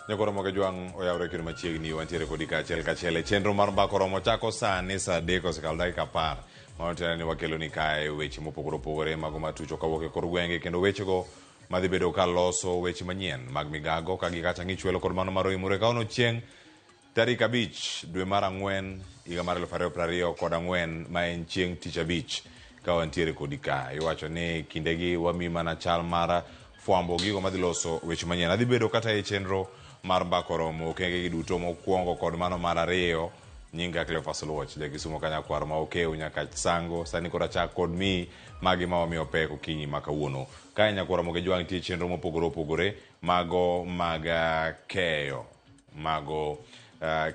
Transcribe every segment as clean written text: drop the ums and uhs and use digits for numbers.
Nyakoro moge jwang' oyawre kendo machiegni wantiere kodi kaachiel kachiel e chenro mar mbako romo chako sani saa 3 osekalo dakika 10. Mano tiende ni wakeloni kae weche mopogore opogore mago matucho kawuok e kor gwenge kendo wechego madhi bedo ka loso weche manyien mag migago ka gikacha ng'ichwelo kod mano mar oimore ka ono chieng' Tarik 5 dwe mar ang'wen higa mar 2024 ma en chieng' tich abich ka wantiere kodi ka. Iwacho ni kindegi wami mana chal mar fwambo gigo madhi loso weche manyien. Adhi bedo kata e chenro mar mbako romo okenge gi duto mokwongo kod mano mar ariyo. Nyinga Cleophas Oluoch, ja Kisumo Kanyakwar ma Okew nyaka Sango, sani koro achak kod miyi magi ma wamiyo pek okinyi ma kawuono. Kae nyakwar Ramogi Jwang' nitie chenro mopogore opogore mago mag keyo mago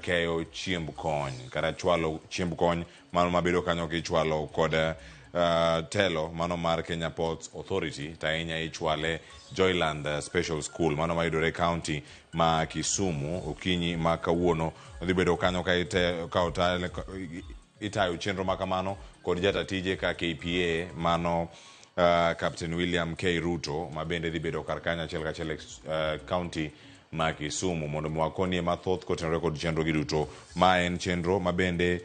keyo chiemb kony kata chwalo chiemb kony mano mabedo kanyo kichwalo kod telo mano mar Kenya Ports Authority to ahinya ichwale Joyland Special School mano mayudore e county ma Kisumu okinyi ma kawuono odhi bedo kanyo ka ite, ka otale, itayo chenro ma kamano kod jata tije ka KPA mano Captain William K Ruto ma bende dhi bedo kar kanyo achiel kachiel e county ma Kisumu mondo mi wakonie mathoth kotenore kod chenro gi duto. Ma en chenro ma bende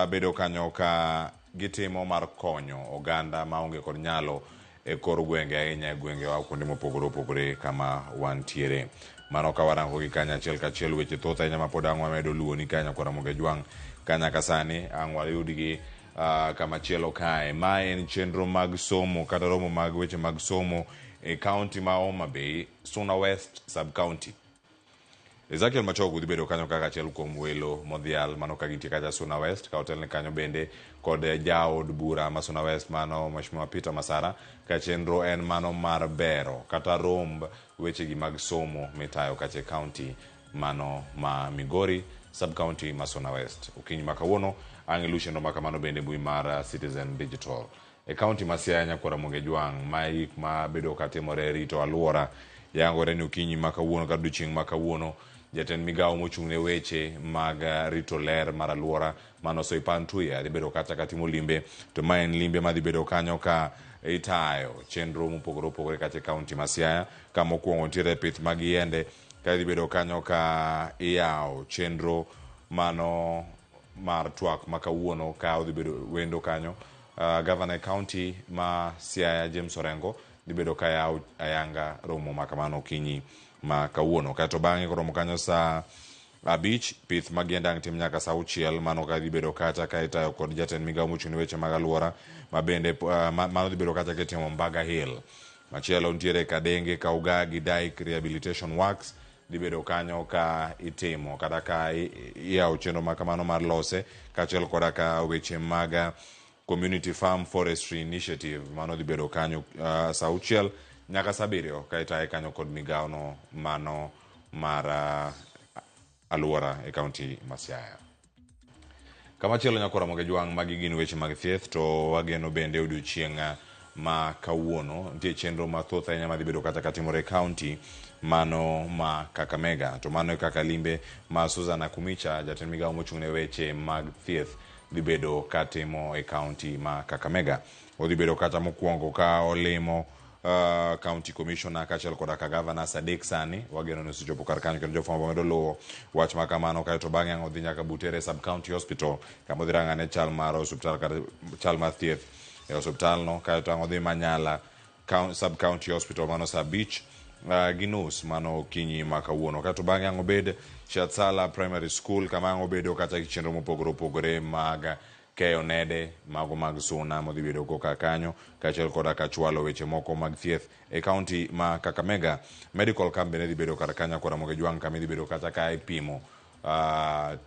bedo kanyo ka gitimo mar konyo oganda maonge kod nyalo e kor gwenge ahinya e gwengewa kuonde mopogore opogore kama wantiere. Mano ka warango gi kanyo achiel kachiel weche thoth ahinya ma pod ang' wamedo luwoni ka nyakwar Ramogi Ajwang' ka nyaka sani ang' wayudgi kama chielo kae. Ma en chenro mag somo kata romo mag weche mag somo e kaunti ma Homa Bay, Suna West sub-county. Ezekiel Machogu dhi bedo kanyo kaka achiel kuom welo modhial mano ka gintie kacha Suna West ka otelne kanyo bende kod jaod bura ma Suna West mano Mheshimiwa Peter Masara ka chenro en mano mar bero kata romb wechegi mag somo mitayo kacha e county mano ma Migori sub-county ma Suna West. Okinyi ma kawuono ang' ilu chenro ma kamano bende mbui mar Citizen Digital. E kaunti ma Siaya Nyakwar Ramogi Ajwang' ma e gik ma bedo ka timore e rito alwora yangore ni okinyi ma kawuono kata odiochieng' ma kawuono jatend migawo mochung' ne weche mag rito ler mar alwora mano Soipan Tuya dhi bedo kacha ka timo limbe to ma en limbe ma dhi bedo kanyo ka itayo chenro mopogore opogore kacha e kaunti ma Siaya ka mokwongo nitiere pith mag yiende ka dhi bedo kanyo ka iyawo chenro mano mar twak ma kawuono ka odhi bedo wendo kanyo. Gavana e county ma Siaya James Orengo dhi bedo ka yawo ayanga romo ma kamano okinyi ma kawuono. Kaeto bang'e koromo kanyo saa 5 pith mag yiende ang' tim nyaka saa 6 mano ka dhi bedo kacha ka itayo kod jatend migawo mochung' ne weche mag alwora ma bende mano dhi bedo kacha kitimo Mbaga Hill. Machielo nitiere Kadenge Kaugagi Dyke Rehabilitation Works dhi bedo kanyo ka itimo kata ka iyawo chenro ma kamano mar lose kaachiel koda ka weche mag Community Farm Forestry Initiative mano dhi bedo kanyo saa 6 nyaka saa 7 ka itaye kanyo kod migawo no mano mar alwora e kaunti ma Siaya. Kamachielo nyakwar Ramogi Ajwang' magi gin weche mag thieth to wageno bende odiochieng' ma kawuono nitie chenro mathoth ahinya madhi bedo kata katimore e kaunti mano ma Kakamega to mano e kaka limbe ma Susan Akumicha jatend migawo mochung' ne weche mag thieth dhi bedo katimo e kaunti ma Kakamega. Odhi bedo kata mokwongo ka olimo County Commissioner kaachiel koda ka governors adek sani wageno ni osechopo kar kanyo kendo jofwambo medo luwo wach ma kamano kaeto bang'e ang' odhi nyaka Butere Sub County Hospital kama odhi rang'ane chal mar osuptal kata chal mar thieth e osuptal no kaeto ang' odhi Manyala Sub County Hospital mano saa 5 gi nus mano okinyi ma kawuono kaeto bang'e ang' obed Shatsala Primary School kama ang' obedo kata gi chenro mopogore opogore mag keyo nede mago mag suna modhi bedo koka kanyo kaachiel koda ka chwalo weche moko mag thieth e kaunti ma Kakamega. Medical camp bende dhi bedo kar kanyo kod Ramogi Jwang' kama idhi bedo kata ka ipimo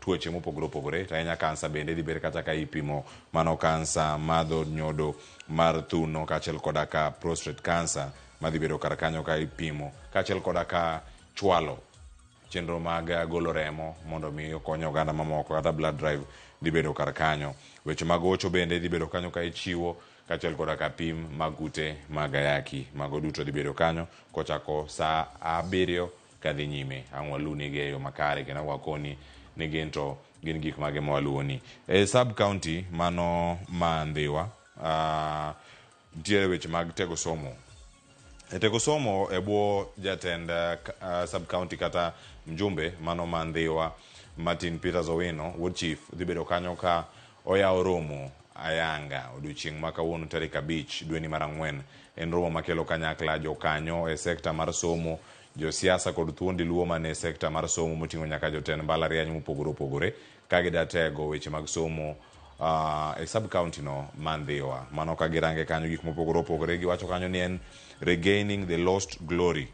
tuoche mopogore opogore to ahinya kansa bende idhi bed kata ka ipimo mano kansa mar dho nyodo mar thuno kaachiel koda ka prostate cancer madhi bedo kar kanyo ka ipimo kaachiel koda ka chwalo chenro mag golo remo mondo mi okony oganda mamoko kata blood drive dhi bedo kar kanyo. Weche mag hocho bende dhi bedo kanyo ka ichiwo kaachiel koda ka pim mag kute mag ayaki. Mago duto dhi bedo kanyo kochako saa 7 kadhi nyime. Ang' waluni e yo makare kendo ang' wakoni ni gin to gin gik mage ma waluwoni. E sub county mano ma Ndhiwa, nitiere weche mag tego somo. E teko somo e bwo jatend sub county kata mjumbe mano ma Ndhiwa Martin Peters Owino wuod chief dhi bedo kanyo ka oyawo romo ayanga odiochieng' ma kawuono tarik 5 dweni mar 4. En romo makelo kanyakla jokanyo e sekta mar somo, josiasa kod thuondi Luo mane e sekta mar somo moting'o nyaka jotend mbalariany mopogore opogore ka gidatego weche mag somo e sub county no ma Ndhiwa. Mano ka girange kanyo gik mopogore opogore, giwacho kanyo ni en regaining the lost glory,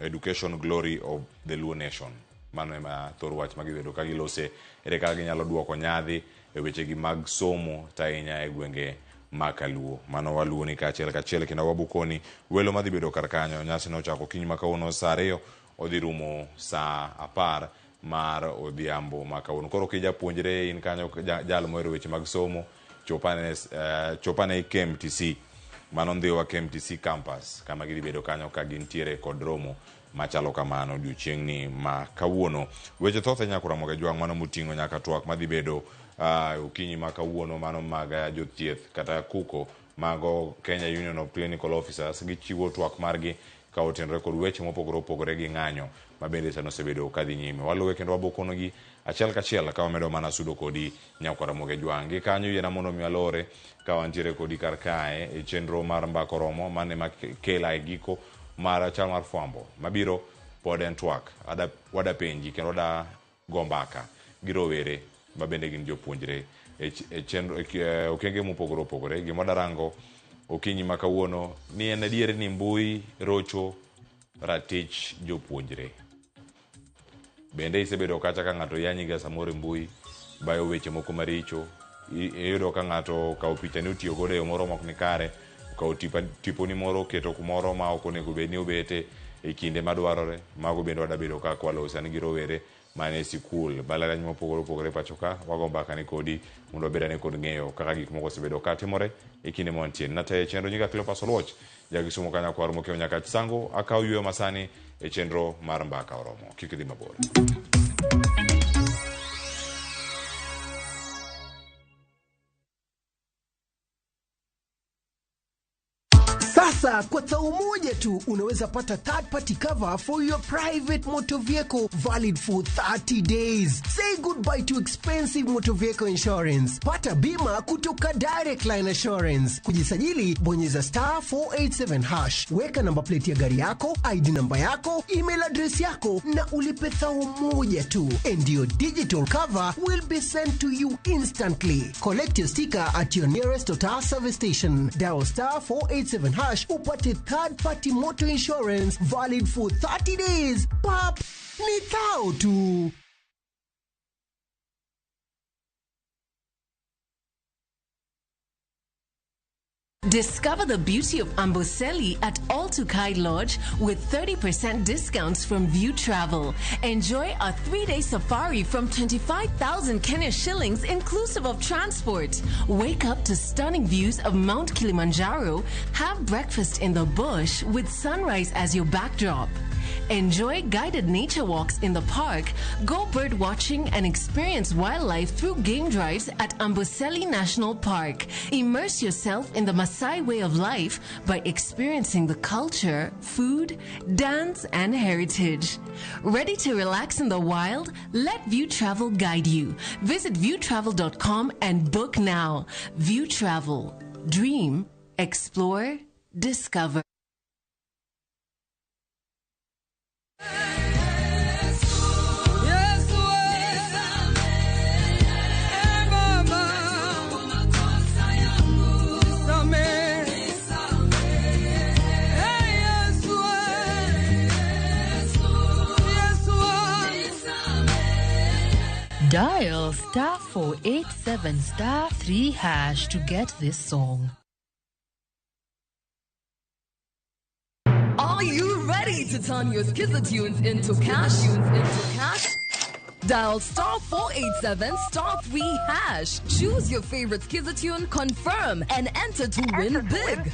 education glory of the Luo nation. Mano ema thor wach ma gibedo ka gilose, ere kaka ginyalo duoko nyadhi e wechegi mag somo to ahinya e gwenge ma kaluo. Mano waluoni kaachiel kachiel kendo wabukoni welo madhi bedo kar kanyo. Nyasi no ochako okinyi ma kawuono saa 2 odhi rumo saa 10 mar odhiambo ma kawuono. Koro kijapuonjre in kanyo jal mohero weche mag somo, chopane KMTC, mano Ndhiwa KMTC campus, kama gidhi bedo kanyo ka gintiere kod romo machalo kamano odiochieng'ni ma kawuono. Weche thoth ahinya Ramogi Ajwang', mano moting'o nyaka twak madhi bedo okinyi ma kawuono, mano mag jothieth kata kuko mago Kenya Union of Clinical Officers, gichiwo twak margi ka otenore kod weche mopogore opogore gi ng'anyo ma bende sani osebedo kadhi nyime. Waluwe kendo wabokonogi achiel kachiel ka wamedo mana sudo kodi nyakwar Ramogi Ajwang'. Gi kanyo yiena mondo mi alore ka wantiere kodi kar kae e chenro mar Mbaka Oromo, mane ma kela e giko mar chal mar fwambo mabiro pod en twak. Wada penji kendo wada go mbaka gi rowere ma bende gin jopuonjre e chenro e okenge mopogore opogore. Gima wadarango okinyi ma kawuono ni en adier ni mbui rocho ratich jopuonjre. Bende isebedo kacha ka ng'ato yanyiga samoro e mbui, bayo weche moko maricho, iyudo ka ng'ato okawo pichani otiyo godo e yo moro mok nikare, okawo tiponi moro oketo kumoro ma ok onego bed ni obete e kinde madwarore. Mago bende wadabedo ka kwalo sani gi rowere mane sikul mbalariany mopogore opogore pacho ka. Wago mbaka ni kodi mondo wabed ane kod ng'eyo kaka gik moko osebedo ka timore e kinde ma wantie. Natayo chenro nyinga Cleophas Oluoch, ja Kisumu ka nyakwar Mokeo Nyakach Sango. Akawo yueyo masani e chenro mar Mbaka Oromo. Kik idhi mabor. Sasa kwa thao moja tu unaweza pata third party cover for your private motor vehicle valid for 30 days. Say goodbye to expensive motor vehicle insurance. Pata bima kutoka Direct Line Assurance. Kujisajili, bonyeza star 487 hash. Weka namba plate ya gari yako, ID namba yako, email address yako na ulipe thao moja tu. And your digital cover will be sent to you instantly. Collect your sticker at your nearest Total service station. Dial star 487 hash upate third party motor insurance valid for 30 days. Pap, ni thao tu. Discover the beauty of Amboseli at Oltukai Lodge with 30% discounts from View Travel. Enjoy a 3-day safari from 25,000 Kenya shillings inclusive of transport. Wake up to stunning views of Mount Kilimanjaro. Have breakfast in the bush with sunrise as your backdrop. Enjoy guided nature walks in the park, go bird watching and experience wildlife through game drives at Amboseli National Park. Immerse yourself in the Maasai way of life by experiencing the culture, food, dance, and heritage. Ready to relax in the wild? Let View Travel guide you. Visit viewtravel.com and book now. View Travel. Dream, explore, discover. Dial star 487 star 3 hash to get this song. Are you ready to turn your Skiza tunes into cash? Into cash? Dial star 487 star 3 hash. Choose your favorite Skiza tune, confirm, and enter to win big.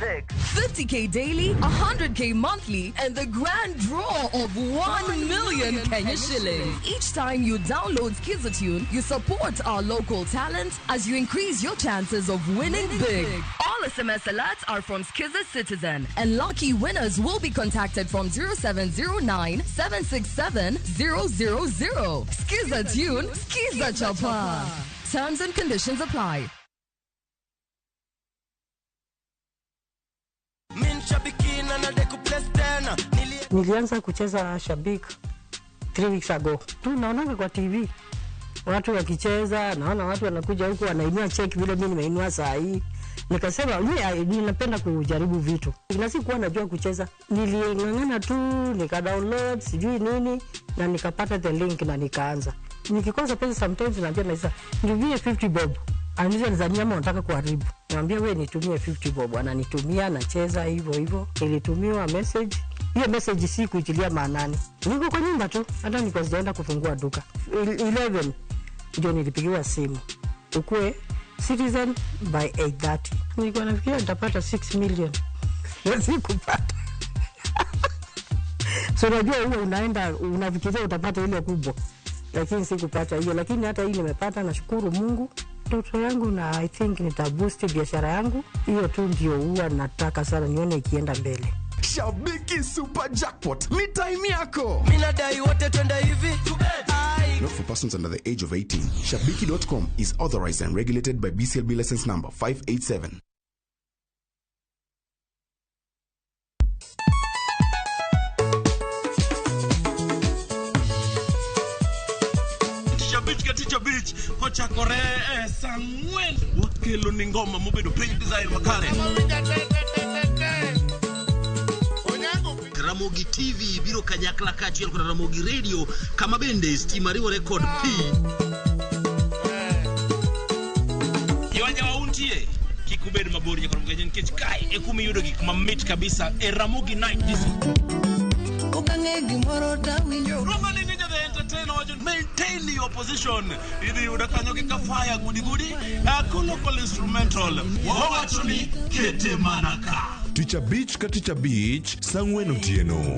50k daily, 100k monthly, and the grand draw of 1 million Kenya shillings. Each time you download Skiza tune, you support our local talent as you increase your chances of winning big. All SMS alerts are from Skiza Citizen, and lucky winners will be contacted from 0709 767 000. Skiza tune, Skiza Chapa. Terms and conditions apply. Nilianza kucheza Shabik 3 weeks ago. Tu naonanga kwa TV watu wakicheza, naona watu wanakuja huku wanainua cheki vile mimi nimeinua saa hii. Nikasema mimi ninapenda kujaribu vitu. Na sikuwa najua kucheza. Niling'ang'ana tu, nika download sijui nini na nikapata the link na nikaanza. Nikikosa pesa sometimes naambia naisa, nitumie 50 bob. Ananiuliza nizania ama unataka kuharibu. Niambia wewe nitumie 50 bob. Ananitumia, nacheza hivyo hivyo. Nilitumiwa message. Hiyo message si kuitilia maanani. Niko kwa nyumba tu, hata nilikuwa sijaenda kufungua duka. 11 ndio nilipigiwa simu. Ukue Citizen by 8:30. Nilikuwa nafikiria nitapata 6 million. Sikupata. So unajua huwa unaenda unafikiria utapata ile kubwa. Lakini sikupata hiyo, lakini hata hii nimepata, nashukuru Mungu. Ndoto yangu na I think nitaboost biashara yangu. Hiyo tu ndio huwa nataka sana nione ikienda mbele. Shabiki Super Jackpot ni time yako. Mimi nadai wote twende hivi. Not for persons under the age of 18. Shabiki.com is authorized and regulated by BCLB license number 587. Ticha Beach kochakore saa 4 wakelo ni ngoma mobedo piny design makare. Ramogi TV biro kanyakla kaachiel kod Ramogi Radio kama bende stima riwore kod pi. Kiwanja wa untie kik ubed mabor nyaka Ramogi nikech kae e kuma iyudo gik mamit kabisa e Ramogi Night Disco. Okang'e gimoro tawinjo. Roma ni ninja the entertainer wacho maintain your position. Idhi yudo kanyo gi kafaya gudi gudi. Local instrumental. Wawacho ni kete mana ka. Ticha Beach ka Ticha Beach saa 4 otieno.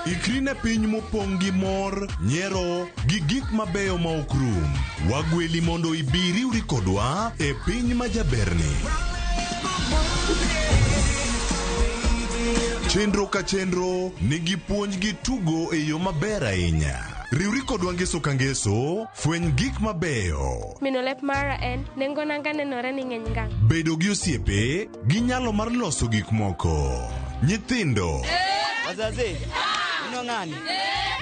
Ikri ne piny mopong' gi mor, nyiero gi gik mabeyo ma ok rum. Wagweli mondo ibi riwri kodwa e piny ma jaberni. Chenro ka chenro nigi puonj gi tugo e yo maber ahinya. Riwri kodwa ngeso ka ngeso, fweny gik mabeyo. Mino lep mara en, nengo nanga nenore ni ng'eny ngang'. Bedo gi osiepe gi nyalo mar loso gik moko. Nyithindo. Wazazi, ino ng'ani?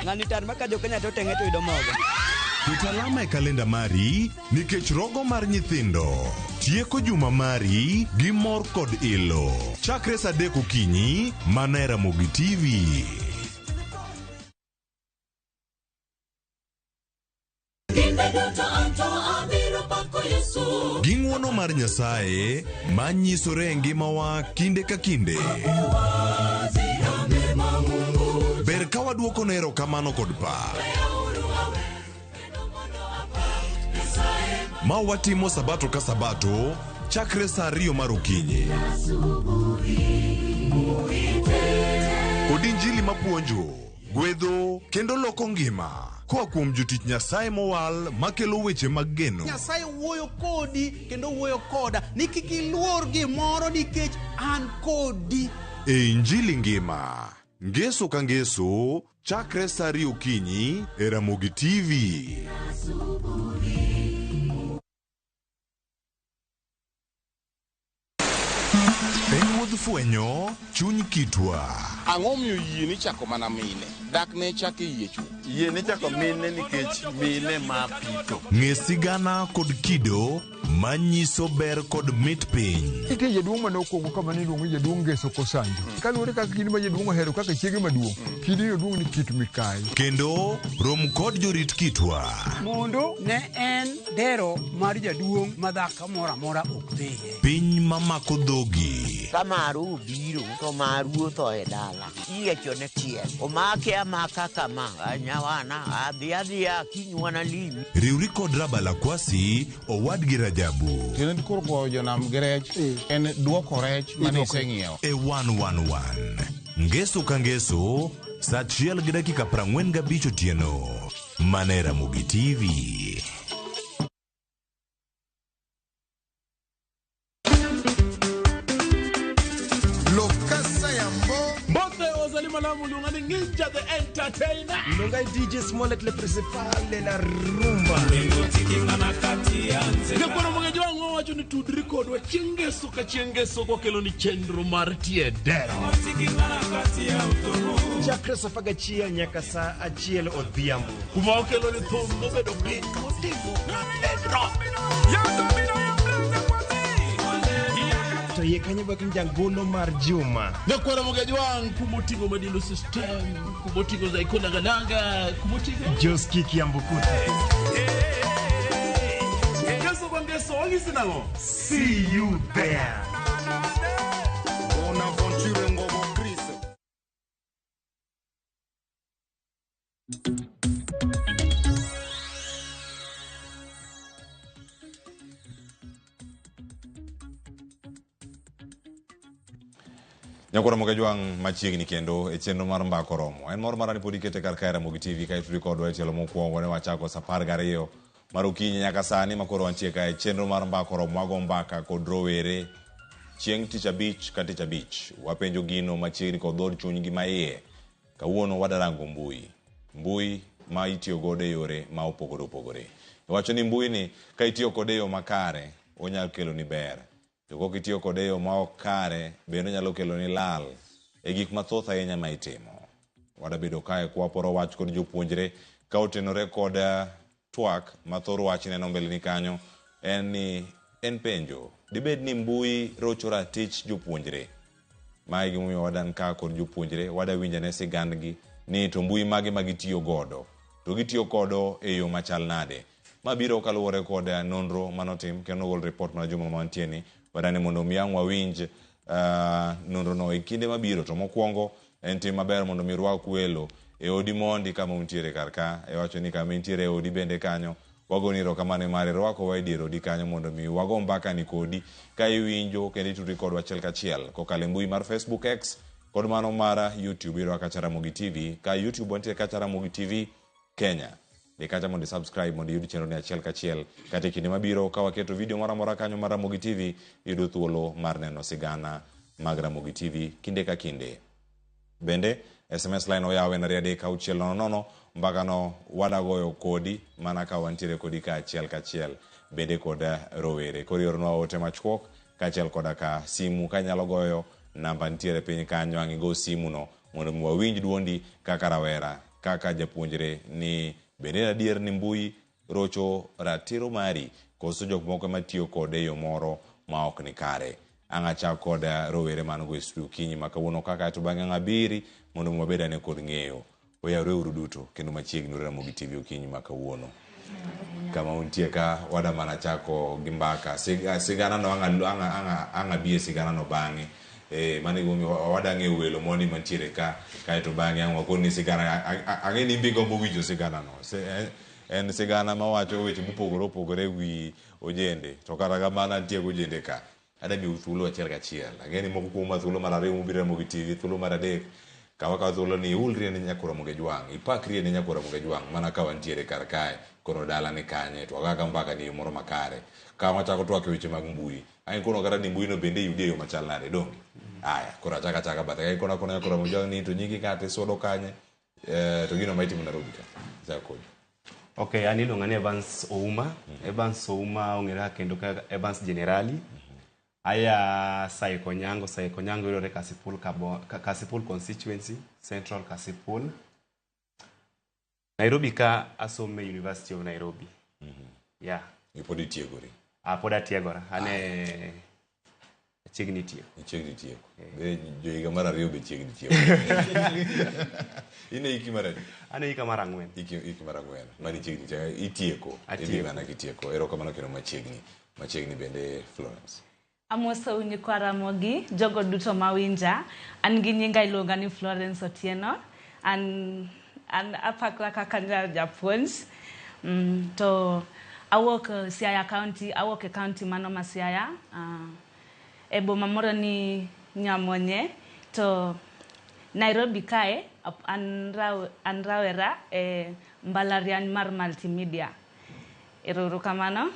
Ng'ani tar maka jo Kenya to teng'e to yudo mogo. Ket alama e kalenda mari nikech rogo mar nyithindo. Tieko juma mari gi mor kod ilo. Chakre saa 3 okinyi, mana e Ramogi TV. Gi ng'uono mar Nyasaye manyisore e ngimawa kinde ka kinde. Ber ka waduoko ne erokamano kod pak. Ma watimo sabato ka sabato chakre saa 2 mar okinyi. Kod injili mapuonjo, gwedho kendo loko ngima. Koa kuom jotich Nyasaye mowal makelo weche mag geno. Nyasaye wuoyo kodi kendo wuoyo koda ni kik iluor gimoro nikech an kodi. E injili ngima, ngeso ka ngeso, chakre saa 2 okinyi e Ramogi TV. En wuodh fwenyo chuny kitwa. Ang'o miyo yie ni chako mana mine? Dak ne chako yie chuth. Yie ni chako mine nikech mine ma pito. Ng'e sigana kod kido manyiso ber kod mit piny. Nitie jaduong' mane okuongo kama ne iluongo ni jaduong' Ngeso Kosanjo. Kaluwore kaka kidi ma jaduong' ohero kaka chiege maduong', kidi no duong' ni Kit Mikayi. Kendo rom kod jorit kitwa. Mondo ne en dero mar jaduong' ma dhako moro amora ok dhiye. Piny mamako dhogi. Ka maru obiro to maru otho e dala. Iyiecho ne tiel. Omake amaka kama. Nyawana adhi adhiya kiny wanalimi. Riwri kod Rabalakwasi, owadgi Rajabu. Tiende koro goyo jonam gi rech en duoko rech mane iseng'iewo. E 111. Ngeso ka ngeso, saa achiel gi dakika 45 otieno. Mana e Ramogi TV. Lokasa Yambo. Mbote ozali malamu luonga ni Ninja the Entertainer. Luonga DJ Smollett le principal de la rumba. Nyakwaro Mogejo wang'o wacho ni tudri kodwa chieng' ngeso ka chieng' ngeso kwakelo ni chenro mar tie dero. Chakre saa 11 nyaka saa 1 odhiambo. Kuma wakelo ni thum mobedo piny motimo dendro. To iye kanyo bak ni jangolo mar juma. Nyakwaro Mogejo wang' kumoting'o Madilu System, kumoting'o Zaiko Langalanga, kumoting'o Joski Kiambukuta. Ngeso kwa ngeso wang'isi nang'o? See you there. Bonaventure Ngobo Chris. Nyakwaro Mogajwang' machiegni kendo e chenro mar Mbaka Oromo. En mor mara ni pod ikete kar kae Ramogi TV ka itudi kodwa e tielo mokwongo ne wachako saa 12 mar okinyi nyaka sani ma koro wantie kae chenro mar Mbaka Oromo. Wago mbaka kod rowere chieng' tich abich ka tich abich. Wapenjo gino machiegni kod dhood chunygi ma iye. Kawuono wadarango mbui. Mbui ma itiyo godo e yore ma opogore opogore. Iwacho ni mbui ni ka itiyo kode e yo makare onyalo keloni ber. To kok itiyo kode e yo ma ok kare bende onyalo keloni lal e gik mathoth ahinya ma itimo. Wadabedo kae kwaporo wach kod jopuonjre ka otenore kod twak ma thor wach neno mbeleni kanyo en ni en penjo. Dibed ni mbui rocho ratich jopuonjre? Mae gimomiyo wadan ka kod jopuonjre, wadawinjo ane sigandgi ni to mbui mage ma gitiyo godo, to gitiyo kodo e yo machal nade. Ma biro kaluwore kod nonro manotim kendo nogol report mar juma mantie ni wadani mondo mi ang' wawinj nonro no e kinde mabiro. To mokwongo en tim maber mondo mi rwak welo e odi mondi kama untiere kar ka. Iwacho ni kama intiere e odi bende kanyo wagoni erokamano mare rwakowa e dier odi kanyo mondo mi wago mbaka ni kodi ka iwinjo kendo itudri kodwa achiel kachiel kokalo e mbui mar Facebook, X kod mano mar YouTube. Iyudowa kacha Ramogi TV. Ka YouTube wantiere kacha Ramogi TV Kenya. Dhi kacha mondo i-subscribe mondo iyud chenro ni achiel kachiel. Kata e kinde mabiro ka waketo video moro amora kanyo mar Ramogi TV, iyudo thuolo mar neno sigana mag Ramogi TV kinde ka kinde. Bende SMS line oyaw en 23600. Mbakano wadagoyo kodi mana ka wantiere kodi ka achiel kachiel bende kod rowere. Koro iornwa ote machuok kaachiel koda ka simu ka inyalo goyo namba nitiere piny kanyo, ang' igo simu no mondo mi wawinj duondi kaka rawera, kaka japuonjre ni bende en adier ni mbui rocho ratiro mari koso jok moko ema tiyo kode e yo moro ma ok ni kare. Ang' achak kod rowere man go e studio okinyi ma kawuono kaka to bang'e ang' abiri mondo mi wabed ane kod ng'eyo. Oyawre uru duto kendo machiegni uru Ramogi TV okinyi ma kawuono. Kama untie ka wada mana chako gi mbaka. Sigana no ang' abi e sigana no bang'e. Mano e gimomiyo wada ng'eyo welo mondi mantiere ka kaeto bang'e ang' wakoni sigana. Ang'e ni in be igombo winjo sigana no. En sigana mawacho weche mopogore opogore e wi ojende. To kata kamano antie gojende ka. Ada miyou thuolo achiel kachiel. Ang'e ni moko kuomu ma thuolo mar ariyo mubiro Ramogi TV, thuolo mar adek. Kaw akawa thuolo ni iulri ne Nyakwar Ramogi Ajwang', ipakri ne Nyakwar Ramogi Ajwang' mana ka wantiere kar kae, koro dala ni kanye, to wago mbaka ni e yo moro makare. Ka wachako twak e weche mag mbui, ang' ikono kata ni mbui no bende iyudi e yo machal nade, donge? Aya, koro achaka achaka bathe ka ikono akona Nyakwar Ramogi Ajwang' ni to nyingi ka to isudo kanye, to gino ma itimo Nairobi ka. Achako kodi. Okay, an iluonga ni Evans Ouma. Evans Ouma ong'ere kendo kaka Evans Generali. Aya Saiko Nyango, Saiko Nyango yudore Kasipul, Kasipul constituency, Central Kasipul. Nairobi ka asome University of Nairobi. Yeah. Ipod itiegori? Ah, pod atiegora. Ane chiegni tieko. Ichiegni tieko. Be jo higa mar ariyo be chiegni tieko. In e hiki mar adi? An e hika mar 4. Hiki mar 4. Mano ichiegni tieko. Itieko. Idhi mana kitieko. Erokamano kendo machiegni. Machiegni bende Florence. Amosou nyikwa Ramogi, jogo duto mawinja. An gi nyinga iluonga ni Florence Otieno. An apakra kaka japuonj. To awuok Siaya County, awuok e county mano ma Siaya. E boma moro ni Nyamonye. To Nairobi kae, an rawera e mbalariany mar multimedia. Erokamano.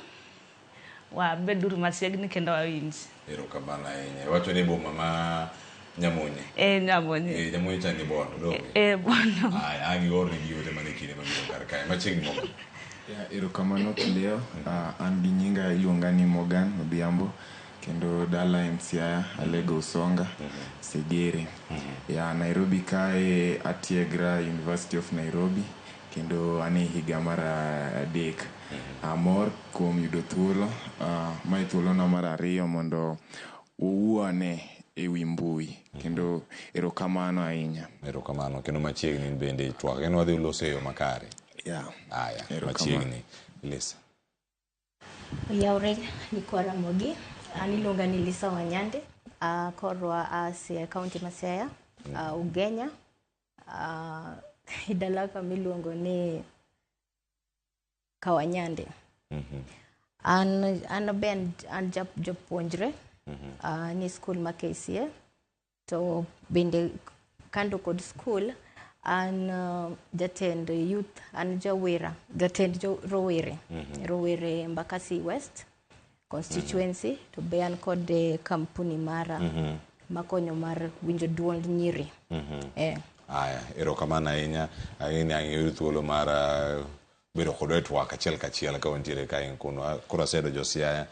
Wabeduru machiegni kendo wawinj. Erokamano ahinya. Iwacho ni boma ma Nyamonye. Nyamonye. Nyamonye cha ni Bondo. Bondo. Aya, ang' iorne gi ote mane kinde mabiro kar kae. Machiegni Morgan. Erokamano Cleo. An gi nyinga iluonga ni Morgan Odhiambo. Kendo dala en Siaya, Alego Usonga, Segere. Ya Nairobi kae atiegra University of Nairobi. Kendo ane higa mar 3. Amor kuom yudo thuolo, mae thuolona mar 2 mondo wawuone e wi mbui. Kendo erokamano ahinya. Erokamano. Kendo machiegni bende twak. Kendo wadhi loso e yo makare. Aya, machiegni. Lisa. Oyawre nyikwa Ramogi. An iluonga ni Lisa Wanyande. Korwa a Siaya County ma Siaya, Ugenya. Dala kama iluongo ni Kawanyande. An be an japuonjre ni skul ma KCA. To bende kando kod skul an jatend youth, an jawera, jatend rowere, rowere Embakasi West constituency. To be an kod kampuni mara makonyo mar winjo duond nyiri. Aya, erokamano ahinya. Ang'e ang' thuolo mar bedo kodwa e twak achiel kachiel ka wantiere kae kono. Koro asedo jo Siaya,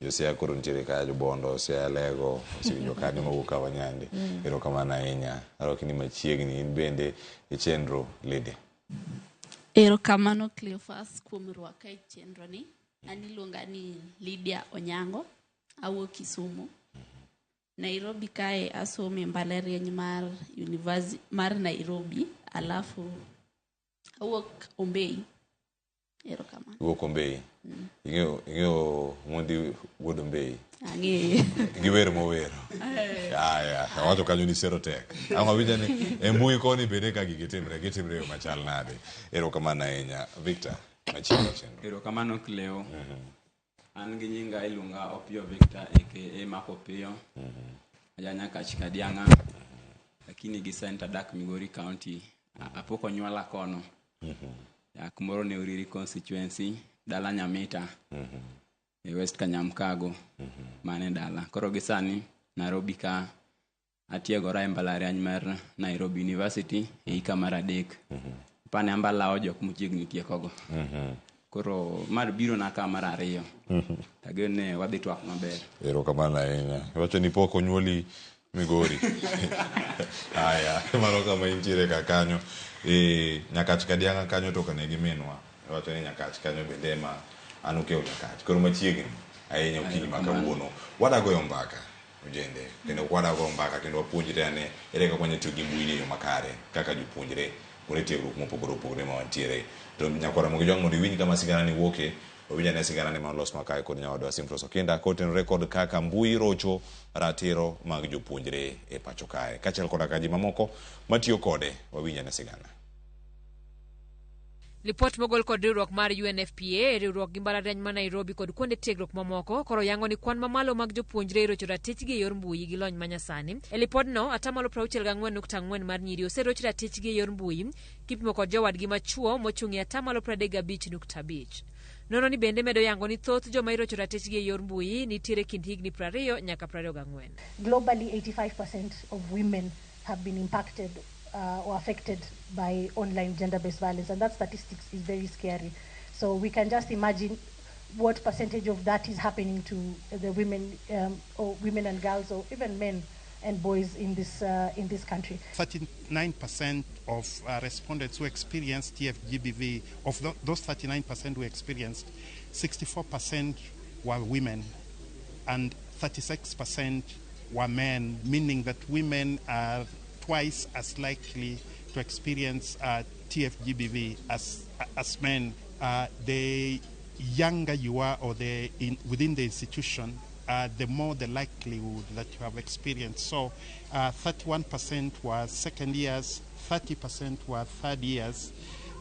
jo Siaya koro nitiere ka, jo Bondo, Siaya Lego, osewinjo kanyo mawuok Kawanyande. Erokamano ahinya. Arwaki ni machiegni in bende e chenro Lydia. Erokamano Cleophas kuom rwaka e chenro ni. An iluonga ni Lydia Onyango, awuok Kisumu. Nairobi kae asomo e mbalariany mar University mar Nairobi, alafu awuok Ombei. Erokamano. Iwuok Ombei. Ing'eyo Mondi wuod Ombei. Ang'eye. Gi wer mowero. Aya, awacho kanyo ni sero tek. Ang' awinjo ni e mbui koni bende ka gigi timre, gitimre e yo machal nade. Erokamano ahinya. Victor, machiegni chenro. Erokamano Cleo. An gi nyinga iluonga Opiyo Victor aka Mark Opiyo. Aja Nyakach Kadiang'a. Lakini gi sani adak Migori County. Apok onyuola kono. Ya kumoro ne Uriri constituency, dala Nyamita. E West Kanyamkago. Mane dala. Koro gi sani Nairobi ka atiegora e mbalariany mar Nairobi University e hika mar 3. Pane amba lawo jok mochiegni tiekogo. Koro mar biro na ka mar 2. Tageno ni wadhi twak maber. Erokamano ahinya. Iwacho ni pok onyuoli Migori. Aya, mano kama intiere ka kanyo. Nyakach Kadiang'a kanyo to kane gi minwa. Iwacho ni Nyakach kanyo bende ema an okewo Nyakach. Koro machiegni ahinya okinyi ma kawuono. Wadagoyo mbaka ojende. Kendo wadagoyo mbaka kendo wapuonjre ane ere kaka wanyalo tiyo gi mbui e yo makare kaka jopuonjre kuonde tiegruok mopogore opogore ma wantiere. To nyakwar Ramogi Jwang' mondo iwinj kama sigana ni wuoke, wawinj ane sigana ni ma olos makae kod nyawadwa Simfros Okinda kotenore kod kaka mbui rocho ratiro mag jopuonjre e pacho kae. Kaachiel koda ka ji mamoko matiyo kode, wawinj ane sigana. Lipot mogol kod riwruok mar UNFPA, riwruok gi mbalariany ma Nairobi kod kuonde tiegruok mamoko, koro yango ni kwan mamalo mag jopuonjre irocho ratichgi e yor mbui gi lony manyasani. E lipodno, 64.4% mar nyiri oseroch ratichgi e yor mbui, kipimo kod jowadgi machuo mochung' e 35.5%. Nonro ni bende medo yango ni thoth joma irocho ratichgi e yor mbui nitiere kind higni 20 nyaka 24. Globally, 85% of women have been impacted or affected by online gender-based violence, and that statistics is very scary. So we can just imagine what percentage of that is happening to the women, or women and girls, or even men and boys in this country. 39% of respondents who experienced TFGBV, of those 39% who experienced, 64% were women and 36% were men, meaning that women are twice as likely to experience TFGBV as men. The younger you are, or within the institution, the more the likelihood that you have experienced. So 31% were second years, 30% were third years,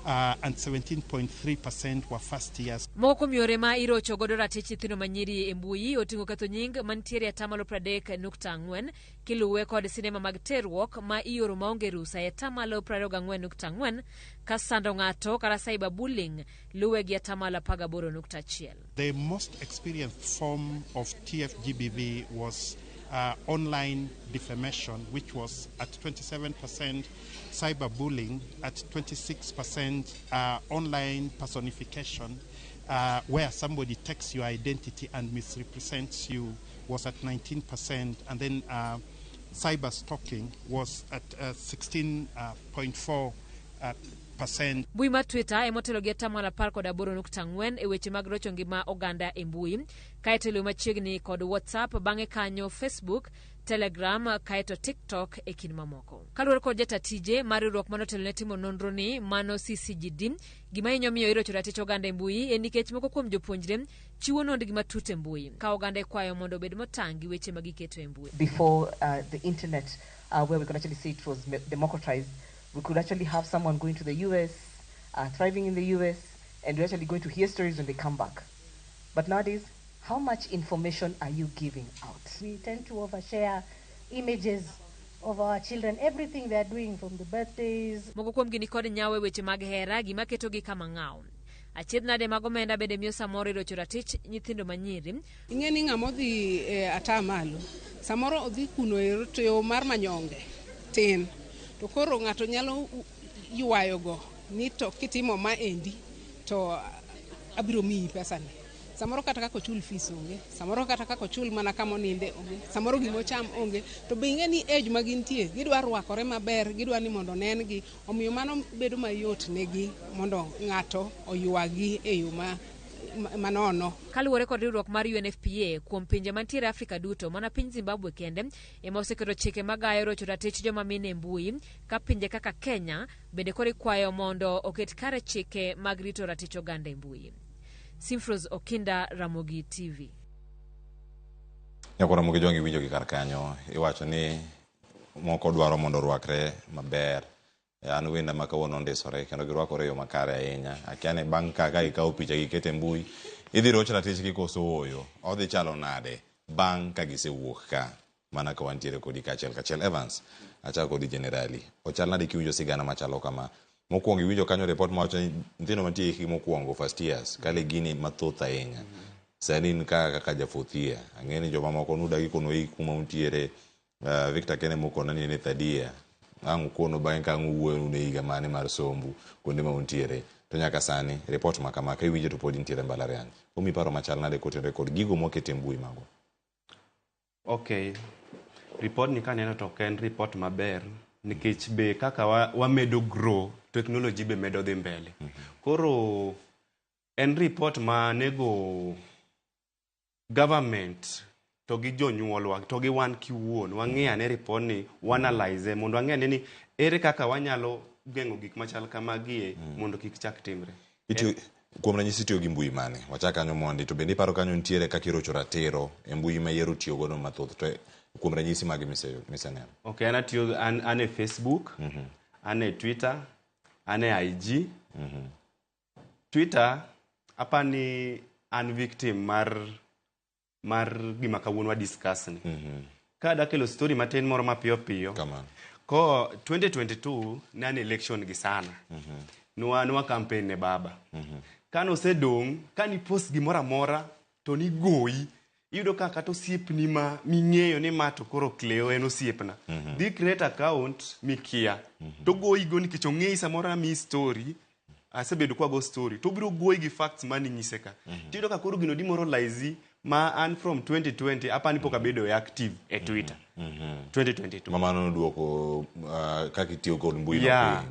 and 17.3% were first years. Moko kuom yore ma irocho godo ratich nyithindo manyiri e mbui oting'o ketho nying mantiere atamalo 30.4 kiluwe kod sinema mag terruok ma ioro maonge rusa e atamalo 24.4 ka sando ng'ato kata cyberbullying luwe gi atamalo 18.1. The most experienced form of TFGBV was online defamation, which was at 27%, cyberbullying at 26%, online personification, where somebody takes your identity and misrepresents you, was at 19%, and then cyber stalking was at 16.4%. Mbui mar Twitter ema otelo gi atamalo 18.4 e weche mag rocho ngima oganda e mbui, kaeto iluwe machiegni kod WhatsApp, bang'e kanyo Facebook, Telegram kaeto TikTok e kind mamoko. Kaluwore kod jata tije mar riwruok manotelo ne timo nonro ni mano CCGD, gima hinyo miyo irocho ratich oganda e mbui en nikech moko kuom jopuonjre chiwo nondgi matut e mbui, ka oganda ikwayo mondo obed motang' gi weche ma giketo e mbui. Before the internet, where we could actually see it was democratized, we could actually have someone going to the US, thriving in the US, and we're actually going to hear stories when they come back. But nowadays, how much information are you giving out? We tend to overshare images of our children, everything they are doing from the birthdays. Moko kuom gi nikod nyawo e weche mag hera, gima ketogi kama ng'aw. Achiedh nade mag omenda bende miyo samoro irocho ratich nyithindo manyiri. Ing'e ni ng'ama odhi e atamalo, samoro odhi kuno ero to yo mar manyonge tin. To koro ng'ato nyalo ywayogo ni to kitimo ma endi to abiro miyi pesani. Samoro kata kaka ochul fees onge, samoro kata kaka ochul mana kama oninde onge, samoro gimocham onge. To be ing'e ni age ma gintie, gidwa rwakore maber, gidwa ni mondo onen-gi, omiyo mano bedo mayot negi mondo ng'ato oywagi e yo manono. Kaluwore kod riwruok mar UNFPA kuom pinje mantiere Afrika duto, mana piny Zimbabwe kende ema oseketo chike magayo rocho ratich joma mine e mbui, ka pinje kaka Kenya bende koro ikwayo mondo oket kare chike mag rito ratich oganda e mbui. Simfros Okinda, Ramogi TV. Nyakwa Ramogi Jwangi winjo gi kar kanyo, iwacho ni moko dwaro mondo orwakre maber. An wenda ma kawuono ondisore kendo girwakore e yo makare ahinya. Akia ni bang' ka ikawo picha giketo e mbui, idhi roch ratichgi koso ooyo? Odhi chalo nade bang' ka gisewuok ka? Mana ka wantiere kodi kaachiel kachiel. Evans, achako kodi generali. Ochal nade kiwinjo sigana machalo kama? Mokwongo iwinjo kanyo report mawacho ni nyithindo mantie hikgi mokwongo first years kale gini mathoth ahinya. Sani in ka kaka ja fourth year, ang'e ni joma moko nudagi kono hik kuma untiere. Victor Kene mokona ni en e third year. Ang' ukono bang'e ka ang' uwuoyo un e higa mane mar sombu kuonde ma untiere. To nyaka sani report ma kama ka iwinjo to pod intiere mbalariany. Omiyi paro machal nade kotenore kod gigo mwaketo e mbui magwa? Okay. Report ni kaneno to ok en report maber nikech be kaka wamedo grow, technology be medo dhi mbele. Koro en report ma nego government to gi jonyuolwa to gi wan kiwuon wang'i ane report ni, wanalyze mondo wang'i ane ni ere kaka wanyalo geng'o gik machal kamagie mondo kik chak timre. Itiyo, kuom ranyisi itiyo gi mbui mane? Wachak kanyo mondi to bende iparo kanyo nitiere kaka irocho ratiro e mbui ma iyiero tiyo godo mathoth to kuom ranyisi mage miseneno? Okay, an atiyo an e Facebook, an e Twitter, an e IG. Twitter apani an victim mar gima kawuono wa discuss ni. Ka dakelo story matin moro mapiyo piyo. Ko 2022 ne an election gi sana. Nwa campaign ne baba. Kane osedong', kane ipost gimoro amora to nigoyi. Iyudo ka kata osiepni ma ming'eyo ni ma to koro Cleo en osiepna. Dhi create account mikia. To goyi go nikech ong'eyi samoro amiyi story. Asebedo kwa go story. To obiro goyi gi facts mani nyise ka. Tiyudo ka koro gino demoralize ma an from 2020 apani pok abedo active e Twitter. 2022. Mama noduoko kaka itiyo kod mbui no piny.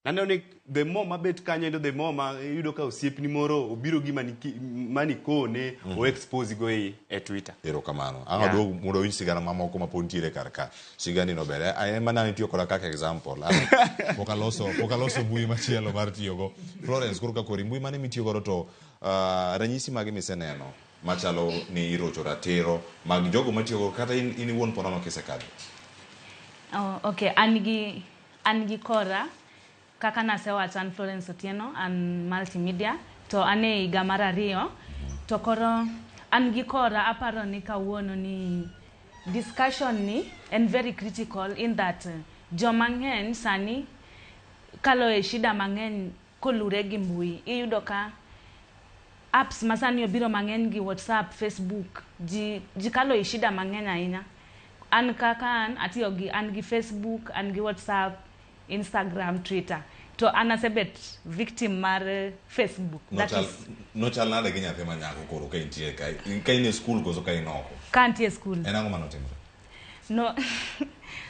Naneno ni the more mabet kanyo endo the more ma iyudo ka osiepni moro obiro gi manikone o expose go e Twitter. Erokamano. Ang' aduog mondo winj sigana mamoko ma pod nitiere kar ka. Sigani no ber. En mana nitiyo koda kaka example. Pok aloso mbui machielo mar tiyogo. Florence, koro ka kori mbui mane mitiyo godo to ranyisi mage miseneno machalo ni irocho ratiro mag jogo matiyogo kata in, in iwuon ponono kisekadho. Oh, okay, an gi kora kaka nasewacho an Florence Otieno, an multimedia to an e higa mar 2 to koro an gi kora aparo ni kawuono ni discussion ni en very critical in that joma ng'eny sani kalo e shida mang'eny kolure gi mbui. Iyudo ka apps masani obiro mang'eny gi WhatsApp, Facebook, ji kalo e shida mang'eny ahinya. An kaka an atiyo gi an gi Facebook, an gi WhatsApp, Instagram, Twitter. To an asebet victim mar Facebook. Nochal nade gi nyathi ma nyako koro ka intie ka in e skul koso ka in oko? Ka antie e skul. En ang'o manotimore? No,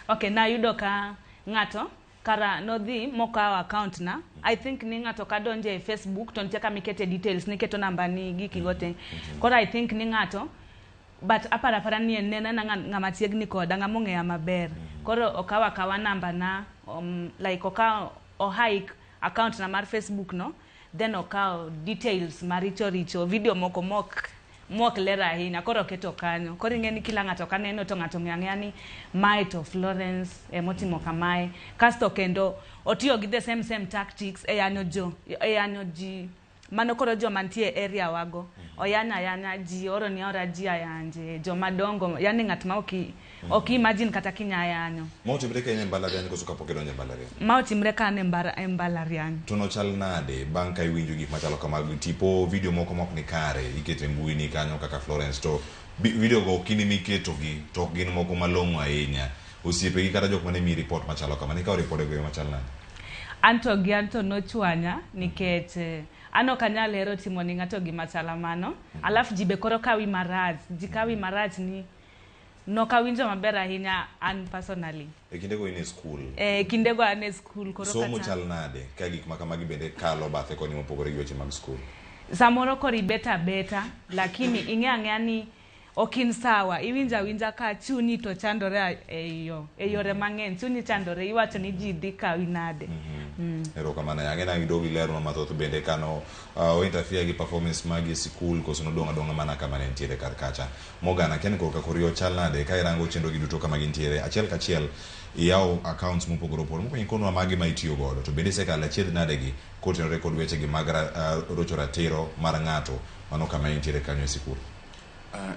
okay, nayudo ka ng'ato kara nodhi mokawo account na. I think ni ng'ato kadonjo e Facebook to nitie kama ikete details, niketo namba ni giki go te. Koro I think ni ng'ato but aparo ni en nena ng'ama chiegni koda, ng'ama ong'eya maber. Koro okawo akawa namba na, like okawo ohaik account na mar Facebook no, then okawo details maricho richo, video moko mok ler ahinya, koro oketo kanyo. Koro ing'e ni kila ng'ato kaneno to ng'ato ong'eyo ang'eya ni mae to Florence emotimo kamae. Kasto kendo otiyo gi the same tactics e yanyo ji. Mano koro joma nitie e area wago. Oyanya ayanya ji, oro ni ora ji ayanje, joma dongo, yani ng'at ma ok imagine kata kinya yanyo. Ma otimre ka in e mbalariany koso kapok idonjo e mbalariany? Ma otimre ka an e mbalariany. To nochal nade bang' ka iwinjo gik machalo kamago, tipo video moko mok ni kare iketo e mbui ni kanyo kaka Florence, to video go ok in ema iketogi to ok gin moko malong'o ahinya. Osiepegi kata jok mane miyi report machalo kama, nikawo ripodego e yo machal nade? Anto gi anto nochwanya nikech an ok anyal hero timo ni ng'ato gima chalo mano. Alafu ji be koro kawi marach, ji kawi marach ni nokawinjo maber ahinya an personally. E kindego in e skul? E kindego an e skul. Koro somo chal nade ka gik ma kamagi bende kalo bathe koni mopogore gi weche mag skul? Samoro koro ibet abeta, lakini ing'e ang'eya ni ok in sawa, iwinjo awinja ka chunyi to chandore e yore mang'eny, chunyi chandore, iwacho ni ji dhi kawi nade. Erokamano. Ang'e ni idog ilerwa mathoth bende kano o interfere gi performance magi e sikul koso nodong' adong'a mana kama ne nitiere kar kacha. Morgan, akia ni korka kori ochal nade ka irango chenro gi duto kama gintiere. Achiel kachiel iyawo accounts mopogore opogore. Mokwongo ikonwa magi ma itiyo godo to bende isekalo achiedh nade gi kotenore kod weche gi mag rocho ratiro mar ng'ato mano kama intiere kanyo e sikul.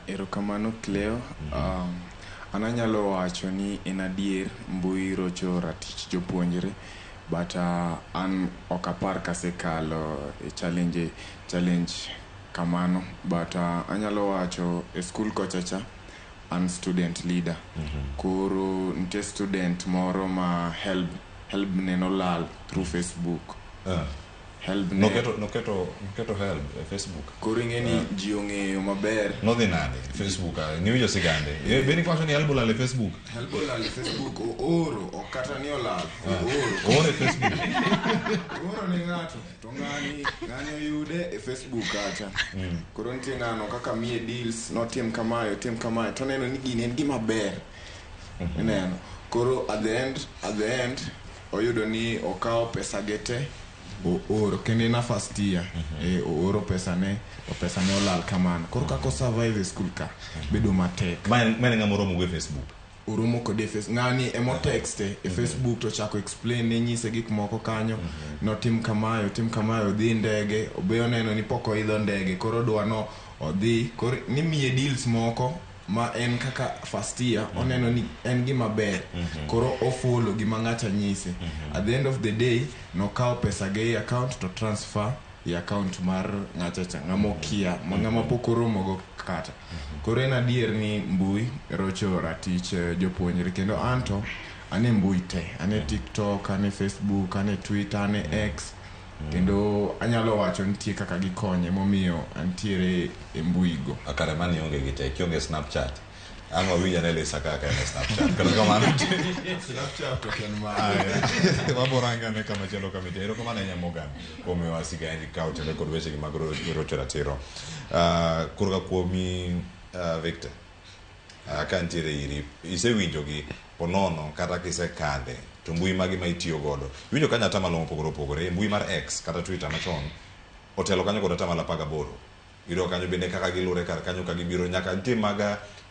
Erokamano Cleo. An anyalo wacho ni en adier mbui rocho ratich jopuonjre, but an ok apar kasekalo e challenge kamano, but anyalo wacho e skul kocha cha an student leader. Koro nitie student moro ma helb ne nolal through Facebook. Helb ne Noketo helb e Facebook. Koro ing'e ni ji ong'eyo maber. Nodhi nade Facebook? Niwinjo sigande. Be nikwacho ni helb olal e Facebook? Helb olal e Facebook, ooro, ok kata ni olal, ooro. Ooro e Facebook. Ooro ne ng'ato, to ng'ani oyude e Facebook kacha. Koro nitie ng'ano kaka miye deals, notim kamae, otim kamae, to oneno ni gini en gima ber. Ineno. Koro at the end oyudo ni okawo pesa ge te ooro, kendo en a first year, ooro pesane, to pesane olal kamano. Koro kaka osurvive e skul ka bedo matek. Ma en ng'ama oromo go e Facebook? Oromo kode e Facebook. Ng'ani ema otexte e Facebook to ochako explain ne, nyise gik moko kanyo. Notim kamae, otim kamae, odhi ndege, obe oneno ni pok oidho ndege, koro odwa no odhi, koro nimiye deals moko ma en kaka first year oneno ni en gima ber. Koro ofollow gima ng'acha nyise. At the end of the day nokawo pesa ge e account to transfer e account mar ng'acha cha, ng'ama okia, ma ng'ama pok oromogo kata. Koro en adier ni mbui rocho ratich jopuonjre, kendo anto an e mbui te, an e TikTok, an e Facebook, an e Twitter, an e X, kendo anyalo wacho nitie kaka gikonye momiyo antiere e mbui go. Kare mani onge gi te, kionge Snapchat. An wawinjo ane Lisa kaka en e Snapchat. Kata kamano. Snapchat ok en mara. Wabiro rango ane kama chielo kama nitie. Erokamano ahinya Morgan kuom miyowa sigand ka otenore kod weche gi mag rocho ratiro. Korka kuomi Victor, ka nitiere iri, isewinjo gi ponono kata kisekadhe to mbui magi ma itiyo godo. Iwinjo kanyo atamalo mopogore opogore. Mbui mar X kata Twitter machon otelo kanyo kod atamalo 18. Iyudo kanyo bende kaka gilure kar kanyo ka gibiro nyaka nitie mag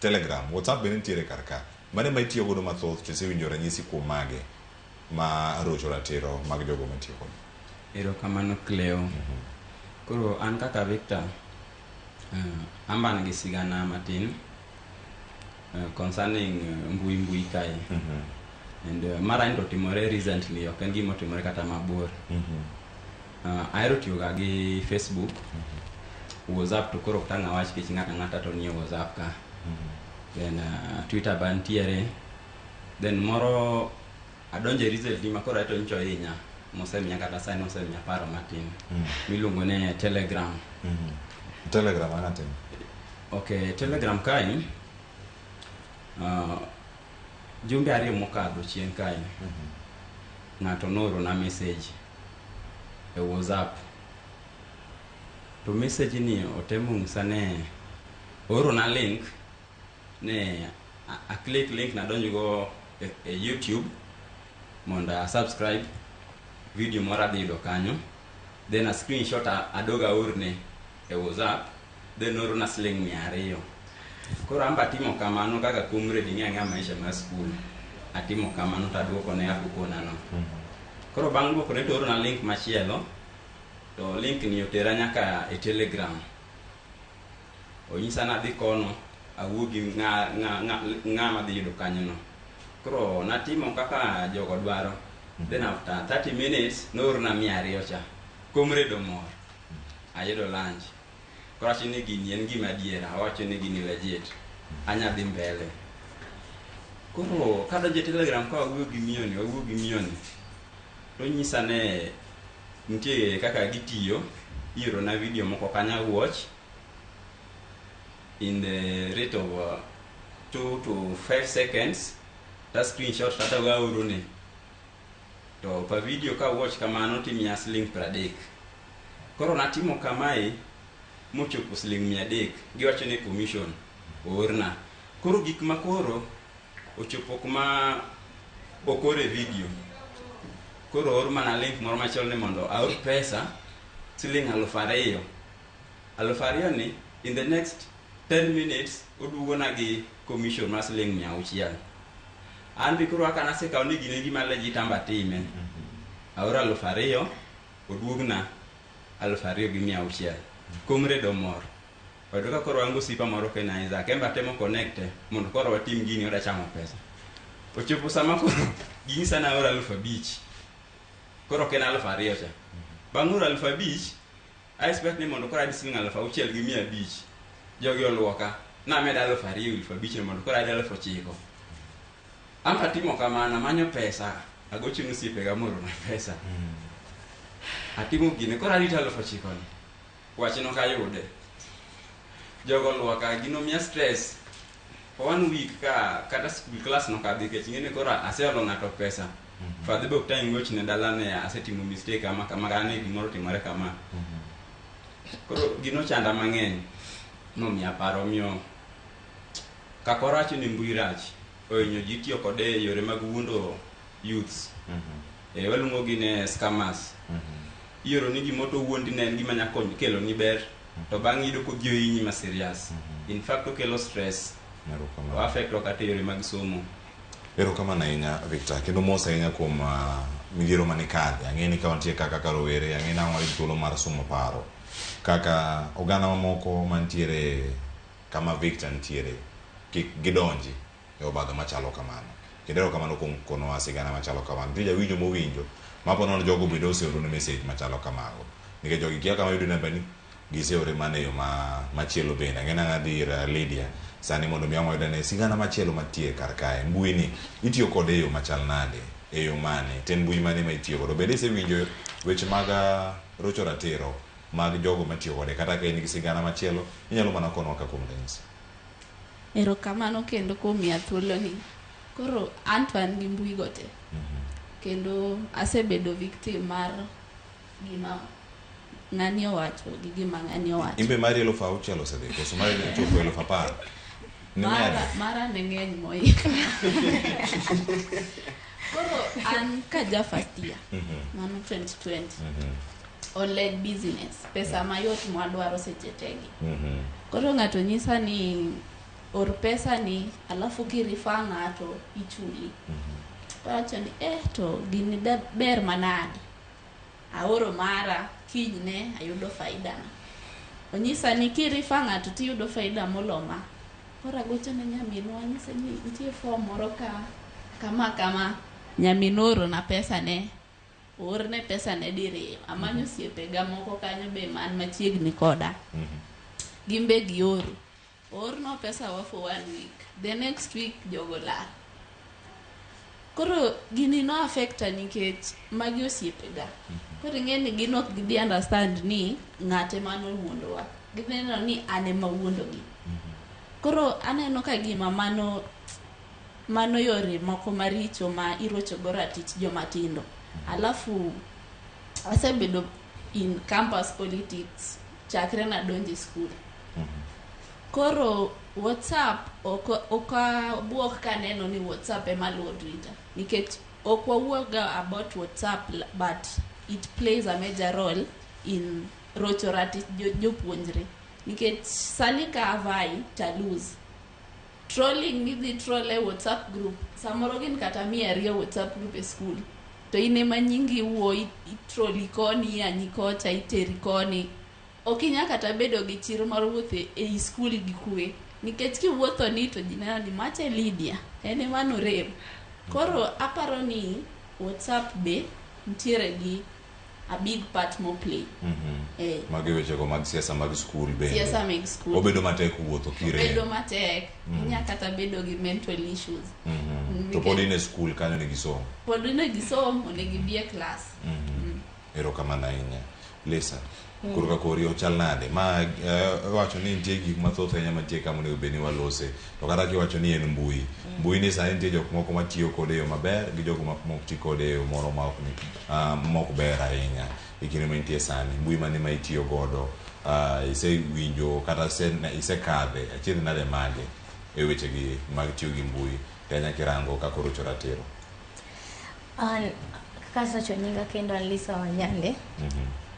Telegram, WhatsApp bende nitiere kar ka. Mane ma itiyo godo mathoth to isewinjo ranyisi kuom mage ma rocho ratiro mag jogo matiyo kode? Erokamano Cleo. Koro an kaka Victor, an be an gi sigana matin concerning mbui mbui kae. And mara ni to otimore recently, ok en gima otimore kata mabor. Ahero tiyoga gi Facebook, WhatsApp to koro ok tang' awach nikech ng'ato ang'ata to nie WhatsApp ka. Then Twitter ba nitiere. Then moro adonje recently ma koro aeto nyocha ohinya mosemiya kata sani osemiya paro matin miluongo ni Telegram. Telegram ang'o timo? Okay, Telegram kae jumbe ariyo mokadho chien kae ng'ato noorona message e WhatsApp to message ni otemo nyisa ne oorona link ne a click link nadonj go e YouTube mondo a subscribe video moro adhi yudo kanyo then a screenshot adog aorne e WhatsApp then oorona siling 200. Koro an be atimo kamano kaka comrade ing'e ang'eya maisha mar skul. Atimo kamano to aduokone kaka okonano. Koro bang' duokone to oorona link machielo to link ni otera nyaka e Telegram. Onyisa ni adhi kono awuo gi ng'ama adhi yudo kanyono. Koro natimo kaka jogo dwaro. Then after 30 minutes noorona 200 cha. Comrade omor. Ayudo lunch. Koro awacho ni gini en gima adiera, awacho ni gini legit. Anya dhi mbele. Koro kadonjo e Telegram ka wawuoyo gi miyo ni, to onyisa ne nitie kaka gitiyo, iorona video moko kanyo watch in the rate of 2 to 5 seconds, ta screenshot kata aorone. To pa video ka watch kamano timiya siling 30. Koro natimo kamae mochopo siling 300, giwacho ni commission oorna. Koro gik ma koro ochopo kuma ok ore video. Koro oor mana link moro machielo ni mondo aor pesa siling 2000. 2000 ni in the next 10 minutes oduogona gi commission mar siling 600. An be koro kaka nasekawo ni gini en gima legit an be atime. Aoro 2000 oduogna 2600. Comrade omor. Oyudo ka koro wan gi osiepa moro Ken Isaac, en be atemo connect mondo koro watim gini wadwa chamo pesa. Ochopo sama koro ginyisa ni aor 5000. Koro ok en 2000 cha. Bang' oro 5000, I expect ni mondo koro ayud siling 6500. Jogi oluoka. Namedo 2000 5000 mondo koro ayud 9000. An to atimo kamano, amanyo pesa, agocho ne osiepega moorona pesa. Atimo gini, koro arito 9000 ni. Wach nok ayude. Jogo oluoka, gino miya stress. For 1 week ka kata school class nok adhi nikech ing'e ni koro aseolo ng'ato pesa. Fadhi be ok tang' gochne dala ne asetimo mistake kama kama kata ne gimoro otimore kama. Koro gino chanda mang'eny momiya paro omiyo kaka waracho ni mbui rach ohinyo ji tiyo kode e yore mag wuondo youths. Waluongo gi ne scammers. Ioro ni gimoro to owuondi ne en gima nyalo kelo ni ber to bang'e iyudo kodhi ohinyi ma serious. In fact okelo stress. O affect kata e yore mag somo. Erokamano ahinya Victor, kendo mos ahinya kuom midhiero mane kadhe. Ang'e ni ka wantie kaka rowere, ang'e ni ang' wayud thuolo mar somo paro kaka oganda mamoko mantiere kama Victor nitiere kik gidonji e obadho machalo kamano. Kendo erokamano kuom konowa sigana machalo kamano. Nitie jawinjo mowinjo mapo nono jogo bende oseorone message machalo kamago. Nikech jogi kia kama yudo nambani, giseore mana e yo machielo bende. Ang'e ni ang' adhi ir Lydia sani mondo mi ang' wayud ane sigana machielo mantie kar kae. Mbui ni itiyo kode e yo machal nade? E yo mane? To en mbui mane ma itiyo godo? Bende isewinjo weche mag rocho ratiro mag jogo matiyo kode? Kata ka in gi sigana machielo, inyalo mana konowa ka kuom ranyisi. Erokamano kendo kuom miya thuoloni. Koro an to an gi mbui go te. Kendo asebedo victim mar gima ng'ani owacho gi gima ng'ani owacho. Imbe mari 6000 osedhi koso mari chopo 10,000? Ni Mara ne ng'eny mohingo. Koro an ka ja first year, mano 2020. Online business, pesa mayot mwadwaro seche tegi. Koro ng'ato nyisa ni or pesa ni alafu kirefer ng'ato ichuli. Koro awacho ni eh to gini da ber manade. Aoro mara kinyne ayudo faida na. Onyisa ni kirefer ng'ato tiyudo faida molo ma. Koro agocho ne nyaminwa anyise ni nitie form moro ka kama kama. Nyaminwa oorona pesa ne. Oorne pesa ne diriyo. Amanyo osiepega moko kanyo be man machiegni koda. Gin be gioro. Oornwa pesa wa for one week. The next week jogo lal. Koro gini no affecta nikech magi osiepega. Koro ing'e ni gin ok gidhi understand ni ng'ate mane owuondowa. Gidhi neno ni an ema awuondogi. Koro aneno ka gima mano mano yore moko maricho ma irocho go ratich joma tindo. Alafu asebedo in campus politics chakre nadonjo e school. Koro WhatsApp ok abuok kaneno ni WhatsApp ema luwo Twitter. Nikech ok wawuoga about WhatsApp but it plays a major role in rocho ratich jopuonjre. Nikech sani ka avai to lose. Trolling midhi troll e WhatsApp group samoro gin kata 200 WhatsApp group e school. To in ema nyingi wuo itroli koni iyanyi kocha iteri koni. Ok inyal kata bedo gi chir mar wuotho ei school gi kwe. Nikech kiwuotho ni to ji neno ni macha e Lydia en ema norem. Koro aparo ni WhatsApp be nitiere gi a big part mo play. Magi wechego mag siasa mag skul bende. Siasa mag skul. Obedo matek wuotho kirem. Obedo matek. Inya kata bedo gi mental issues. To pod in e skul kanyo onego isom. Pod onego isom, onego ibi e class. Erokamano ahinya. Lisa, koro ka kori ochal nade? Ma iwacho ni nitie gik mathoth ahinya mantie ka monego bed ni walose. To kata kiwacho ni en mbui. Mbui ni sani nitie jok moko matiyo kode e yo maber gi jogo mok ti kode e yo moro ma ok ni mok ber ahinya. E kinde mantie sani, mbui mane ma itiyo godo, isewinjo kata isekadhe, achiedh nade mage e wechegi mag tiyo gi mbui, to kirango kaka orocho ratiro. An kaka asewacho nyinga kendo an Lisa Wanyande.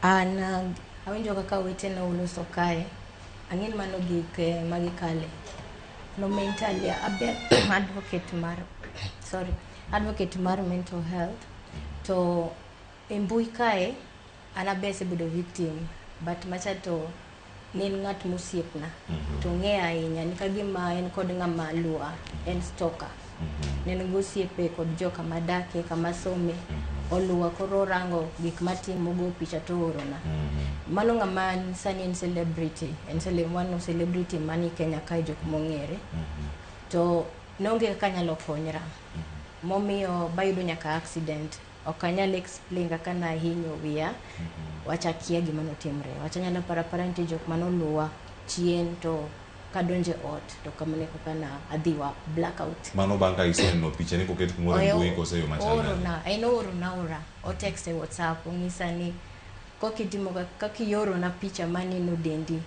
An awinjo kaka wetena oloso kae. Ang'e ni mano gik magikale. No mentally abe advocate mar sorry, advocate mar mental health. To e mbui kae an abe asebedo victim but macha to ne en ng'at mosiepna. To ong'eya ahinya ni kagima en kod ng'ama luwa, en stalker. Ne en gi osiepe kod joka madake, kama some, oluwa koro orango gik matimo ogo picha to oorona. Mano ng'ama sani en celebrity, en one celebrity mani Kenya kae jok mong'ere. To ne onge kaka anyalo konyra. Momiyo bayudo nyaka accident. Ok anyal explain kaka nahinyo wiya. Wach akia gima notimre. Wach anyalo paro apara nitie jok manoluwa chien to kadonjo e ot to kamano e kaka na adhi wa blackout. Mano bang' ka iseneno pichani koket kumoro e mbui kose yo machal nade? Oorona, en oorona ora. O text e WhatsApp onyisa ni kokitimo kaka iorona picha maneno dendi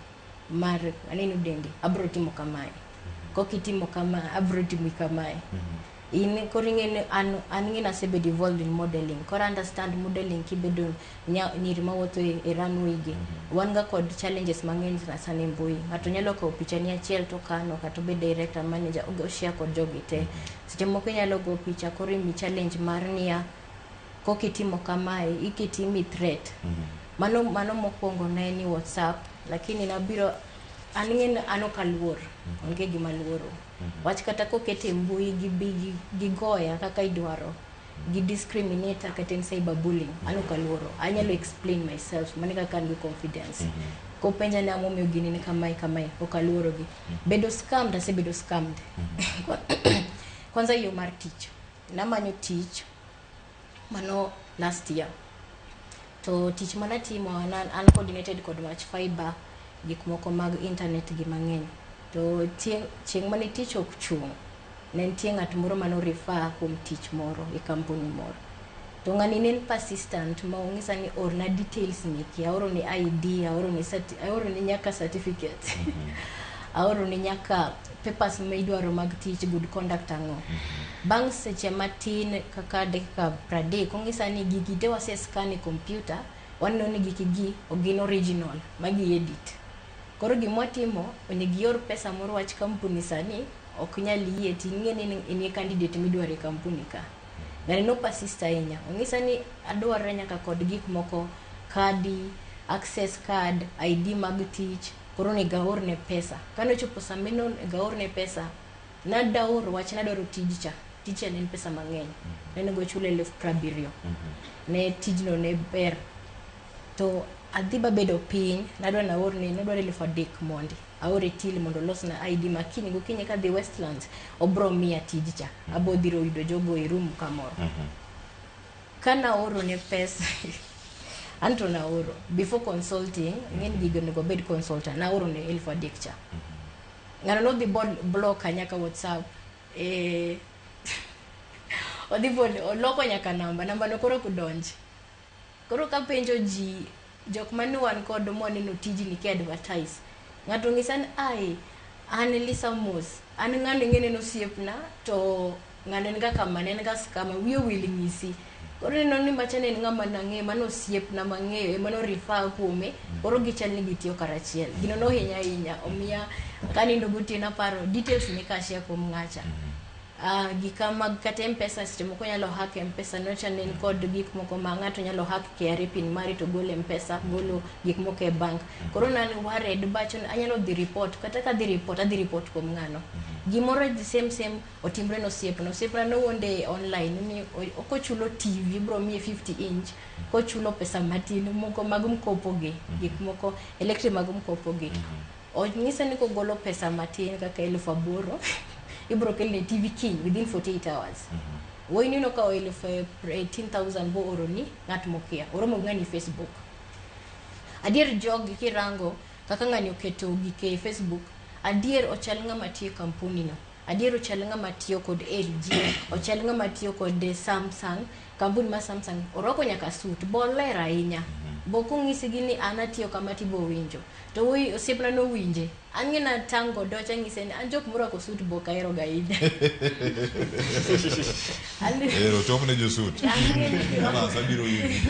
mar aneno dendi abro timo kamae. Kokitimo kama abro timo kamae. In koro ing'e ni an ing'e ni asebedo involved in modeling. Koro understand modeling kibedo nyiri mawuotho e runway gi. Wan ga kod challenges mang'eny sana sana e mbui. Ng'ato nyalo kawo pichani achiel to kano kata obed director manager o share kod jogi te. Seche moko inyalo go picha koro imi challenge mar niya kokitimo kamae iketi imi threat. Mano mokwongo ne ni WhatsApp lakini nabiro an ing'e ni an ok aluor. Onge gima aluoro. Wach kata kokete mbui gibi gigoya kaka idwaro. Gi discriminate kata en cyberbullying. An ok aluoro. Anyalo explain myself. Mano e kaka an gi confidence. Kopenja ni ang'o momiyo gini ni kamae kamae, ok aluoro gi. Bedo scammed, asebedo scammed. Kwanza yo mar tich. Namanyo tich mano last year. To tich manatimo an coordinated kod wach fiber, gik moko mag internet gi mang'eny. To chieng' mane tich ok chung', ne nitie ng'at moro mane o refer kuom tich moro e kampuni moro. To ng'ani ne en persistent ma onyisa ni orna details meki, aorone ID, aorone nyaka certificate. Aorone nyaka papers ma idwaro mag tich, good conduct ang'o. Bang' seche matin kaka dakika 30, onyisa ni gigi te wase scan e computer, Waneno ni giki gi ok gin original, magi edit. Koro gimwatimo, onego ior pesa moro wach kampuni sani ok nyal yie ting'e ni in e candidate midwaro e kampuni ka. Ng'ani no persist ahinya. Ong'isa ni adwaro nyaka kod gik moko, kadi, access card, ID mag tich, koro onego aorne pesa. Kane ochopo sama onego aorne pesa, nadaoro wach nadwaro tij cha. Tij cha ne en pesa mang'eny. Ne onego chul 70,000. Ne tijno ne ber. To adhi babedo piny, nadwa naorne, nodwaro 3,000 mondi. Aore till mondo olosna ID ma kiny gokinyi kadhi Westlands, obro miya tij cha. Abo dhiro yudo jogo e room kamoro. Kanaoro ne pesa, anto naoro, before consulting, ng'eni gigo onego bed consultant, naoro ne 3,000 cha. Ng'ano nodhi block nyaka WhatsApp. Odhi oloko nyaka namba, namba no koro ok donj. Koro kapenjo ji, jok mane wan kod mwaneno tijni ki advertise, ng'ato ng'isa ni ai, an Lisa Mos, an ng'ano ing'e ni en osiepna, to ng'ano en ga kama, en ga scammer, wiye owil ng'isi. Koro ineno ni macha ne en ng'ama nang'eyo, mano osiepna mang'eyo, ema no refer kuome, koro gichal ni gitiyo karachiel. Gino nohinya ahinya, omiya kanindo gotieno aparo details ne ka share kuom ng'acha. Gika mag kata M-Pesa seche moko nyalo hack M-Pesa nocha ne en kod gik moko ma ng'ato nyalo hack KRA pin mari to golo M-Pesa, golo gik moko e bank. Koro nan worried bacho ni anyalo dhi report, kata ka adhi report, adhi report kuom ng'ano. Gimoro the same same otimre ne osiepna. Osiepna nowuonde online ni kochulo TV ibro miye 50 inch, kochulo pesa matin moko mag mkopo gi, gik moko electric mag mkopo gi. Onyise ni kogolo pesa matin kaka 8,000 ibro kelne TV kiny within 48 hours. Wuoyi ni nokawo 18,000 bo oro ni ng'at mokia. Oromo gi ng'ani Facebook. Adier jogi kirango kaka ng'ani oketo gike e Facebook, adier ochal ng'ama tiyo e kampuni no. Adier ochal ng'ama tiyo kod LG, ochal ng'ama tiyo kod Samsung, kampuni mar Samsung. Orwako nyaka suit, bo ler ahinya. Bo kong'isi gi ni an atiyo kama tibo winjo. To wuoyi osiepna nowinje. An ng'e natang' godo ang'ise ni an jok morwako suit bo ok ahero ga ahinya. Ero chop ne jo suit. Evans abiro yudi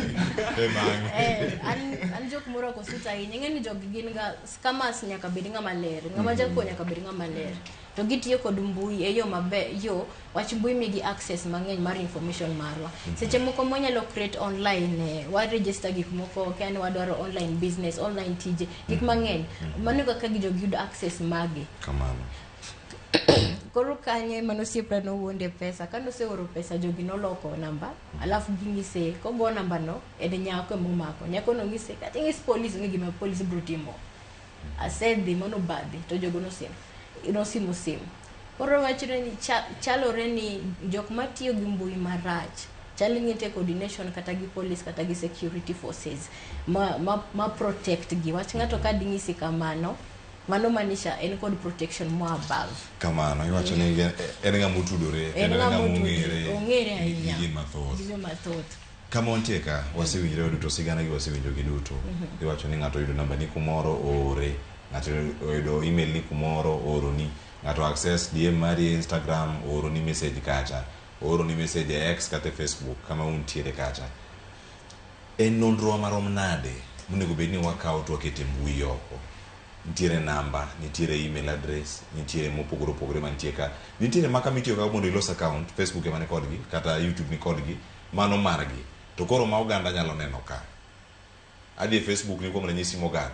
e bang'e. An jok morwako suit ahinya. Ing'e ni jogi gin ga scammers, nyaka bed ng'ama ler. Ng'ama jakuo nyaka bed ng'ama ler. To gitiyo kod mbui e yo maber, yo wach mbui migi access mang'eny mar information marwa. Seche moko mwanyalo create online, wa register gik moko, kia ni wadwaro online business, online tije, gik mang'eny. Mano kaka jogi yudo access magi. Kamano. Koro kanyo ema nosiepna nowuonde pesa. Kane oseoro pesa, jogi noloko namba, alafu ging'ise, kogo namba no, en nyako emomako. Nyako no ng'ise, kata ing'is polis, onge gima polis biro timo. Asedhi, mano badhi, to jogo nosimo simu. Koro wachre ni chalore ni jok matiyo gi mbui marach, chal ni nitie coordination kata gi police kata gi security forces ma protect gi. Wach ng'ato ka ding'isi kamano, mano maanisha en kod protection more above. Kamano, iwacho ni en ng'ama otudore, En kendo en ng'ama ng'ama otudore, ong'ere ong'ere ahinya. gi ji mathoth. Gi ji mathoth. Kama wantie ka, wasewinjore duto, sigana gi wasewinjo gi duto. Iwacho ni ng'ato oyudo namba ni kumoro oore, ng'ato oyudo email ni kumoro ooroni, ng'ato access DM mari e Instagram ooroni message kacha, ooroni message e X kata e Facebook kama untiere kacha. En nonro marom nade monego bed ni wakawo to waketo e mbui oko? Nitiere namba, nitiere email address, nitiere mopogore opogore mantie ka. Nitiere maka mitiyo go mondo ilos account, Facebook ema ni kodgi, kata YouTube ni kodgi, mano margi. To koro ma oganda nyalo neno ka. Adhi e Facebook ni kuom ranyisi Morgan,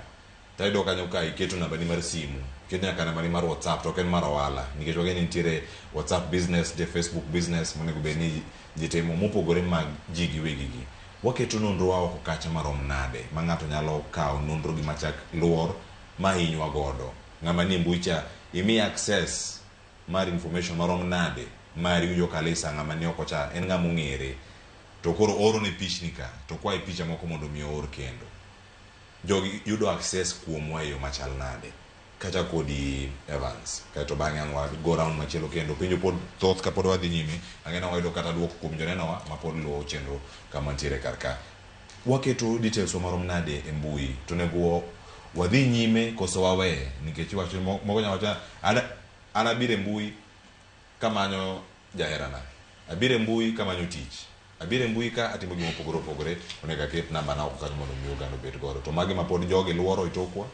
tayudo kanyo ka iketo namba ni mar simu, iketo nyaka namba ni mar WhatsApp, to ok en mar ohala, nikech wang'eyo ni nitiere WhatsApp business, nitie Facebook business, monego bed ni ji timo mopogore mag ji giwegi gi. Waketo nonro wa oko kacha marom nade, ma ng'ato nyalo kawo nonro gi machak luor ma hinywa godo. Ng'ama nie mbui cha, imiye access mar information marom nade, mari winjo kalisa ng'ama ni oko cha, en ng'ama ong'ere. To koro oro ne pichni ka, to kwaye picha moko mondo mi oor kendo. Jogi yudo access kuomwa e yo machal nade? Kacha kodi Evans, kaeto bang'e ang' wago round machielo kendo. Penjo pod thoth kapod wadhi nyime, ang'e ni wayudo kata duoko kuom jonenowa mapod luwo chenro kama ntiere kar ka. Waketo details wa marom nade e mbui? To onego wadhi nyime koso wawe? Nikech iwacho moko nyalo wacho an abiro e mbui kamanyo jaherana, abiro e mbui kamanyo tich. Abiro e mbui ka atimo gima opogore opogore, onego aket namba na oko kanyo mondo mi oganda obed godo. To magi ma pod jogi luoro e tokwa,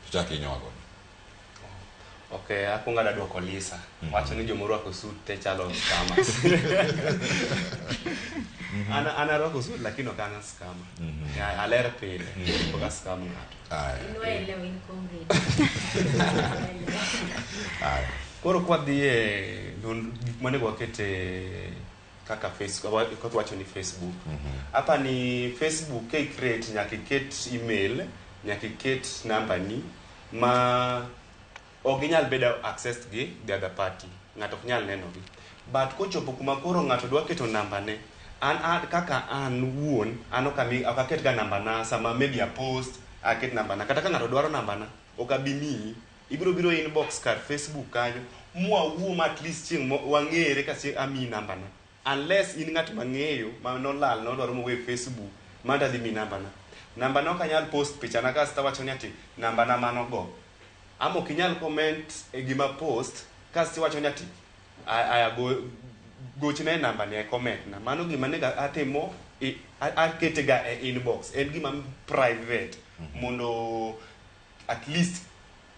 to chak inyowa godo. Ok, akwongo adwa dwoko Lisa. Wacho ni joma orwako suit te chalo scammers. An an arwako suit lakini ok an a scammer. Ya, aler pile. Pok a scam ng'ato. Inwaelewa in comrade. Koro kwadhi e gik monego waket e kaka Facebook, koth wacho ni Facebook. Apa ni Facebook ka i-create nyaka iket email, nyaka iket namba ni ma ok ginyal bedo accessed gi the other party. Ng'ato ok nyal neno gi. But kochopo kuma koro ng'ato dwa keto namba ne, an, an kaka an wuon, an ok ami ok aket ga namba na sama maybe a post, aket namba na. Kata ka ng'ato dwaro namba na, ok abi miyi. Ibiro biro inbox kar Facebook kanyo, mwawuo ma at least chieng' mo wang'ere ka chieng' amiyi namba na. Unless in ng'at mang'eyo ma nolal nodwaro mowuoyo e Facebook, mano to adhi miyi namba na. Namba na ok anyal post picha na kasto awacho ni ati namba na mano go. Ama ok inyal comment e gima post kasto iwacho ni ati aya go gochna e namba ni e comment na. Mano gima nego atimo akete ga e inbox. En gima private mondo at least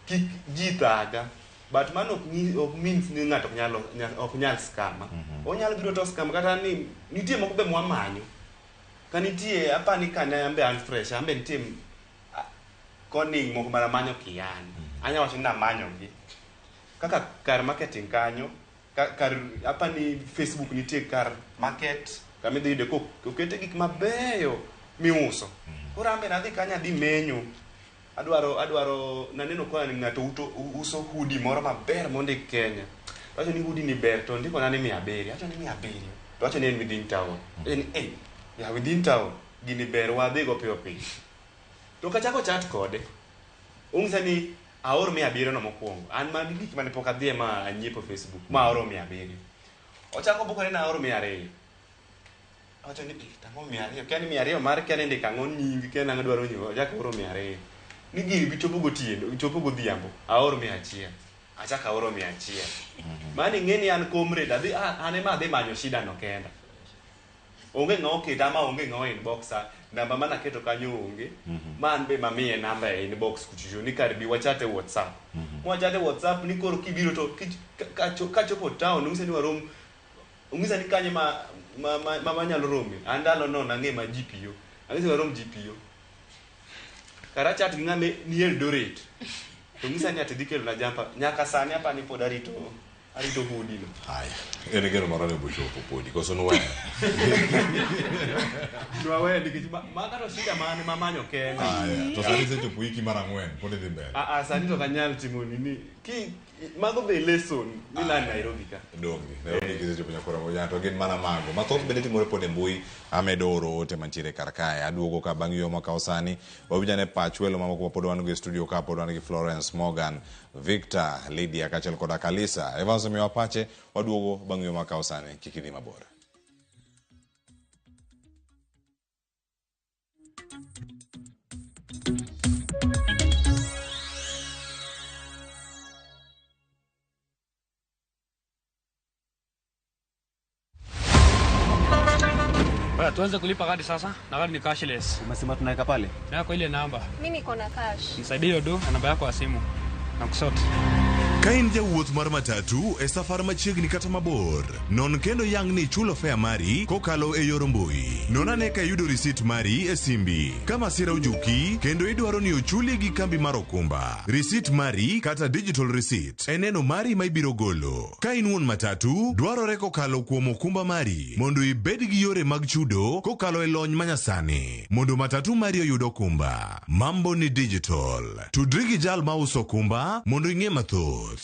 kik ji thaga. But mano ok nyi- ok means ni ng'ato ok nyal ok nyal scama. Onyalo biro to scam kata ni nitie moko be mwamanyo. Ka nitie apani kane an be an fresh, an be nitie koni moko mana manyo kiyani. Anya wacho ni namanyo gi. Kaka kar marketing kanyo, kar apani Facebook nitie kar market kama idhi yude kokete gik mabeyo miuso. Koro an be nadhi kanyo adhi menyo. Adwaro adwaro naneno ka ng'ato uso hoodie moro maber mondik Kenya. Awacho ni hoodie ni ber to ondiko na ni 700. Awacho ni 700. To awacho ni en within town. Awacho ni eh, ya within town. Gini ber wadhi go piyo piyo. To kachako chat kode, onyisa ni aor 700 no mokwongo. An magi gik mane pok adhiye ma anyiepo Facebook, ma aoro 700. Ochako obukore ni aoro 200. Awacho ni eh, tang'o 200? Kia ni 200 mar kia ni ndiko ang'o nying, kia nang'o dwaro nying, ochako aoro 200. Ni gini bi chopo gotieno, chopo godhiambo, aor 100. Achako aoro 100. Mano ing'e ni an comrade, adhi an ema adhi manyo shida no kenda. Onge ng'ama oketa ma onge ng'ama inboxa, namba mana keto kanyo onge. Ma an be mamiye namba e inbox kuchocho ni kar bi wachat e WhatsApp. Mwachat e WhatsApp ni koro kibiro to kachopo town onyisa ni warom, onyisa ni kanye ma ma wanyalo rome. An ndalo no nang'e ma GPO. Anyise ni warom GPO. Kara chat gi ng'ama ni Eldoret. To onyisa ni ati dhi kelona jumper. Nyaka sani apani pod arito arito hoodie no. Haya. En geno moro ne bochopo podi koso nuweyo. Nwaweyo nikech ma kata shida mane mamanyo kenda. Haya, to sani isechopo hiki mar ang'wen, pod idhi mbele. Ah, ah, sani to ok anyal timo nini. Ki mago be lesson milan Nairobi ka. Donge, Nairobi kisechopo nyakora moja to gin mana mago. Mathoth bende timore pod e mbui, amedo oro ote mantiere kar kae. Aduogo ka bang' yueyo makawo sani. Wawinj ane pach welo mamoko ma pod wan go e studio ka, pod wan gi Florence Morgan, Victor, Lydia kaachiel koda Kalisa. Evans omiyowa pache, waduogo bang' yueyo makawo sani. Kik idhi mabor. Bwana, tuanze kulipa kadi sasa na kadi ni cashless. Umesema tunaweka pale? Na kwa ile namba. Mimi niko na cash. Nisaidie hiyo do na namba yako ya simu. Na kusort. Ka in jawuoth mar matatu e safar machiegni kata mabor, non kendo yang ni ichulo fare mari kokalo e yor mbui. Non ane ka iyudo risit mari e simbi. Ka masira ojuki kendo idwaro ni ochuli gi kambi mar okumba, risit mari kata digital receipt e neno mari ma ibiro golo. Ka in wuon matatu, dwarore kokalo kuom okumba mari mondo ibed gi yore mag chudo kokalo e lony manyasani mondo matatu mari oyud okumba. Mambo ni digital. Tudri gi jal ma uso okumba mondo ing'e mathoth.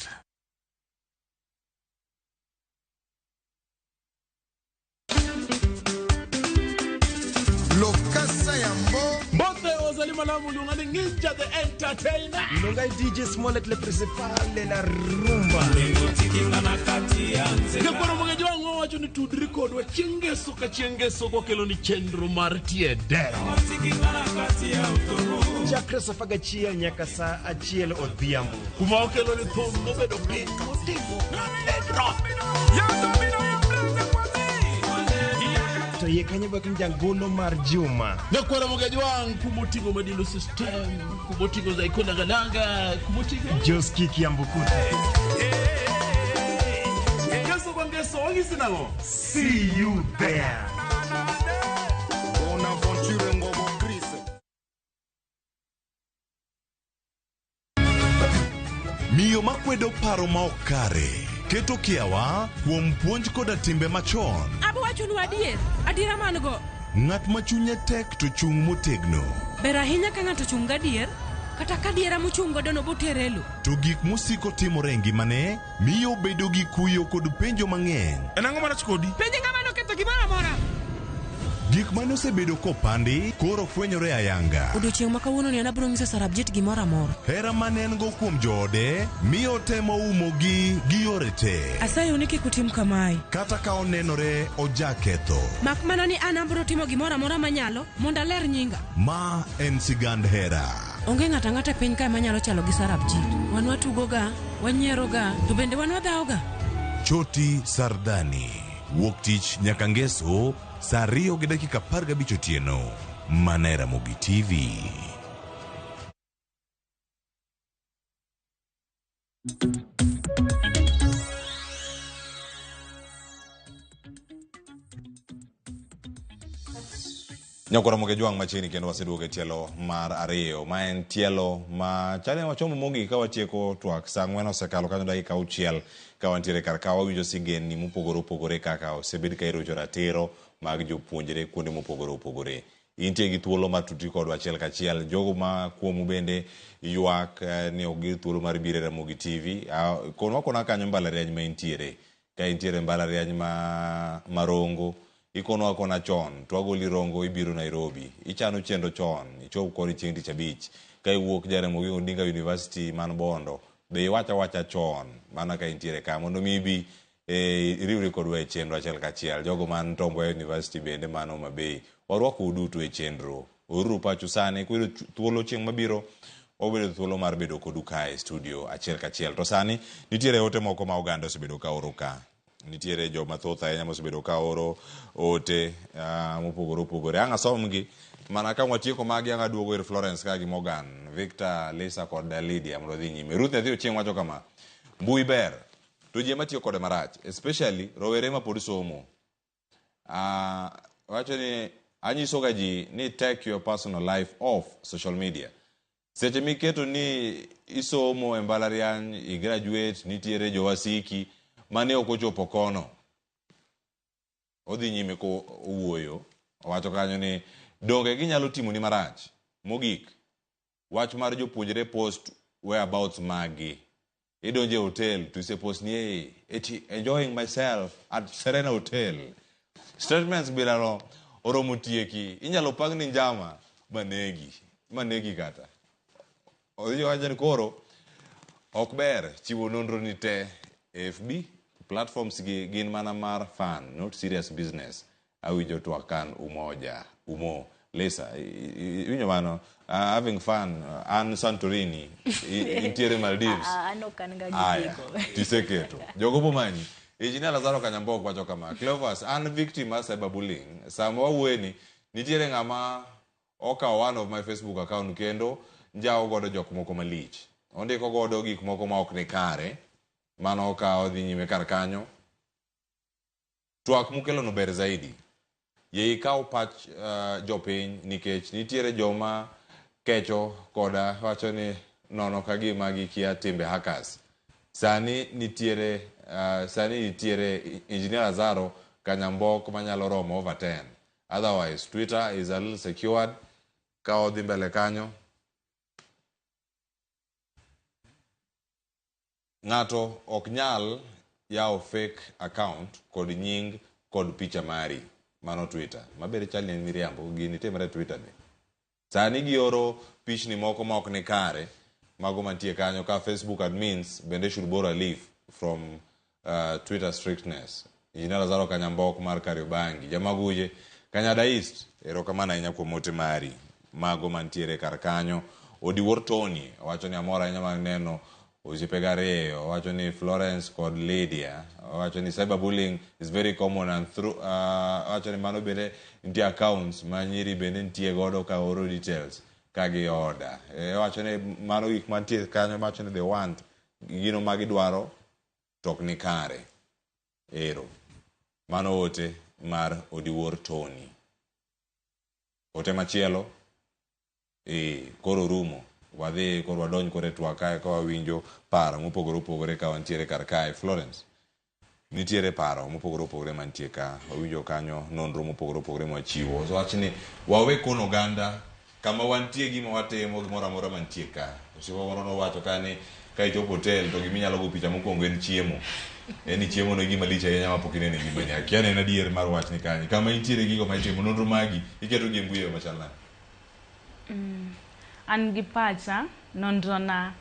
Lokasa Yambo. Mbote ozali malamu luonga ni Ninja the Entertainer. Luonga DJ Smollett le principal de la rumba. Nyakwaro mang'eny wang'o wacho ni tudri kodwa chieng' ngeso ka chieng' ngeso kwakelo ni chenro mar tie dero. Chakre saa apar gachiel nyaka saa achiel odhiambo. Kuma wakelo ni thum mobedo piny motimo bedrock. To iye kanyo bak jangolo mar juma. Nyakwara Mogajwang' kumoting'o Madilu System, kumoting'o Zaiko Langalanga, kumoting'o Joski Kiambukuta. Ngeso kwa ngeso, wang'isi nang'o? See you there. Bonaventure Ngobo Chris. Miyo makwedo paro ma ok kare keto kiawa kuom puonj koda timbe machon. Abo wachonu adier, adiera man go. Ng'at ma chunye tek to chung' motegno. Ber ahinya ka ng'ato ochung' gadier, kata ka adiera mochung' godo no botere e lo. To gik mosiko timore e ngimane miyo obedo gi kuyo kod penjo mang'eny. En ang'o marach kodi? Penj ng'ama noketho gimoro amora. Gik mane osebedo kopandi koro fwenyore ayanga. Odiochieng' ma kawuononi an abiro nyiso Sarabjit gimoro amora. Hera mane en go kuom joode miyo otemo umogi gi yore te. Asayou ni kik utim kamae. Kata ka onenore ojaketho. Mak mana ni an abiro timo gimoro amora manyalo mondo aler nyinga. Ma en sigand hera. Onge ng'ato ang'ata e piny kae manyalo chalo gi Sarabjit. Wan watugoga, wanyieroga, to bende wan wadhawoga. Choti Sardani. Wuok tich nyaka ngeso saa 2:15 otieno. Mana e Ramogi TV. Nyakwara Mogajwang' machiegni kendo waseduogo e tielo mar ariyo ma en tielo ma chal ni wachomo mogik ka watieko twak saa 4 osekalo kanyo dakika 6 ka wantiere kar ka wawinjo sigendni mopogore opogore kaka osebed ka irocho ratiro mag jopuonjre kuonde mopogore opogore. Intie gi thuolo mar tudri kodwa achiel kachiel. Jogo ma kuomu bende ywak ni ok giyud thuolo mar biro e Ramogi TV. Konwa kona kanyo mbalariany ma intiere. Ka intiere mbalariany ma Marongo, ikonwa akona chon, to wagoli Rongo ibiro Nairobi. Ichano chenro chon, ichop koni chieng' tich abich. Ka iwuok Jaramogi Odinga University man Bondo, be iwach awacha chon mana ka intiere ka mondo mi ibi iriwri kodwa e chenro achiel kachiel. Jogo man Tom Mboya University bende man Homa Bay, warwakou duto e chenro. Oruru pachu sani, kuyudo thuolo chieng' mabiro, wabedo thuolo mar bedo kodu kae e studio achiel kachiel. To sani nitiere ote moko ma oganda osebedo ka oro ka. Nitiere joma thoth ahinya mosebedo ka oro ote mopogore opogore. Ang' asomgi mana ka watieko magi ang' aduogo ir Florence ka gi Morgan, Victor, Lisa kod Lydia mondo odhi nyime. Ruth Nyathi Ochieng' wacho kama: mbui ber to ji ema tiyo kode marach, especially rowere ma pod somo. Wacho ni anyisoga ji ni take your personal life off social media. Seche miketo ni isomo e mbalariany, i graduate, nitiere jowasiki mane ok ochopo kono. Odhi nyime ko owuoyo, owacho kanyo ni donge ginyalo timoni marach. Mogik, wach mar jopuonjre post whereabouts magi. Idonjo e hotel to ise post ni hey, eti enjoying myself at Serena Hotel. Statements bilano oromo tieki. Inyalo pang ni njama manegi. Manegi kata. Odhi wacho ni koro ok ber chiwo nonro ni te FB platforms gi gin mana mar fun, not serious business. Awinjo twak kan umoja, umo. Lisa, iwinjo mano? Having fun, an Santorini, intiere Maldives. An ok an ga gi Aya, gigo. tiseketo. Jogo bomanyi. Engineer Lazaro Kanyambok wacho kama, Cleophas, an victim mar cyberbullying. Sama wawuoyeni, nitiere ng'ama okawo one of my Facebook account kendo njawo godo jok moko malich. Ondiko godo gik moko ma ok ni kare. Mano okawo dhi nyime kar kanyo. Twak mukelono ber zaidi. Yie ikaw pach jopiny nikech nitiere joma kecho koda wacho ni nono ka gima gikia timbe hackers. Sani nitiere Engineer Lazaro Kanyambok manyalo romo over 10. Otherwise, Twitter is a little secured. Ka odhi mbele kanyo. Ng'ato ok nyal yawo fake account kod nying kod picha mari. Mano Twitter. Mabende chal ni en miriambo, gini timre Twitter ni. Sani gioro pichni moko ma ok ni kare, mago mantie kanyo ka Facebook admins bende should borrow a leaf from Twitter strictness. Engineer Lazaro Kanyambok mar Kariobangi, Jamaguje, Kanyada East, erokamano ahinya kuom ote mari. Mago mantiere kar kanyo. Odiwuor Tony owacho ni amor ahinya mar neno Osiepe ariyo owacho ni Florence kod Lydia. Owacho ni cyberbullying is very common and through owacho ni mano bende nitie accounts ma nyiri bende nitie godo ka oro details ka gi order. Owacho ni mano gik mantie kanyo mawacho ni they want gino ma gidwaro to ok ni kare. Ero. Mano ote mar Odiwuor Tony. Ote machielo koro rumo. Wadhi koro wadonj koro e twak kae ka wawinjo paro mopogore opogore ka wantiere kar kae. Florence, nitiere paro mopogore opogore mantie ka. Wawinjo kanyo nonro mopogore opogore mwachiwo. So wach ni wawe kono oganda kama wantie gima watimo gimoro amora mantie ka. Osiepa moro nowacho ka ni ka ichopo hotel to gima inyalo go picha mokwongo en chiemo. En ni chiemo no e gima lich ahinya mapok ineno e ngimani. Akia ni en adier mar wachni kanye. Kama intiere gigo ma itimo nonro magi iketo gi e mbui e yo machal nade? An gi pacha nonro na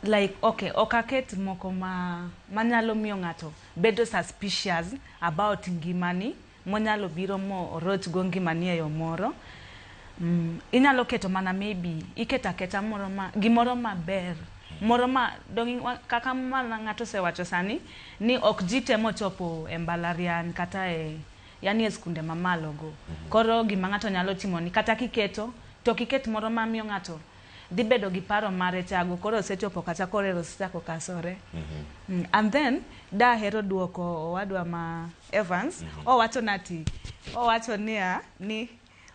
like okay ok aket moko ma manyalo miyo ng'ato bedo suspicious about ngimani monyalo biro mo oroch go ngimani e yo moro. Inyalo keto mana maybe iketo aketa moro ma gimoro maber moro ma dong kaka mana ng'ato osewacho sani ni ok ji te mochopo e mbalariany kata e yani e skunde mamalo go. Koro gima ng'ato nyalo timo ni kata kiketo to ok iket moro mamiyo ng'ato dhi bedo gi paro mare chago koro osechopo kacha koro ero osechako kasore. And then dahero duoko owadwa ma Evans. Owacho nati owacho niya ni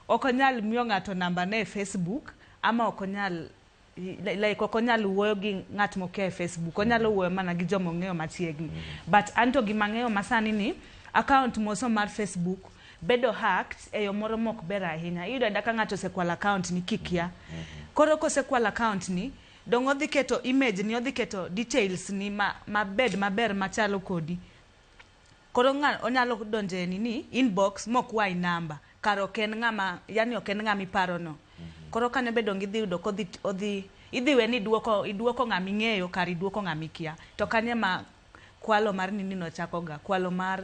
ok onyal miyo ng'ato namba ne e Facebook ama ok onyal like ok onyal wuoyo gi ng'at mokia e Facebook. Onyalo wuoyo mana gi joma ong'eyo machiegni. But anto gima ang'eyo masani ni account moso mar Facebook bedo hacked e yo moro mok ber ahinya. Iyudo ayuda ka ng'ato osekwalo account ni kikia. Koro kosekwalo account ni, dong' odhi keto image ni, odhi keto details ni mabed maber machalo kodi. Koro onyalo donjo e nini inbox mokwayi namba. Kar ok en ng'ama, yani ok en ng'ama iparo no. Koro kanyo be dong' idhi yudo kodhi odhi idhi we ni iduoko iduoko ng'ama ing'eyo kar iduoko ng'ama ikia. To kanyo ema kwalo mar nini no chako ga, kwalo mar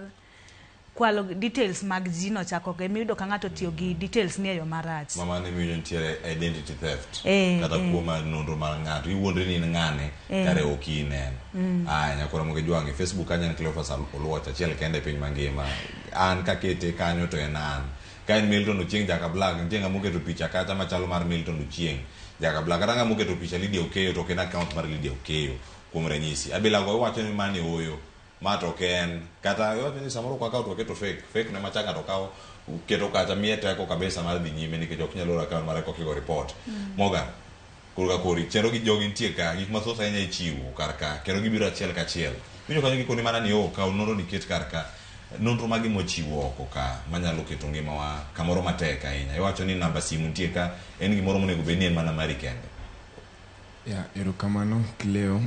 kwalo details mag ji no chako ga. Emiyudo ka ng'ato otiyo gi details ni e yo marach. Ma mano emiwinjo nitiere identity theft. Kata kuo mar nonro mar ng'ato. Iwuondri ni in ng'ane, kare ok in en. Aya, nyakora Moge Jwang', e Facebook kanyo en Cleophas Oluoch achiel kende e piny mangima. An kakete kanyo to en an. Ka en Milton Ochieng' Jakablag, nitie ng'ama oketo picha kacha machalo mar Milton Ochieng' Jakablag. Kata ng'ama oketo picha Lydia Okeyo to ok en account mar Lydia Okeyo kuom ranyisi. Abilago iwacho ni mani ooyo. Ma to ok en. Kata iwacho ni samoro ok wakaw to waketo fake. Fake no ema cha ng'ato kawo keto kacha miye teko kabisa mar dhi nyime nikech ok nyal oro account mare kokigo report. Morgan, korka kori chenro gi jogi nitie ka gik mathoth ahinya ichiwo kar ka kendo gibiro achiel kachiel. Winjo kanyo gikoni mana ni oh kaw nonro ni ket kar ka. Nonro magi mochiwo oko ka manyalo keto ngimawa kamoro matek ahinya. Iwacho ni namba simu nitie ka en gimoro monego bed ni en mana mari kende. Ya, erokamano Cleo.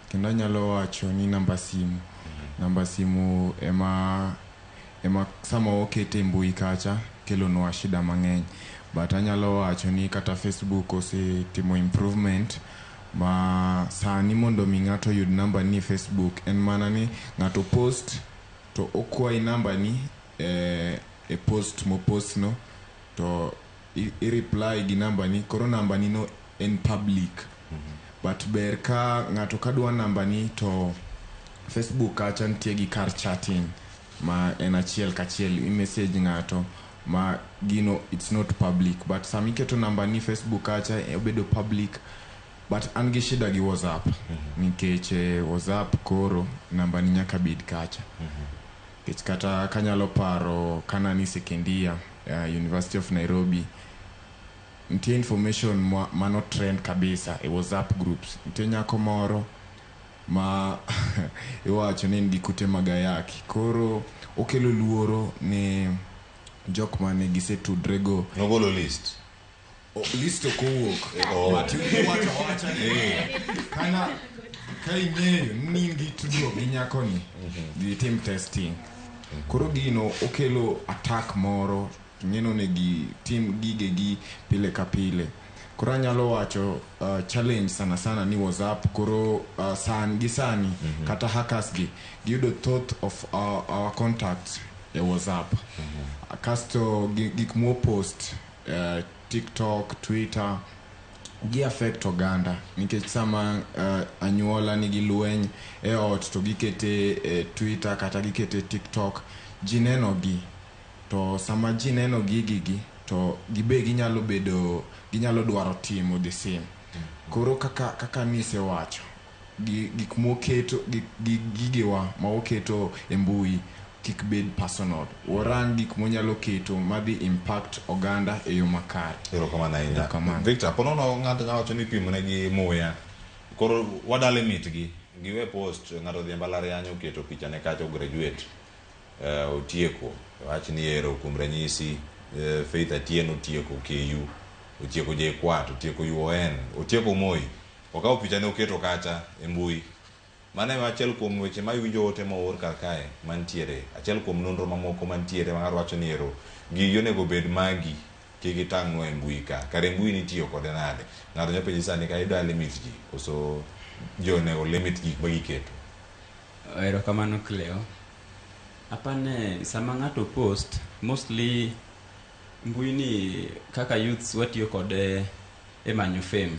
Kendo anyalo wacho ni namba simu. Namba simu ema sama okete e mbui kacha kelonwa shida mang'eny. But anyalo wacho ni kata Facebook osetimo improvement ma sani mondo mi ng'ato oyud namba ni e Facebook en mana ni ng'ato post to okwayi namba ni e post mopost no to i reply gi namba ni koro namba ni no en public. But ber ka ng'ato kadwa namba ni to Facebook kacha nitie gi kar chatting ma en achiel kachiel i message ng'ato ma gino it's not public but sama iketo namba ni Facebook kacha obedo public. But an gi shida gi WhatsApp nikech WhatsApp koro namba ni nyaka bed kacha. Nikech kata kanyalo paro kana ni second year University of Nairobi nitie information mano trend kabisa e WhatsApp groups. Nitie nyako moro ma iwacho ni en gi kute mag ayaki. Koro okelo luoro ne jok mane gisetudre go. Nogolo list. List ok owuok. But iwacho awacha ni kana ka ing'eyo ni in gi tudruok gi nyakoni, dhi itim testing. Koro gino okelo attack moro, ing'eno onego itim gigegi pile ka pile. Koro anyalo wacho challenge sana sana ni WhatsApp koro san gi sani kata hackers gi giyudo thoth of our contacts e WhatsApp. Kasto gik mwopost TikTok, Twitter, Gi affect oganda nikech sama anyuola nigi lweny e ot to gikete e Twitter kata gikete e TikTok, ji neno gi. To sama ji neno gigi gi to gibe ginyalo bedo ginyalo dwaro timo the same. Koro kaka nisewacho gi gik mwaketo gi gigewa ma waketo e mbui kik bed personal. Warang gik mwanyalo keto madhi impact oganda e yo makare. Erokamano ahinya. Erokamano. Victor, po nono ng'ato nyalo wacho ni ipimo negi muya. Koro wada limit gi. Giwe post, ng'ato odhi e mbalariany oketo picha ne kacha graduate. Otieko. Wach ni ero kuom ranyisi Faith Atieno otieko KU, otieko JKUAT, otieko UON, otieko Moi. Okawo picha ne oketo kacha e mbui. Mano e achiel kuom weche ma iwinjo ote moor kar kae mantiere. Achiel kuom nonro mamoko mantiere ma ng'ato wacho ni ero gigi onego bed magi kik itang'nwa e mbui ka. Kare mbui nitiyo kode nade? Ng'ato nyalo penji sani ka idwa limit ji koso ji onego limit gik ma giketo. Erokamano Cleo. Apane sama ng'ato post, mostly mbui ni kaka youths watiyo kode e manyo fame.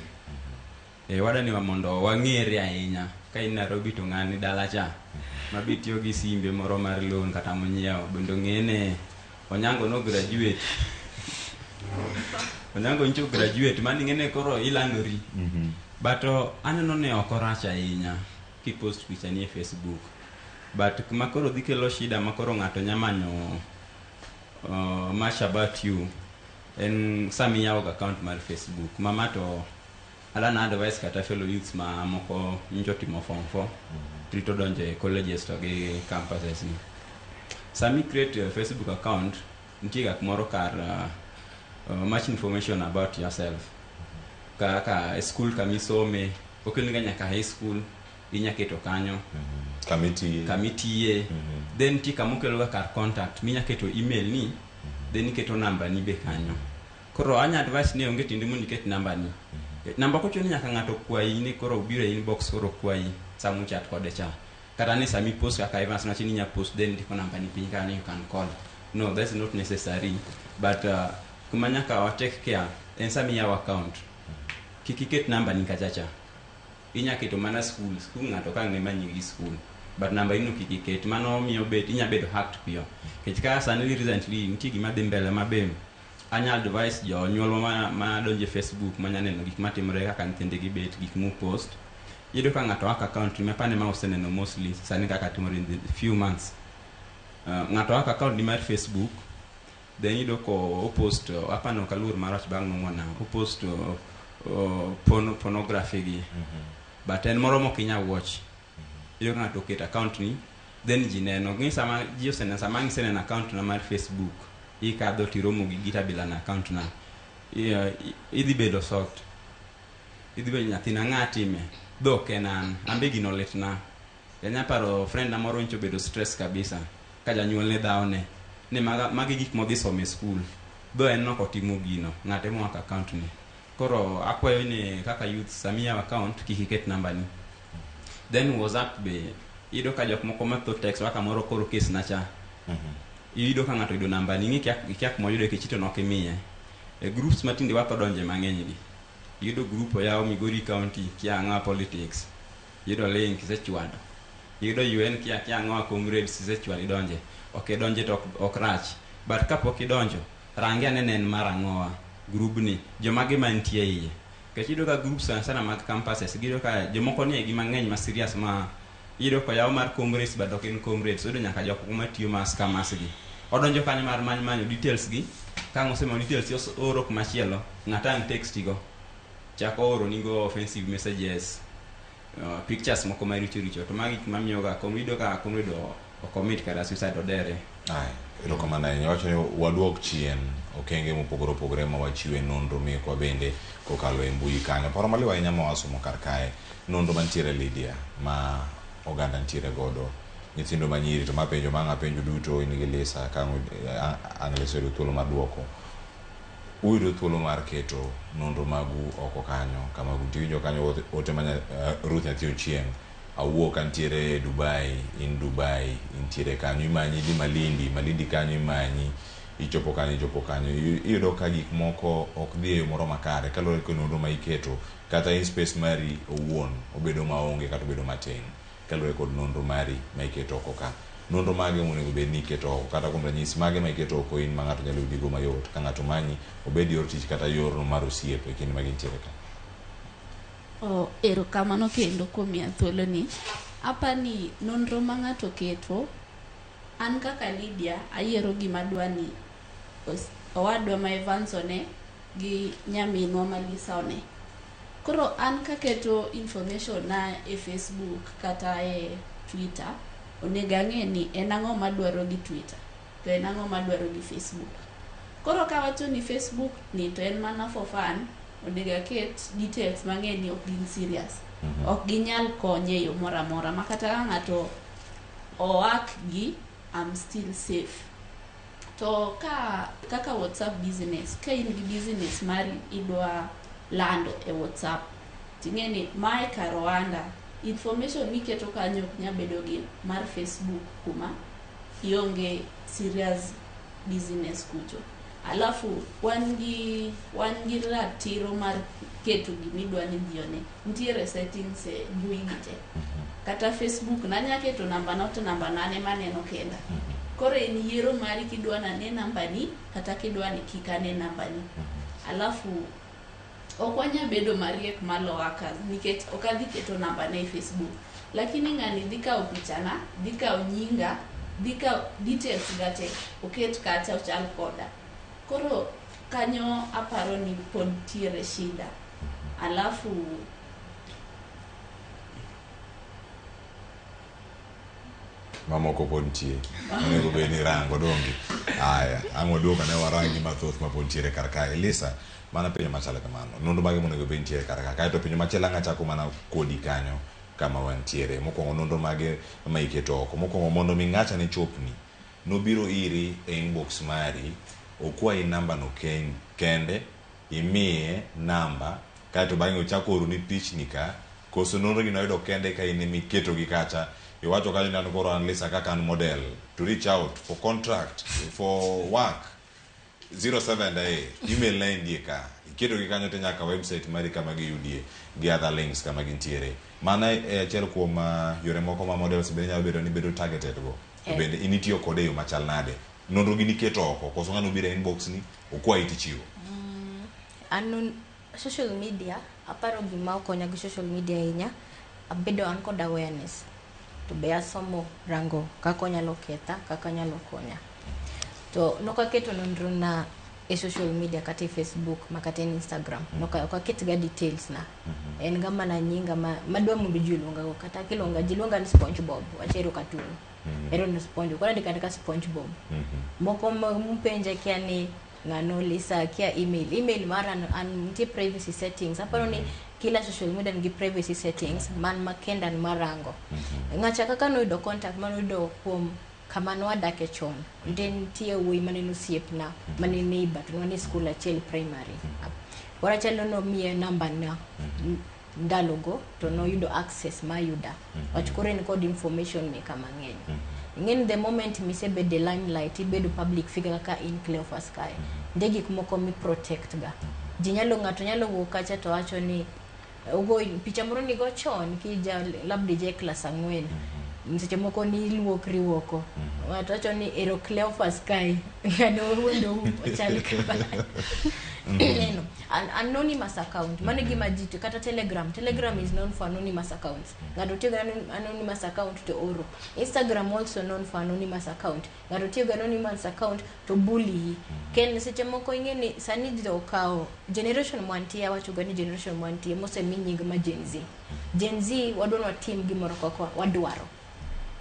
Wadani wa mondo wang'ere ahinya. Ka in Nairobi to ng'ani dala cha ma be tiyo gi simbe moro mar loan kata monyiewo bende ong'e ni Onyango no graduate. Onyango ncho graduate mano ing'e ni koro ilandori. But aneno ni ok orach ahinya kipost picha ni e Facebook. But kuma koro dhi kelo shida ma koro ng'ato nya manyo much about you en sama iyawo ga account mar Facebook. Mama to adwa na advice kata fellow youths ma moko nyocha otimo form 4 rito donjo e colleges to gi campuses ni. Sama i create your Facebook account, nitie ga kumoro kar much information about yourself. Kaka e school kamisome, okelni ga nyaka high school, inya keto kanyo. Kamitiye. Kamitiye. Then nitie kama okelo ga kar contact, minya keto email ni, then iketo namba ni be kanyo. Koro anya advice ni onge tiende mondo iket namba ni. Namba kochuno ni nyaka ng'ato kwayi ni koro obiro e inbox koro kwayi sama uchat kode cha. Kata ni sama ipost kaka Evans nowacho ni inya post then indiko namba ni piny kanyo you can call. No, that's not necessary. But kuma nyaka wa take care en sama iyawo account. Kik iket namba ni kacha cha. Inya keto mana school, school ng'ato ka ng'e manyi gi school. But namba ino kik iket, mano miyo bet inya bedo hacked piyo. Nikech ka sani recently nitie gima dhi mbele ma be anya advice jonyuol ma donjo e Facebook manya neno gik matimore kaka nyithindgi bet, gik mu post. Iyudo ka ng'ato hack account ni mapane ma oseneno mostly sani kaka timore in the few months. Ng'ato hack account ni mar Facebook, then iyudo ko opost, apano ok aluor marach bang' nong'ona, opost pornography gi. But en moro mok inya watch. Iyudo ka ng'ato oketo account ni, then ji neno. Ng'i sama ji oseneno, sama ang' iseneno account na mar Facebook, ikadho tiromo gi gita bila na account na. Idhi bedo shocked. Idhi bedo nyathina ng'a time. Dhok en an, an be gino litna. Anya paro friend na moro nyocha obedo stress kabisa ka janyuol ne dhawne ni magi gik modhi somo e school. Dho en nok otimo gino, ng'ate mo hack account ni. Koro akwayo ni kaka youth sama iyawo account kik iket namba ni. Then WhatsApp be iyudo ka jok moko matho text kaka moro koro case na cha. Iyudo ka ng'ato oyudo namba ni ing'e ikia kuma oyude nikech ito nok imiye. E groups ma tinde watho donje mang'eny gi. Iyudo group oyaw Migori County kia ang'o politics. Iyudo link isechwado. Iyudo UN kia ang'o comrades isechwado idonje. Ok idonje to ok rach. But kapok idonjo, rangi ane ne en mar ang'owa group ni, jomage mantie iye. Nikech iyudo ka groups sana sana mag campuses, iyudo ka jomoko nie gi mang'eny ma serious ma iyudo ka oyaw mar comrades but ok en comrades, oyudo nyaka jok moko matiyo ma scammers gi. Odonjo kanyo mar manyo details gi, ka ang' osemanyo details ooro kumachielo, ng'ato ang' text go. Chako oro nigo offensive messages, pictures moko maricho richo, to magi gik mamiyo ga iyudo ka comrade o commit kata suicide odere. Ai, erokamano ahinya. Wacho ni waduok chien okenge mopogore opogore ma wachiwe nonro mekwa bende kokalo e mbui kanyo. Paro maliw ahinya ma wasomo kar kae, nonro mantiere Lydia ma oganda nitiere godo, nyithindo manyiri to mapenjo ma ang' apenjo duto in gi Lisa ka ang' Lisa oyudo thuolo mar duoko. Uyudo thuolo mar keto nonro magu oko kanyo kama tiwinjo kanyo ote ma Ruth Nyathi Ochieng' awuok antiere Dubai, in Dubai, intiere kanyo imanyi idhi Malindi, Malindi kanyo imanyi. Ichopo kanyo, ichopo kanyo, iyudo ka gik moko ok dhi e yo moro makare kaluwore kod nonro ma iketo kata in space mari owuon obedo maonge kata obedo matin kaluwore kod nonro mari ma iketo oko ka. Nonro mage monego bed ni iketo oko kata kuom ranyisi mage ma iketo oko in ma ng'ato nyalo yudigo mayot ka ng'ato manyi obed yor tich kata yorno mar osiep e kinde ma gintiere ka. Oh, erokamano kendo kuom miya thuoloni. Apani nonro ma ng'ato keto, an kaka Lydia ayiero gima adwa ni owadwa ma Evans one gi nyaminwa ma Lisa one. Koro an kaketo information na e Facebook kata e Twitter, onego ang'e ni en ang'o madwaro gi Twitter to en ang'o madwaro gi Facebook. Koro kawacho ni Facebook ni to en mana for fun, onego aket details mang'e ni ok gin serious. Ok ginyal konye e yo moro amora ma kata ka ng'ato oak gi, I'm still safe. To ka kaka WhatsApp business, ka in gi business mari idwa lando e WhatsApp, ting'e ni mae kar ohanda, information miketo kanyo ok nyal bedo gi mar Facebook kuma ionge serious business kucho. Alafu wan gi ratiro mar keto gimidwa ni ji one. Nitiere settings e mbui gi te. Kata Facebook nanya keto namba na to namba na an ema aneno kenda. Koro en yiero mari kidwa nane nambani kata kidwa ni kik ane nambani. Alafu ok wanya bedo mariek malo hackers nikech ok adhi keto namba na e Facebook. Lakini ng'ani dhi kawo pichana, dhi kawo nyinga, dhi kawo details ga te, oket kacha ochal koda. Koro kanyo aparo ni pod tiere shida. Alafu mamoko pod nitie onego bed ni rango donge. Aya, ang' waduok ane warangi mathoth ma pod nitiere kar kae. Elisa, mana penjo machalo kamano. Nonro mage monego bed nitiere kar ka. Kaeto penjo machielo ang' achako mana kodi kanyo kama wantiere. Mokwongo nonro mage ma iketo oko. Mokwongo mondo mi ng'acha ne chopni, nobiro iri e inbox mari, okwayi namba no kende, imiye namba, kaeto bang'e ochako oroni pichni ka, koso nonro gi noyudo kende ka in ema iketogi kacha. Iwacho kanyo ni an koro an Lisa kaka an model to reach out for contract, for work. 07 e email na indie ka iketogi kanyo to nyaka website mari kama giyudie gi other links kama gintiere. Mano e achiel kuom yore moko ma models bende nyalo bedo ni bedo targeted go. To bende in itiyo kode e yo machal nade? Nonro gi niketo oko koso ng'ano obiro e inbox ni okwayi tichiwo? An social media aparo gima okonya gi social media ahinya, abedo an kod awareness to be asomo rango kaka onyalo ketha, kaka onyalo konya. To nokaketo nonro na e social media kata e Facebook ma kata e Instagram. Ok aket ga details na. En ga mana nyinga madwa mondo ji oluonga go. Kata kiluonga, ji luonga ni SpongeBob, wachero cartoon. Ero ni SpongeBob. Koro andika andika SpongeBob. Moko mupenja kia ni ng'ano Lisa kia email. Email mara an nitie privacy settings. Aparo ni kila social media nigi privacy settings man makenda an marango. Ng'acha kaka noyudo contact manoyudo kuom kama nwadake chon. Nitie wuoyi mane en osiepna, mane neighbor to ne wan e school achiel primary. Koro achalo nomiye namba na ndalogo to noyudo access mayuda. Wach koro en kod information meka mang'eny. Ing'eni the moment misebedo e limelight, ibedo public figure kaka in Cleophas kae. Nitie gik moko mi protect ga. Ji nyalo ng'ato nyalo wuok kacha to wacho ni ogo picha moro nigo chon kija labda ija e klas 4. Seche moko ni iluokri oko. Ng'ato wacho ni ero Cleophas kae. Ng'ano wuondou ochal kama. Neno, anonymous account. Mano e gima ji kata Telegram. Telegram is known for anonymous accounts. Ng'ato tiyo gi anonymous account to oro. Instagram also known for anonymous account. Ng'ato tiyo gi anonymous account to bully. Ken seche moko ing'e ni sani ji okawo generation mwantie, awacho ga ni generation mwantie mosemi nying ma Gen Z. Gen Z wadwa ni watim gimoro kaka wadwaro.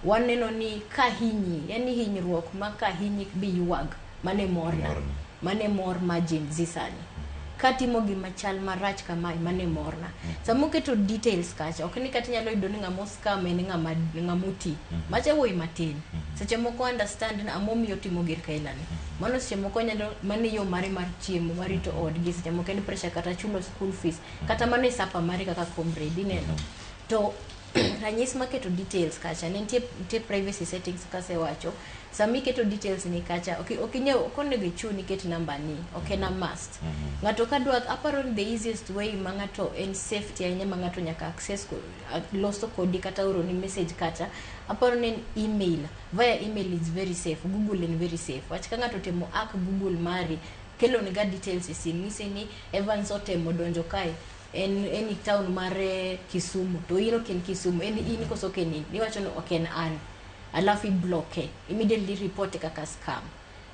Waneno ni ka hinyi, yani hinyruok ma ka hinyi bi ywag, mano e morna. Mano e mor ma Gen Z sani. Katimo gima chal marach kamae, mano e morna. Sama oketo details kacha, ok ni kata inyalo yudo ni ng'ama oscam en ng'ama oti. Macha wuoyi matin. Seche moko understand ni ang'o momiyo otimo gir kailani. Mano seche moko nyalo, mano e yo mare mar chiemo, mar rito odgi, seche moko en pressure kata chulo school fees, kata mano e sapa mare kaka comrade, ineno. To Ranyis maketo details kacha ne nitie, nitie privacy settings kasewacho. Sama iketo details ni kacha, ok inyal, ok onego ichun iket namba ni, ok en a must. Ng'ato kadwa, aparo ni the easiest way ma ng'ato en safety ahinya ma ng'ato nyaka access loso kodi kata oro ni message kacha, aparo ni en email. Via email is very safe, Google en very safe. Wach ka ng'ato otemo hack Google mari, kelo ni ga details e sim, nyisi ni Evans otemo donjo kae, en e town mar Kisumu, to in ok in Kisumu, en in koso ok en in, iwacho ni ok en an, alafu ibloke, immediately report kaka scam.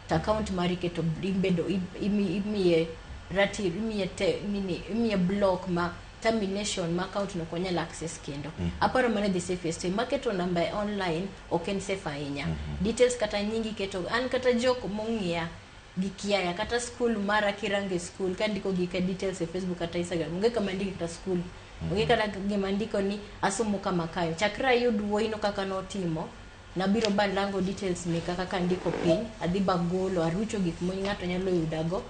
To account mari keto ibedo imiye ratiro, imiye te, nini, imiye block ma termination ma account no ok onyal access kendo. Aparo mano the safest way. Maketo namba e online ok en safe ahinya. Details kata nyingi keto, an kata jok mong'iya gi kiaya kata school mara, kirango e school kandiko gika details e Facebook kata Instagram, onge kama ndiko kata school, onge kata gima ndiko ni asomo kama kayo. Chakre ayud wuoyino kaka notimo, nabiro balango details meka kaka ndiko piny, adhi bagolo, arucho gik ma ng'ato nyalo yudago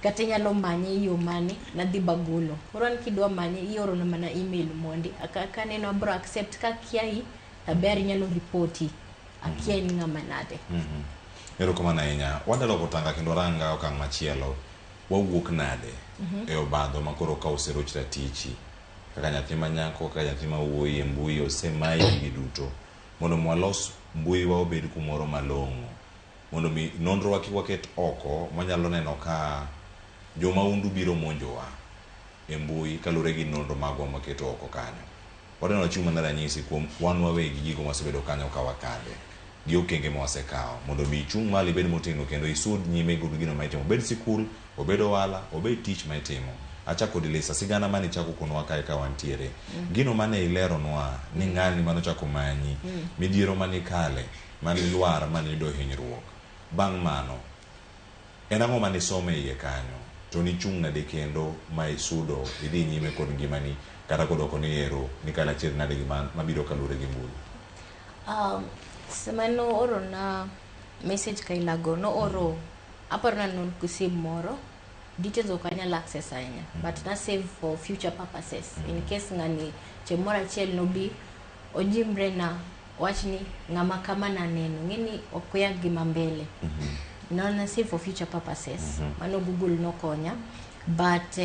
kata inyalo manye e yo mane, nadhi bagolo. Koro an kidwa manye, iorona mana email mondi. Kaneno abro accept, ka kiayi taber inyalo ripoti, akia in ng'ama nade. Erokamano ahinya. Wadaloko tanga kendo ranga okang' machielo. Wawuok nade e obadho ma koro ka oseroch ratichi kaka nyathi ma nyako, kaka nyathi ma wuoyi e mbui osemayi gigi duto, mondo mi walos mbui wa obed kumoro malong'o, mondo mi nonro wa kik waket oko manyalo neno ka jomahundu biro monjowa e mbui kaluwore gi nonro magwa maketo oko kanyo. Wadwa wachiw mana ranyisi kuom wan wawegi gigo masebedo kanyo ka wakadhe gi okenge ma wasekawo mondo mi ichung' malo, ibed motegno kendo isud nyime kod gino ma itimo, obed sikul, obed ohala, obed tich ma itimo. Achako kod Lisa, sigana mane ichako konwa kae ka wantiere, gino mane ileronwa ni ng'ani manochako manyi, midhiero mane ikale, mane ilwar, mane iyudo hinyruok, bang' mano en ang'o mane isomo e iye kanyo, to nichung' nade kendo ma isudo idhi nyime kod ngimani kata kodoko ni ero nikalo achiedh nade gi mabiro kaluwore gi mbui? Sama noorona message kailago, nooro, aparo na non sim moro, details ok anyal access ahinya, but na save for future purposes, in case ng'ani chieng' moro achiel nobi ojimbre na wach ni ng'ama kama naneno, ng'eni ok oya gima mbele. No na save for future purposes. Mano Google nokonya, but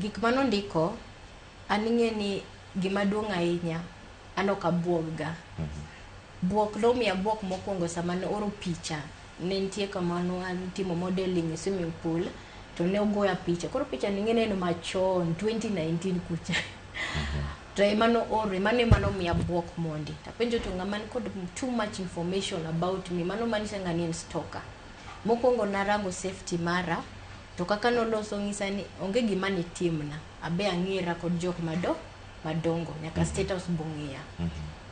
gik manondiko, an ing'e ni gima duong' ahinya, an ok abuog ga. Buok nomiya buok mokwongo sama nooro picha, ne nitie kama nwatimo modeling e swimming pool, to ne ogoya picha. Koro picha ni ing'e neno machon 2019 kucha, to ema nooro, mano ema nomiya buok mondi. Tapenjo to ng'ama ni kod too much information about me, mano manyiso ng'ani en stalker. Mokwongo narango safety mara, to kaka noloso ng'isa ni onge gima nitimna, abe ang'era kod jok madongo nyaka State House bong'iya.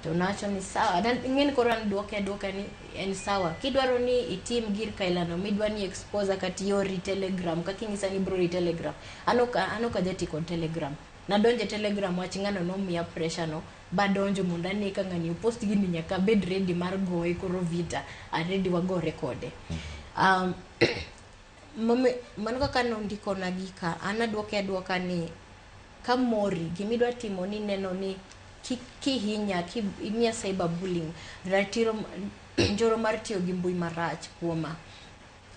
To nawacho ni sawa, ing'eni koro an duoke aduoka ni en sawa, kidwaro ni itim gir kailano midwa ni expose kata iori Telegram, kaka inyisa ni ibro ori Telegram, an ok ajati kod Telegram. Nadonjo e Telegram, wach ng'ano nomiya pressure no badonjo mondo ane ka ng'ani opost gini, nyaka abed ready mar goye. Koro vita already wagore kode. Mano kaka nondikona gika, an aduoke aduoka ni kamori gimidwa timo ni neno ni kihinya imiya cyber bullying, ratiro njoro mar tiyo gi mbui marach kuoma,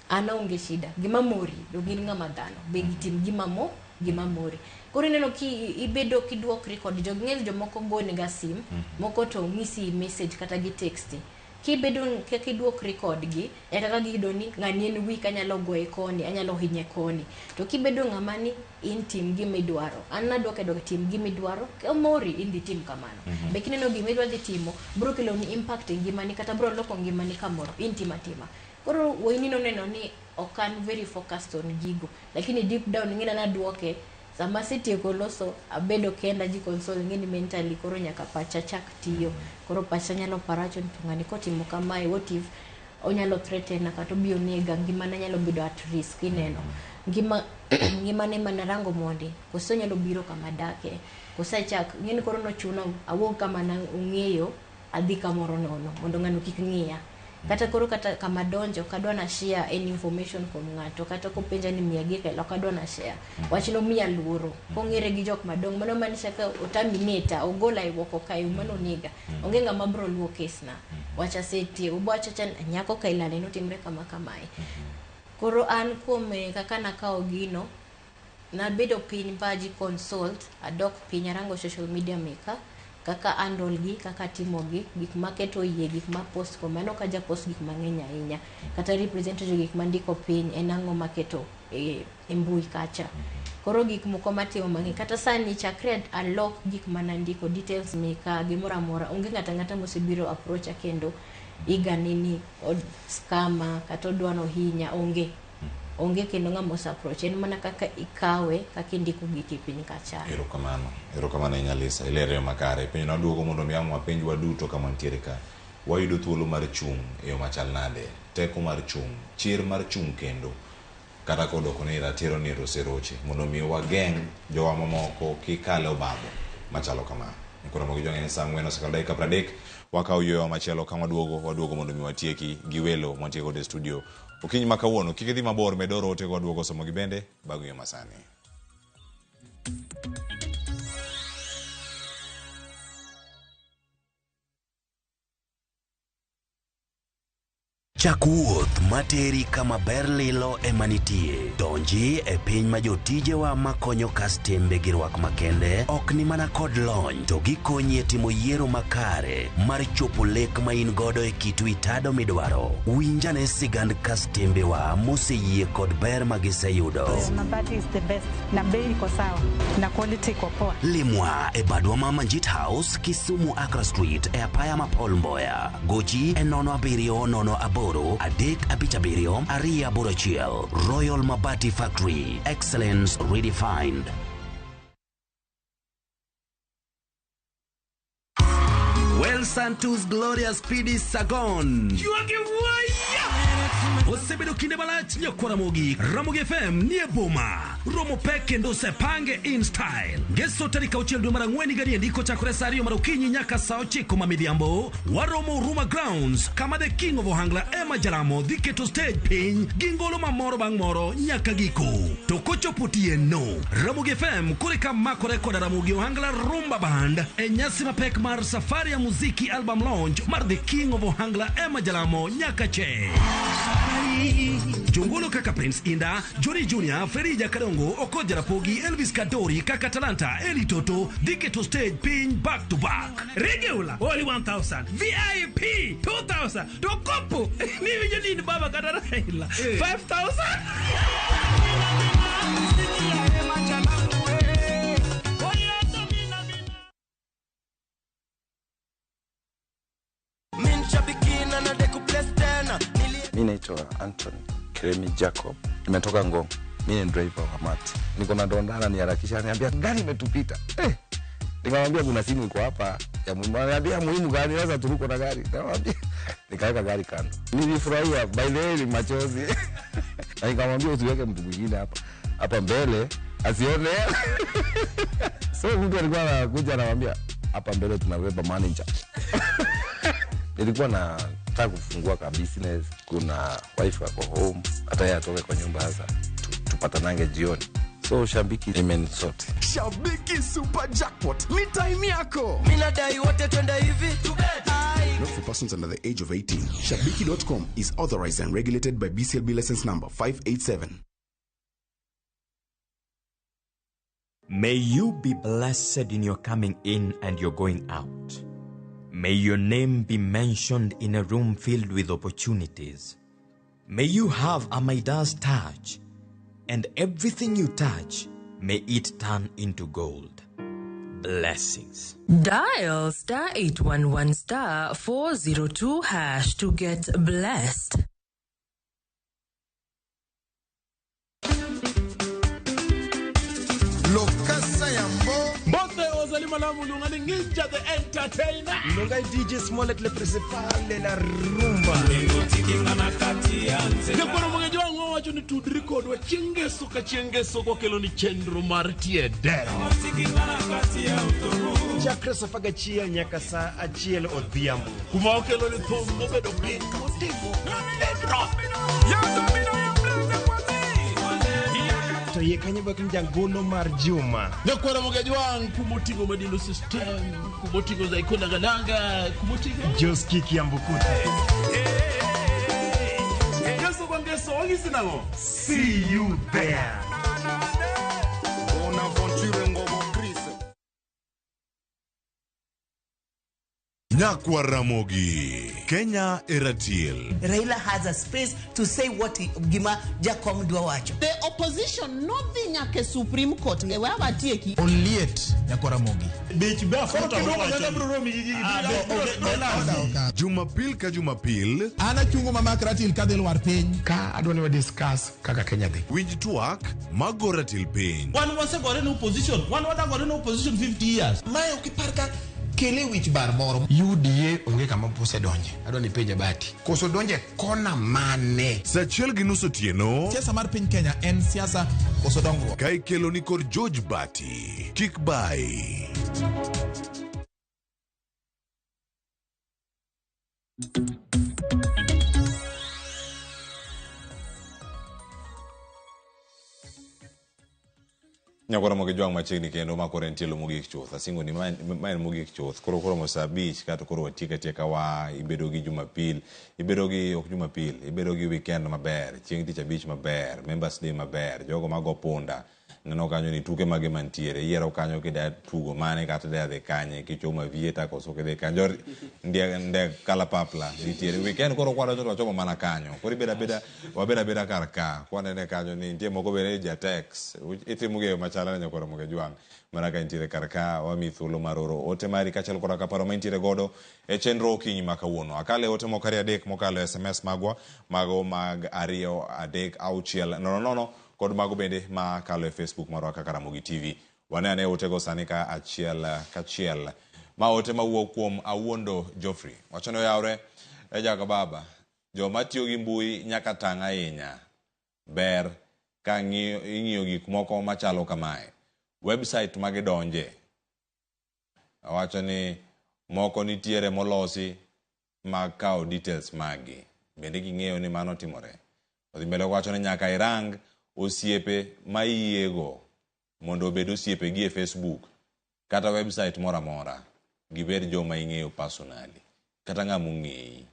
an aonge shida. Gima mori to gin ng'ama dhano be gitim gima mo gima mori. Koro ineno ki ibedo kiduokri kod jogi, ng'eny jomoko goni ga sim, moko to ng'isi message kata gi texti. Kibedo kaka iduokri kodgi e kaka giyudo ni ng'ani en weak, anyalo goye koni, anyalo hinye koni. To kibedo ng'ama ni in tim gima idwaro, an naduoke aduoka tim gima idwaro, kamori in dhi tim kamano. Be kineno gima idwa dhi timo bro keloni impact e ngimani kata bro loko ngimani kamoro, in tim atima. Koro wuoyini noneno ni ok an very focused on gigo, lakini deep down ing'e ni naduoke sama asetieko loso, abedo kenda ji console, ing'e ni mentally koro nyaka pacha chak tiyo. Koro pacha nyalo paro awacho ni to ng'ani kotimo kamae, what if onyalo threaten kata obi onega, ngimana nyalo bedo at risk. Ineno ngima ngimane mana rango mondi koso onyalo biro kama adake koso achak ing'e ni koro nochuna awuog kama na ong'eyo, adhi kamoro nono mondo ng'ano kik ng'iya. Kata koro kata kama donjo ok adwa na share any information kuom ng'ato kata kopenja ni miya gika ok adwa na share. Wachno miya luoro. Kong'ere gi jok madongo mano maanisha ka oterminate ogola e oko kae mano nega. Onge ng'ama bro luwo case na. Wach asetieko. Obo wacho awacha ni nyako kailani notimre kama kamae. Koro an kuom kaka nakawo gino, nabedo piny ba ji consult, adok piny arango social media meka, kaka handle gi, kaka timo gi, gik maketo yie, gik ma post ko, mano ok aja post gik mang'eny ahinya. Kata representative gik mandiko piny en ang'o maketo e mbui kacha. Koro gik moko matimo mang'eny, kata sani chakre alok gik manandiko, details meka, gimoro amora, onge ng'ato ang'ata mosebiro approacha kendo igani ni scammer kata odwa nohinya, onge. Onge kendo ng'ama ose approach, en mana kaka ikawe, kaka indiko giki piny kacha. Erokamano, erokamano ahinya Lisa, ilero yo makare. Penjo naduogo mondo mi ang' wapenj waduto kama wantiere ka. Wayudo thuolo mar chung' e yo machal nade? Teko mar chung', chir mar chung' kendo. Kata kodoko ni ratiro ni oseroche, mondo mi wageng' jowa mamoko kik kal e obadho machalo kama. Koro mogi jong'e ni saa 4 osekalo dakika 30, wakawo yueyo machielo ka waduogo, waduogo mondo mi watieki gi welo mwantie godo e studio. Okinyi ma kawuono, kik idhi mabor, med oro ote go waduogo somo gi bende bang' yueyo masani. Chak wuoth materi kama ber lilo ema nitie. Donji e piny ma jotijewa makonyo kastembe gi rwak makende ok ni mana kod lony to gikonyi e timo yiero makare mar chopo lek ma in godo e kit wi tado midwaro. Winjane sigand kastembewa moseyie kod ber ma giseyudo. Mabati is the best na bei iko sawa na quality iko poa. Limwa e badwa ma Manjit House, Kisumu Accra Street e apaya ma Paul Mboya. Gochi e 07 08 3 5 7 2 8 1. Royal Mabati Factory. Excellence redefined. Well Santos Glorious PD Sagon. Osebedo kinde malach nyakwara Ramogi. Ramogi FM nie boma. Romo pek kendo osepange in style. Ngeso tarik 6 dwe mar 4 higa niendi kochakore saa 2 mar okinyi nyaka saa 9 ma midhiambo. Waromo Huruma Grounds kama the King of Ohangla Emma Jalamo dhi keto stage piny gi ngolo mamoro bang' moro nyaka giko. To kochopo otieno, Ramogi FM koro eka makore koda Ramogi Ohangla Rumba Band e nyasi mapek mar Safari ya Muziki album launch mar the King of Ohangla Emma Jalamo nyaka che. Jongolo kaka Prince Inda, Johnny Junior, Ferija Kadongo, Okoth Jarapogi, Elvis Kadori, kaka Talanta, Eli Toto, dhi keto stage piny back to back. Regular only 1000, VIP 2000, to kopo niwinjo ni in baba kata Raila 5000. Mi naitwa Anton Kiremi Jacob, nimetoka Ngong. Mi ni driver wa mati. Niko na dondana niharakisha, ananiambia gari imetupita. Nikamwambia kuna simu iko hapa ya muhimu. Ananiambia muhimu gani? Sasa turuko na gari. Nikamwambia nikaweka gari kando. Nilifurahia, by the way ni machozi. Na nikamwambia usiweke mtu mwingine hapa. Hapa mbele asione. So mtu alikuwa anakuja anamwambia hapa mbele tunabeba manager. Nilikuwa nataka kufungua ka business, kuna wife ako home, hata yeye atoke kwa nyumba sasa tupatanange jioni. So Shabiki imenisort. Shabiki Super Jackpot ni time yako. Mimi nadai wote twende hivi. Not for persons under the age of 18. Shabiki.com is authorized and regulated by BCLB license number 587. May you be blessed in your coming in and your going out. May your name be mentioned in a room filled with opportunities. May you have a Midas touch, and everything you touch, may it turn into gold. Blessings. Dial star 811 star 402 hash to get blessed. Lokasa Yambo. Mbote ozali malamu lungani Ninja the Entertainer. Lungai DJ Smollett le principal de la rumba. Nyakwara mwenye wangu wacho ni tudri kodwa chieng' ngeso ka chieng' ngeso kwakelo ni chenro mar tie dero. Chakre saa 11 nyaka saa 1 odhiambo. Kuma wakelo ni thum mobedo piny motimo dendro. To iye kanyo bak jangolo mar Juma. Nyakwara Mogajwang' kumoting'o Madilu System, kumoting'o Zaiko Langalanga, kumoting'o Joski Kiambukuta. Ngeso kwa ngeso wang'isi nang'o? See you there. Bonaventure Ngobo Chris. Nyakwar Ramogi, Kenya e ratil. Raila has a space to say what he, gima Jakom dwa wacho. The opposition nodhi nyaka e Supreme Court e we awatieki. Oliet Nyakwar Ramogi. Bech be afuta Jumapil ka Jumapil, An achungo mamak ratil kadhi lwar piny. Ka adwa ni wa discuss kaka Kenya dhi. Winj twak mago ratil piny. Wan wasegore ne opposition, wan wadagore ne opposition 50 years. Mae ok ipar ka kele wich bar moro. UDA onge kama osedonje. Adwa ni penja Bati. Koso donje kona mane? Saa 1:30 otieno. Siasa mar piny Kenya en siasa koso dongruok. Ka ikelo ni kod George Bati. Kik bai. Nyakwara Ramogi Jwang' machiegni kendo ma koro en tielo mogik chuth. Asingo ni ma en mogik chuth. Koro koromo saa 5 kato koro watiek atieka wa ibedo gi Jumapil, ibedo gi ok Jumapil, ibedo gi weekend maber, chieng' tich abich maber, Members Day maber, jogo mago punda. Neno kanyo ni tuke mage mantiere, iyiero kanyo kida tugo mane kata idwa dhi kanye, kichomo Aviator koso kidhi kanyo, ndek kalapapla nitiere. Weekend koro kwadonjo to wachomo mana kanyo. Koro ibedo abeda, wabedo abeda kar ka. Kwanene kanyo ni nitie moko bende jatex. Itimo gi e yo machalre Nyakwar Ramogi Jwang'. Mana ka intiere kar ka, wamiyi thuolo mar oro ote mari kaachiel koda ka paro ma intiere godo e chenro okinyi ma kawuono. Akale ote moko 2 3 mokalo SMS magwa, mago mag 2 3 6 0 0 kod mago bende ma kalo e Facebook marwa kaka Ramogi TV. Wane ane otego sani ka achiel kachiel. Ma ote mawuok kuom Awuondo Geoffrey. Wacho ni oyawre e jaga baba. Joma tiyo gi mbui nyaka tang' ahinya. Ber ka ing'iyo gik moko machalo kamae. Website ma gidonje. Owacho ni moko nitiere molosi mag kawo details magi. Bende ging'eyo ni mano timore. Odhi mbele wacho ni nyaka irang osiepe ma iyiego mondo obed osiepegi e Facebook kata website moro amora, gibed joma ing'eyo personally kata ng'ama ong'eyi.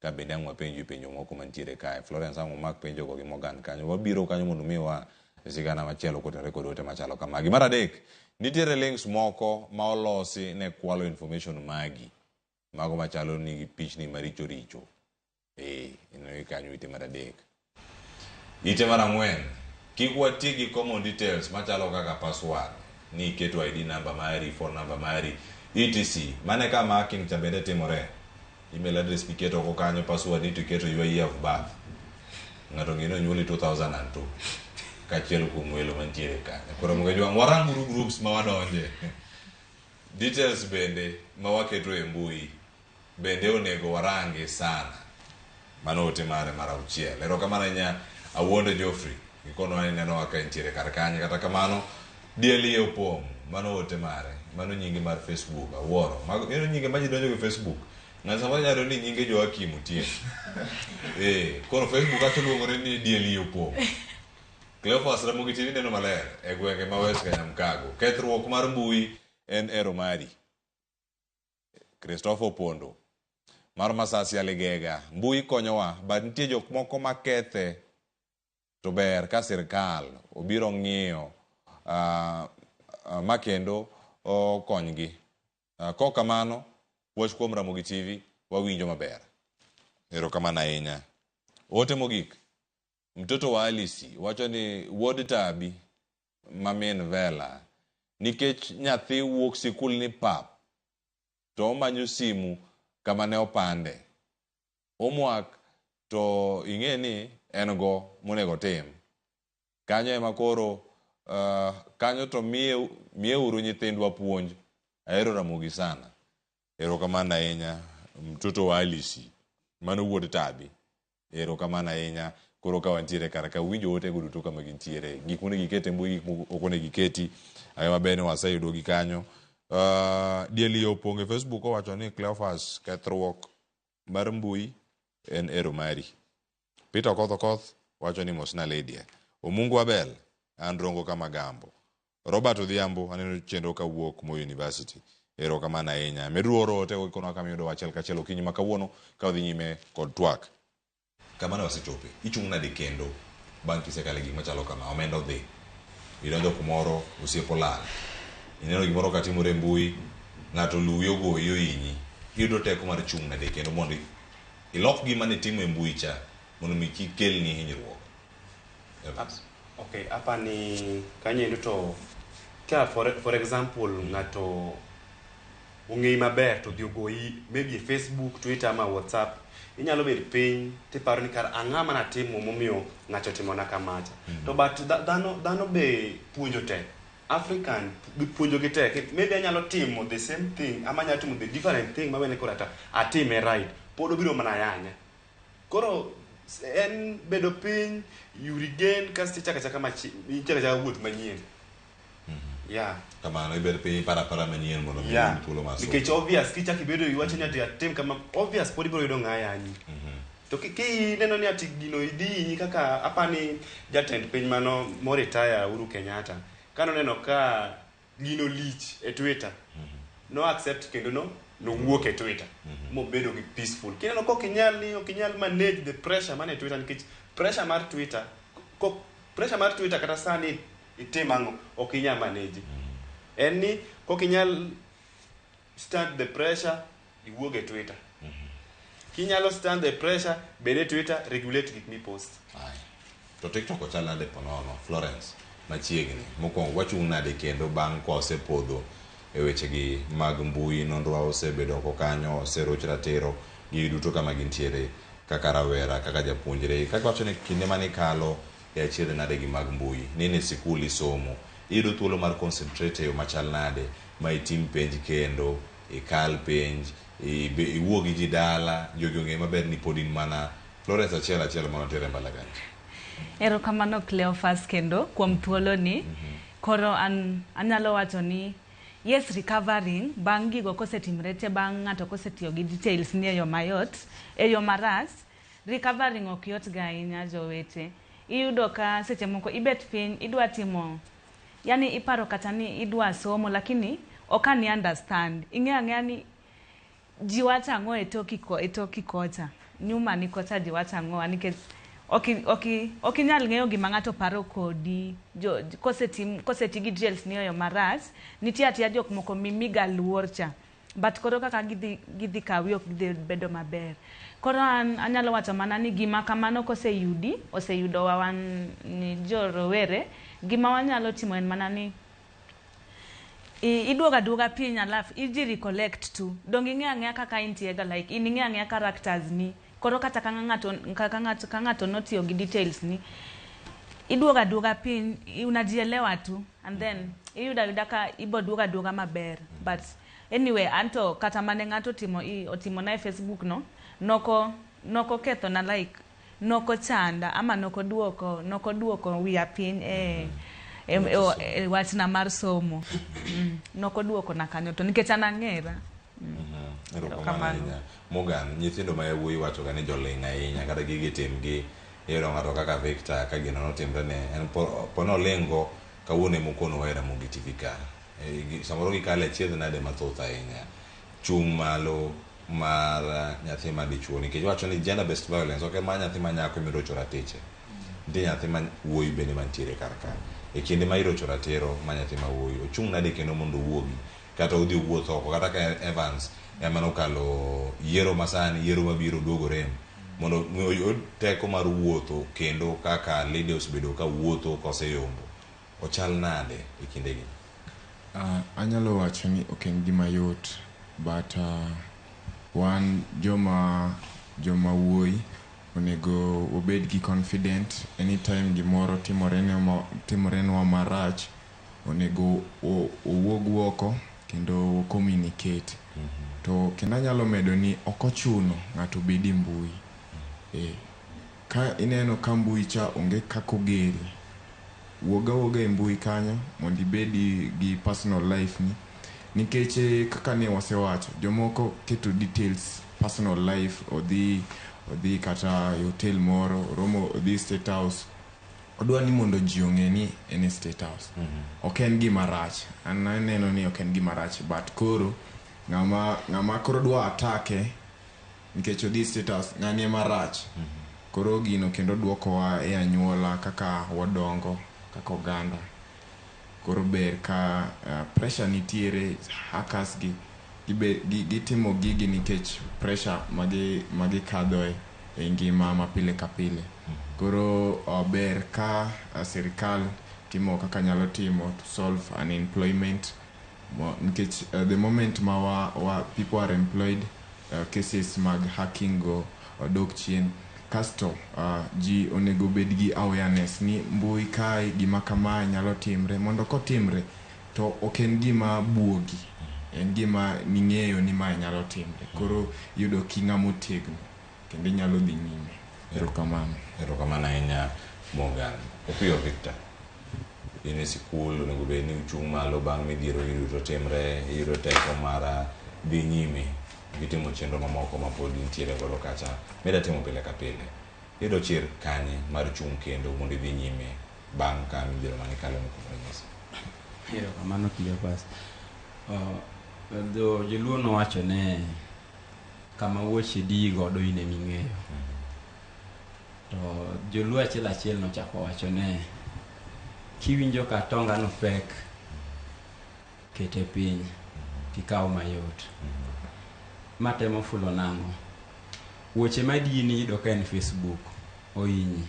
Ka bende ang' wapenji penjo moko mantiere kae. Florence ang' omak penjo go gi Morgan kanyo. Wabiro kanyo mondo miwa sigana machielo kotenore kod ote machalo kamagi. Mar adek, nitiere links moko ma olosi ne kwalo information magi. Mago machalo nigi pichni maricho richo. Ineno kanyo ite mar adek. Ite mar ang'wen, kik wati gi common details machalo kaka password, ni iketo ID number mari, phone number mari, etc. Mane kama hacking cha bende timore. Email address miketo oko kanyo, password ni to iketo your year of birth. Ng'ato ng'e ni onyuoli 2002. Kachiel kuom welo mantiere kanyo. Koro Ramogi Jwang', waranguru groups ma wadonje. Details bende ma waketo e mbui bende onego warangi sana. Mano ote mare mar 6. Erokamano ahinya Awuondo Geoffrey. Gikono ni nenowa ka intiere kar kanye. Kata kamano, diel iye opong'. Mano ote mare. Mano nyinge mar Facebook. Awuoro. Mago eno nyinge ma ji donjo go e Facebook. Ng'ato samoro nyalo ni nyinge Joakim Otieno. Koro Facebook kacha luongore ni diel iye opong'. Cleophas Ramogi TV neno maler e gwenge ma West Kanyamkago. Kethruok mar mbui en ero mari. Christopher Opondo mar Masasi Aligega. Mbui konyowa, but nitie jok moko makethe to ber ka sirkal obiro ng'iyo ma kendo okonygi. Kok kamano, wach kuom Ramogi TV wawinjo maber. Erokamano ahinya. Ote mogik. Mtoto wa Alice wacho ni wuod Tabi ma min Vela nikech nyathi wuok sikul ni pap to omanyo simu kama ne opande. Homework to ing'e ni en go monego tim. Kanyo ema koro kanyo to miyeuru nyithindwa puonj. Ahero Ramogi sana. Erokamano ahinya mtoto wa Alice. Mano wuod Tabi. Erokamano ahinya. Koro ka wantiere kar ka winjo ote go duto kama gintiere. Gik monego iket e mbui, gik mok onego iketi. Ayo maber ni waseyudo gi kanyo. Diel opong' e Facebook owacho ni Cleophas kethruok mar mbui en ero mari. Peter Okoth Okoth wacho ni mosna Lydia. Omungu Abel an Rongo Kamagambo. Robert Odhiambo aneno chenro kawuok Moi University. Erokamano ahinya. Meduru oro ote go ikonwa kama iyudo achiel kachiel okinyi ma kawuono ka wadhi nyime kod twak. Kama ne wasechope, ichung' nade kendo bang' kisekalo e gik machalo kama? Omenda odhi, idonjo kumoro, osiep olal, ineno gimoro katimore e mbui, ng'ato oluwi ogoyi ohinyi. Iyudo teko mar chung' nade kendo mondo ilok gima nitimo e mbui cha mondo mi kik kelni hinyruok? Evans. Okay, apa ni kanyo to ka for example ng'ato ong'eyi maber to odhi ogoyi maybe e Facebook, Twitter ama WhatsApp, inyalo bet piny tiparo ni kar ang'a manatimo momiyo ng'acho otimona kamacha. To but dhano be puonjo tek. African puonjo gi tek. Maybe anyalo timo the same thing ama anyalo timo the different thing mawene koro ata atime right. Pod obiro mana yanya. Koro en bedo piny, you regain kasto ichako achaka ichako achaka wuoth manyien. Yeah. Kamano ibet piny iparo apara manyien mondo mi iyud thuolo mar somo. Nikech obvious kichako ibedo iwacho ni ati atim kama, obvious pod ibiro yudo ng'a yanyi. To kineno ni ati gino idhi hinyi kaka apani jatend piny mano mo retire Uhuru Kenyatta kanoneno ka gino lich e Twitter, no accept kendo no nowuok e Twitter mobedo gi peaceful. Kineno kok inyal ni ok inyal manage the pressure man e Twitter, nikech pressure mar Twitter kok pressure mar Twitter kata sani itim ang'o ok inyal manage. En ni kok inyal stand the pressure, iwuog e Twitter. Kinyalo stand the pressure, bed e Twitter, regulate gik mipost. To TikTok ochal nade ponono, Florence, machiegni. Mokwongo wachung' nade kendo bang' kwa osepodho e wechegi mag mbui, nonro osebedo oko kanyo, oseroch ratiro, gigi duto kama gintiere kaka rawera, kaka japuonjre. Kaka wacho ni kinde mane ikalo e achiedh nade gi mag mbui, nine e sikul isomo, iyudo thuolo mar concentrate e yo machal nade ma itim penj kendo, ikal penj, iwuo gi ji dala, jogi ong'e maber ni pod in mana Florence achiel achiel mantiere e mbalariany. Erokamano Cleophas kendo kuom thuoloni. Koro an anyalo wacho ni yes, recovering bang' gigo kosetimre te, bang' ng'ato kosetiyo gi details ni e yo mayot, e yo marach, recovering ok yot ga ahinya jowete. Iyudo ka seche moko ibet piny idwa timo, yani iparo kata ni idwa somo lakini ok ani understand. Ing'eyo ang'eya ni ji wacho ang'o e toki e toki kocha, nyuma ni kocha ji wacho ang'o, nikech ok inyal ng'eyo gima ng'ato paro kodi. Koseti gi details ni e yo marach, nitie atiya jok moko mimiga luor cha. But koro kaka gidhi kawi ok gidhi bedo maber. Koro an anyalo wacho mana ni gima kamano koseyudi, oseyudowa wan ni jo rowere, gima wanyalo timo en mana ni iduogo aduoga piny alafu iji recollect tu. Dong ing'eyo ang'eya kaka intie ga, like in ing'eyo ang'eya characters ni. Koro kata ka ng'ato notiyo gi details ni, iduogo aduoga piny, unajielewa tu, and then iyudo ayuda ka ibo duogo aduoga maber. But anyway, anto kata mane ng'ato otimo na e Facebook no, noko ketho na, like noko chanda ama noko duoko wiya piny e wachna mar somo. Noko duoko na kanyo to nikech an ang'era. Erokamano. Morgan, nyithindo ma yawuoyi wacho ga ni joling' ahinya kata gige timgi. Iyudo ng'ato kaka Victor ka gino notimre ne en pono olingo kawuono ema okono e Ramogi TV ka. Samoro gikale achiedh nade mathoth ahinya. Chung' malo mar nyathi ma dichuo nikech wacho ni gender based violence ok en mar nyathi ma nyako ema irocho ratiche. Nitie nyathi ma wuoyi bende mantiere kar ka. E kinde ma irocho ratiro ma nyathi ma wuoyi ochung' nade kendo mondo owuogi kata odhi owuoth oko kata ka Evans ema nokalo yiero masani, yiero mabiro duogo rem mondo oyud teko mar wuotho kendo kaka Lydia osebedo ka wuotho koseyombo. Ochal nade e kindegi? Anyalo wacho ni ok en gima yot, but wan joma wuoyi onego wabed gi confident anytime gimoro timorenwa marach, onego owuog oko kendo communicate. To kendo anyalo medo ni ok ochuno ng'ato obed e mbui. Ka ineno ka mbui cha onge kaka ogeri, wuog awuoga e mbui kanyo mondo ibed gi personal life ni. Nikech kaka ne wasewacho, jomoko keto details personal life, odhi kata e hotel moro, oromo odhi State House, odwa ni mondo ji ong'e ni en e State House. Ok en gima rach, an aneno ni ok en gima rach, but koro ng'ama koro dwa atake nikech odhi State House, ng'ani ema rach. Koro gino kendo duokowa e anyuola kaka wadongo kaka oganda. Koro ber ka pressure nitiere, hackers gi gitimo gigi nikech pressure magikadhoe e ngima ma pile ka pile. Koro ber ka sirikal timo kaka nyalo timo to solve unemployment, nikech the moment ma wa people are employed, cases mag hacking go odok chien. Kasto ji onego bed gi awareness ni mbui kae gima kamae nyalo timre, mondo kotimre to ok en gima buogi, en gima ning'eyo ni mae nyalo timre. Koro iyudo kinga motegno kendo inyalo dhi nyime. Erokamano. Erokamano ahinya Morgan. Opiyo Victor, in e sikul onego bed ni uchung' malo bang' midhiero gi duto timre, iyudo teko mar dhi nyime gi timo chenro mamoko ma pod intiere godo kacha mida timo pile ka pile. Iyudo chir kanye mar chung' kendo mondo idhi nyime bang' ka midhiero mane ikalo ni kuom ranyisi? Erokamano Cleophas. Joluo nowacho ne kama wuoche diyi godo in ema ing'eyo. To joluo achiel achiel nochako wacho ne kiwinjo ka tonga no pek, kete piny, kikaw mayot. Ma temo fulo nang'o? Wuoche madiyi ni iyudo ka en Facebook, ohinyi.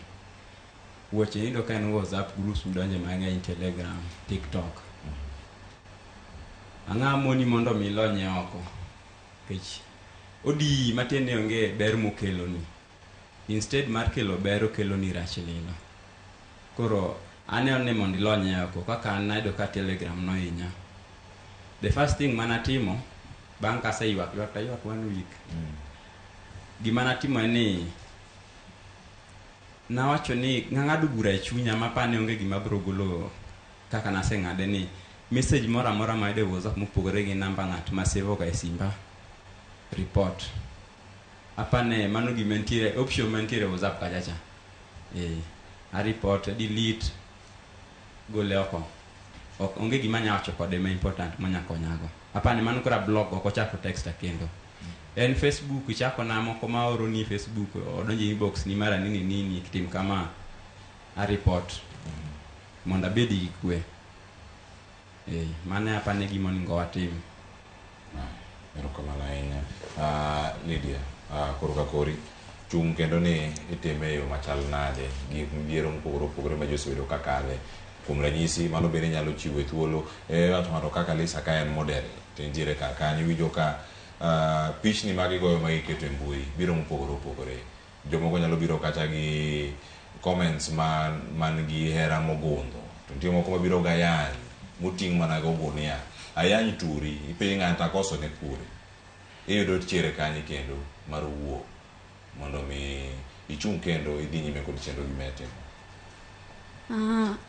Wuoche iyudo ka en WhatsApp groups midonje mang'eny, Telegram, TikTok. Ang'a moni mondo mi ilonye oko? Nikech odiyi matiende ni onge ber mokeloni. Instead mar kelo ber, okeloni rach lilo. Koro aneno ni mondo ilonye oko, kaka an nayudo ka Telegram nohinya. The first thing manatimo, bang' kaseywak ywak to aywak 1 week. Gima natimo en ni nawacho ni ng'ado bura e chunya mapani onge gima biro golo kaka naseng'ade ni message moro amora mayudo e WhatsApp mopogore gi namba ng'at ma save ga e simba, report. Apane mano gima nitiere, option mantiere e WhatsApp kacha cha. A report, delete, gole oko. Ok onge gima anya wacho kode ma important manya konyago. Apani mano koro a block ok ochako text kendo. En Facebook ichako na moko ma oro ni Facebook odonjo e inbox ni mara nini nini tim kama a report mondo abed gi kwe. Mano apani gima onego watim. Erokamano ahinya. Lydia, koro ka kori chung' kendo ni itime e yo machal nade gi midhiero mopogore opogore ma ji osebedo ka kadhe. Kuom ranyisi, mano bende nyalo chiwo thuolo wacho ng'ato kaka Lisa ka en model to entiere kar kanyo, iwinjo ka pichni magigoyo ma giketo e mbui biro mopogore opogore. Jomoko nyalo biro kata gi comments man gi hera mogundho, to nitie moko mabiro gi ayany moting' mana go gunia. Ayany turi, ipenjo ng'ato akoso ne kure. Iyudo chiere kanye kendo mar wuok mondo mi ichung' kendo idhi nyime kod chenro gi metimo.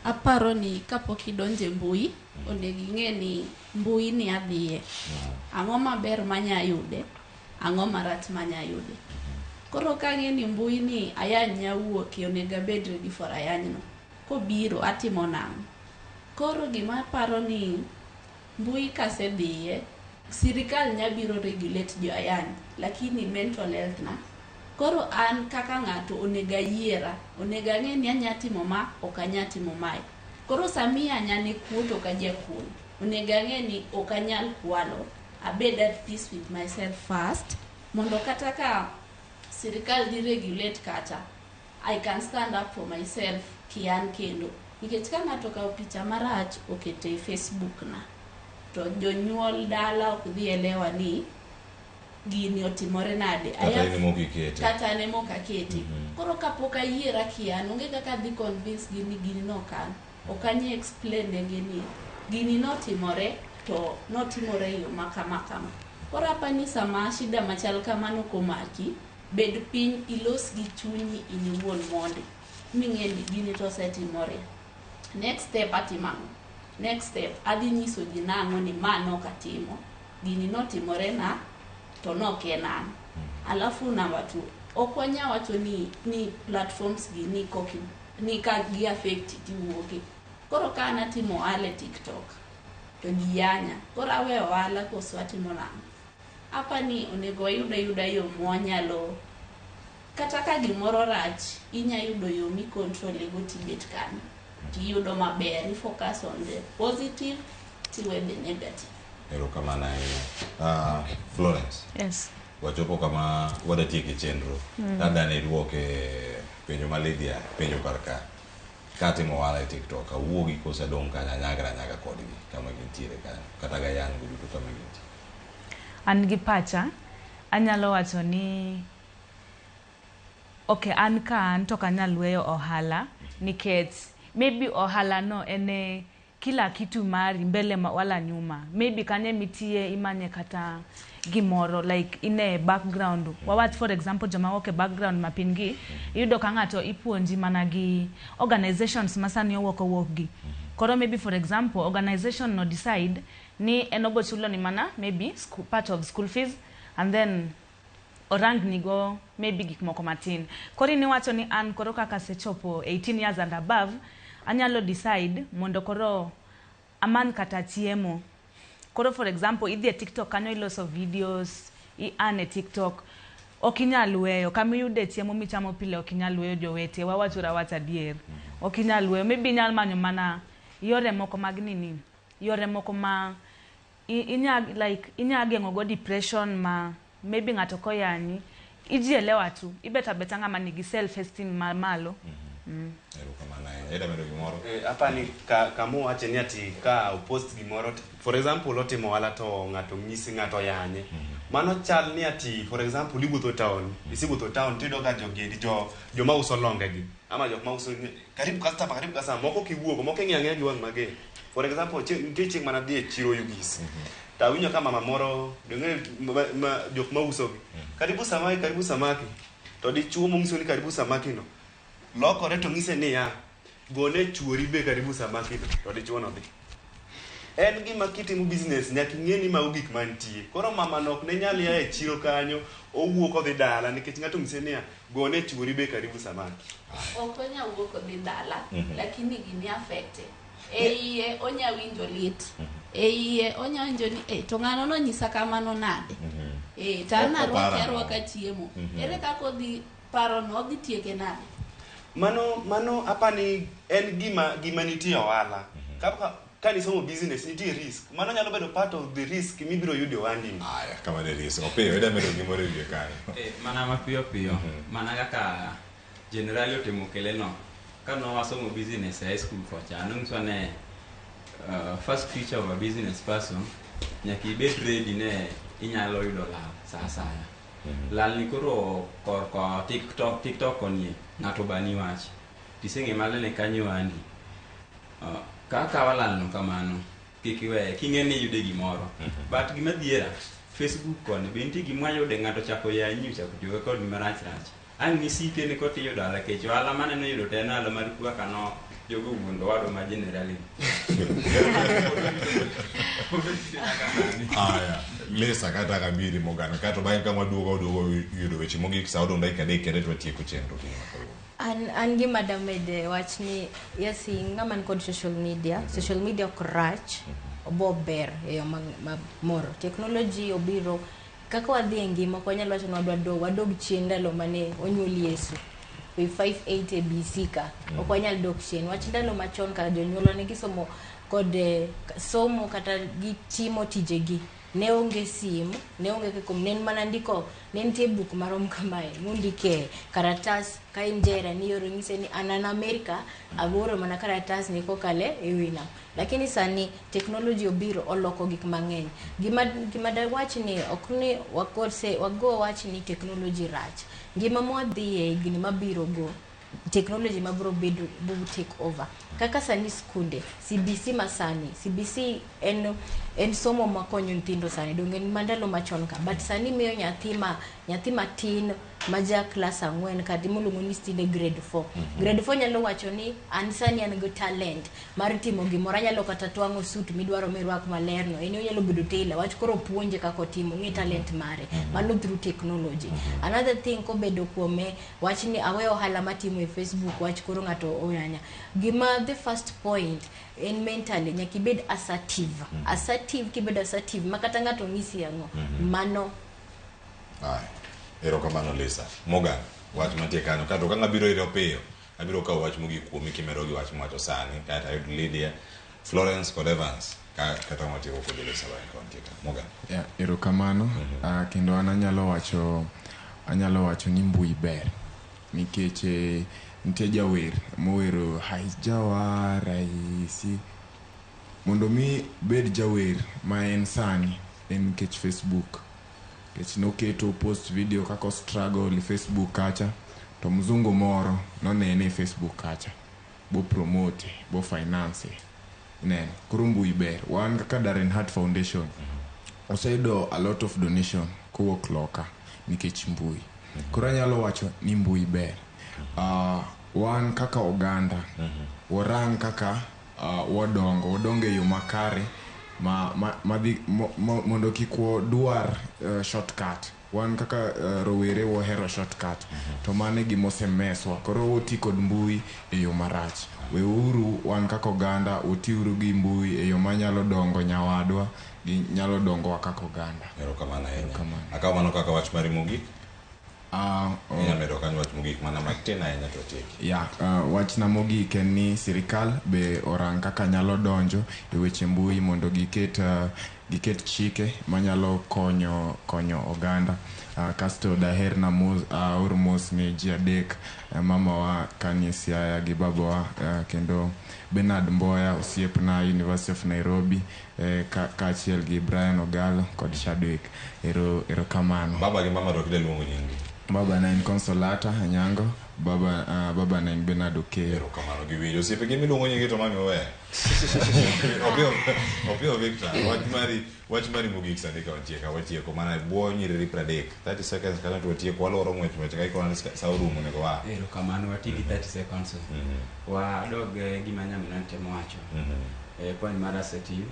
Aparo ni kapok idonjo e mbui, onego ing'e ni mbui ni adhiye. Ang'o maber manya yude, ang'o marach manya yude. Koro ka ang'e ni mbui ni ayany nya wuokie, onego abed ready for ayany no. Kobiro atimo nang'o? Koro gima aparo ni mbui kasedhiye, sirikal nya biro regulate jo ayany, lakini mental health na. Koro an kaka ng'ato onego ayiera, onego ang'e ni anya timo ma, ok anya timo mae. Koro sama iyanya ne kuo to ok ajakuo. Onego ang'e ni ok anyal kwalo, abed at peace with myself first, mondo kata ka sirikal dhi regulate kata, I can stand up for myself kian kendo. Nikech ka ng'ato okawo picha marach okete e Facebook na, to jonyuol dala ok dhi elewa ni gini otimore nade. Kata in ema ok ikete. Kata an ema ok akete. Koro kapok ayiera kian, onge kaka adhi convince gi ni gini nok an. Ok anya explain negi ni gini notimore to notimore e yo ma kama kama. Koro apani sama shida machal kamano komaki, Bed piny ilos gi chunyi in iwuon mondi ming'e ni gini to osetimore. Next step atimo ang'o? Next step adhi nyiso ji nang'o ni ma nok atimo, gini notimore na to nok en an. Alafu number 2, ok wanya wacho ni platforms gi ni koki ni ka gi affect tiwuoke. Koro ka an atimo ohala e TikTok to ji yanya, koro aweyo ohala koso atimo nang'o? Apa ni onego wayud ayuda yo mwanyalo kata ka gimoro rach inya yudo yo mi control go tibet kanyo tiyudo maber, i focus on the positive tiwe the negative. Erokamano ahinya. Florence. Yes. Wachopo kama wadatieke chenro. Labda ne iduoke penjo ma Lydia penjo kar ka. Katimo ohala e TikTok, awuogi koso adong' kanyo anyagra anyaga kodgi kama gintiere kanyo. Kata gayany go duto kama gintie. An gi pacha, anyalo wacho ni okay, an ka an to ok anyal weyo ohala nikech maybe ohala no en kila kitu mari mbele wala nyuma. Maybe kanyo emitiye imanye kata gimoro like ine background. Wawach for example joma wuok e background mapiny gi, iyudo ka ng'ato ipuonji mana gi organizations ma sani owuok owuok gi. Koro maybe for example organization no decide ni en obo chulo ni mana maybe school, part of school fees and then orang nigo maybe gik moko matin. Koro in iwacho ni an koro kaka asechopo 18 years and above, anyalo decide mondo koro amany kata chiemo. Koro for example idhi e TikTok kanyo iloso videos, i earn e TikTok. Ok inyal weyo, kama iyude chiemo michamo pile ok inyal weyo jowete, wawachuru awacha adier. Ok inyal weyo, maybe inyal manyo mana yore moko mag nini, yore moko ma inya like inya geng'o go depression ma maybe ng'ato koyanyi ijielewa tu, ibet abeta ng'ama nigi self esteem mamalo. Erokamano ahinya. Ida medo gimoro? Apani ka kamuwache ni ati ka opost gimoro for example otimo ohala to ng'ato ng'isi ng'ato yanye. Mano chal ni ati for example iwuotho town, isewuotho town tiyudo ka jogi endi jo joma uso longe gi ama jok mauso karibu customer, karibu customer, moko kiwuogo moko ing'iyo ang'iya gi wang' mager. For example nitie chieng' mana dhi e chiro Oyugis. To awinjo ka mama moro dong'e ma jok mauso gi. Karibu samaki, karibu samaki. To dichuo mong'iso ni karibu samaki no lokore to ng'ise niya, gone chuori be karibu samaki no, to dichuo no dhi. En gima kitimo business nyaka ing'e ni mago gik mantie. Koro mama no ok ne nyal ya e chiro kanyo, owuok odhi dala nikech ng'ato ong'ise niya, gone chuori be karibu samaki. Ok onya wuok odhi dala, lakini gini affecte. E iye onya winjo lit. E iye onya winjo ni to ng'ano nonyisa kamano nade? To an narwake arwaka chiemo. Ere kaka odhi paro no odhi tieke nade? Mano apani en gima nitie ohala. Ka nisomo business nitie risk. Mano nyalo bedo part of the risk mibiro yudo e ohandi ni. Aya, kamano e risk. Opiyo, ida medo gimoro e wiye kanyo. Mana mapiyo piyo. Mana kaka generali otimo keleno. Ka nowasomo business e high school kocha, nonyiswa ne first feature of a business person, nyaka ibed ready ne inyalo yudo lal sa asaya. Lal ni koro korka TikTok konie, ng'ato bani wach. Tiseng'e malene kanyo ohandi. Kaka walal no kamano, kik iweye, king'e ni iyude gimoro. But gima dhiera, Facebook koni, be nitie gima wayude ng'ato chako yanyi, ochako tiyo kod marach rach. Ang' nisike ni kotiyo dala kech ohala maneno yudo te en ohala mar kaka no jogo wuondo wadwa ma generali. Aya, Lisa kata kabiri mogano kato bang'e ka waduogo waduogo yudo weche mogik sa odong' dakika 3 kende to watieko chenro okinyi ma kawuono. An gima damede wach ni yes, ng'ama ni kod social media, social media ok rach, obo ber e yo moro. Technology obiro kaka wadhi e ngima, ok wanyal wacho ni wadwa wadog chien ndalo mane onyuol Yesu. We 580 BC ka, ok wanyal dok chien. Wach ndalo machon ka jonyuolwa ne gisomo kod somo kata gitimo tijegi. Ne onge sim, ne onge kikum, ne en mana ndiko, ne nitie buk marom kamae, mondike karatas ka in jera ni ioro ng'ise ni an an Amerika, aoro mana karatas ni kokale e wi nam. Lakini sani technology obiro oloko gik mang'eny. Gima dawach ni ok ni wago wach ni technology rach. Ngima mwadhiye higni mabiro go, technology mabiro bedo biro take over. Kaka sani skunde, CBC masani, CBC en somo makonyo nyithindo sani, donge en mandalo machon ka, but sani miyo nyathi matin ma ja klas 4 kata miluongo ni stile grade 4. Grade 4 nyalo wacho ni an sani an gi talent mar timo gimoro, anyalo kata twang'o suit midwaro mirwak maler no, en onyalo bedo tailor, wach koro puonje kaka otimo, ng'e talent mare. Mano through technology. Another thing kobedo kuome wach ni awe ohala matimo e Facebook, wach koro ng'ato oyanya. Gima the first point en mentally nyaka ibed assertive. Assertive, kibedo assertive ma kata ng'ato ng'isi ang'o, mano. Aya, erokamano Lisa. Morgan, wach mantie kanyo. Kato ka ng'abiro ire piyo, abiro kawo wach mogik kuomi kimedo gi wach mwacho sani. Kaeto ayud Lydia, Florence kod Evans. Ka kata watieko kod Lisa bang'e ka wantie ka. Morgan. Yeah, erokamano. Kendo an anyalo wacho ni mbui ber nikech nitie jawer mowero haijawa rahisi. Mondo mi bed jawer ma en sani en nikech Facebook. Nikech noketo post video kaka struggle e Facebook kacha, to mzungu moro nonene e Facebook kacha, bo promote, bo finance. Ineno, koro mbui ber. Wan kaka Darren Hart Foundation oseyudo a lot of donation kowuok loka nikech mbui. Koro anyalo wacho ni mbui ber. Wan kaka oganda, warang kaka wadongo e yo makare mondo kik wadwar shortcut. Wan kaka rowere wahero shortcut, to mano e gima osemeswa. Koro wati kod mbui e yo marach. Weuru wan kaka oganda watiuru gi mbui e yo manyalo dongo nyawadwa gi nyalo dongowa kaka oganda. Erokamano ahinya. Akawo mano kaka wach mari mogik. Inyalo medo kanyo wach mogik mana matin ahinya to tieki. Ya, wachna mogik en ni sirikal be orang kaka nyalo donjo e weche mbui mondo giket chike manyalo konyo oganda. Kasto daher na mos, aor mos ne ji adek, mamawa Kanye Siaya gi babawa, kendo Bernard Mboya osiepna University of Nairobi, kaachiel gi Brian Ogalo kod Chadwick. Erokamano. Baba gi mama to ok iluongo nyingi. Baba na en Consolata Anyango, baba na en Bernard Okeyo. Erokamano gi winjo. Osiepe gi miluongo nyingi to mami oweyo. Opiyo Victor, wach mari mogik sani ka wantie ka watieko mana e bwo nyiriri 30, 30 seconds kata to watieko waloro ng'wech ka ikona ni sa orumo onego wa. Erokamano, wati gi 30 seconds. Wadog gima nyaminwa temo wacho. Point mar assertive.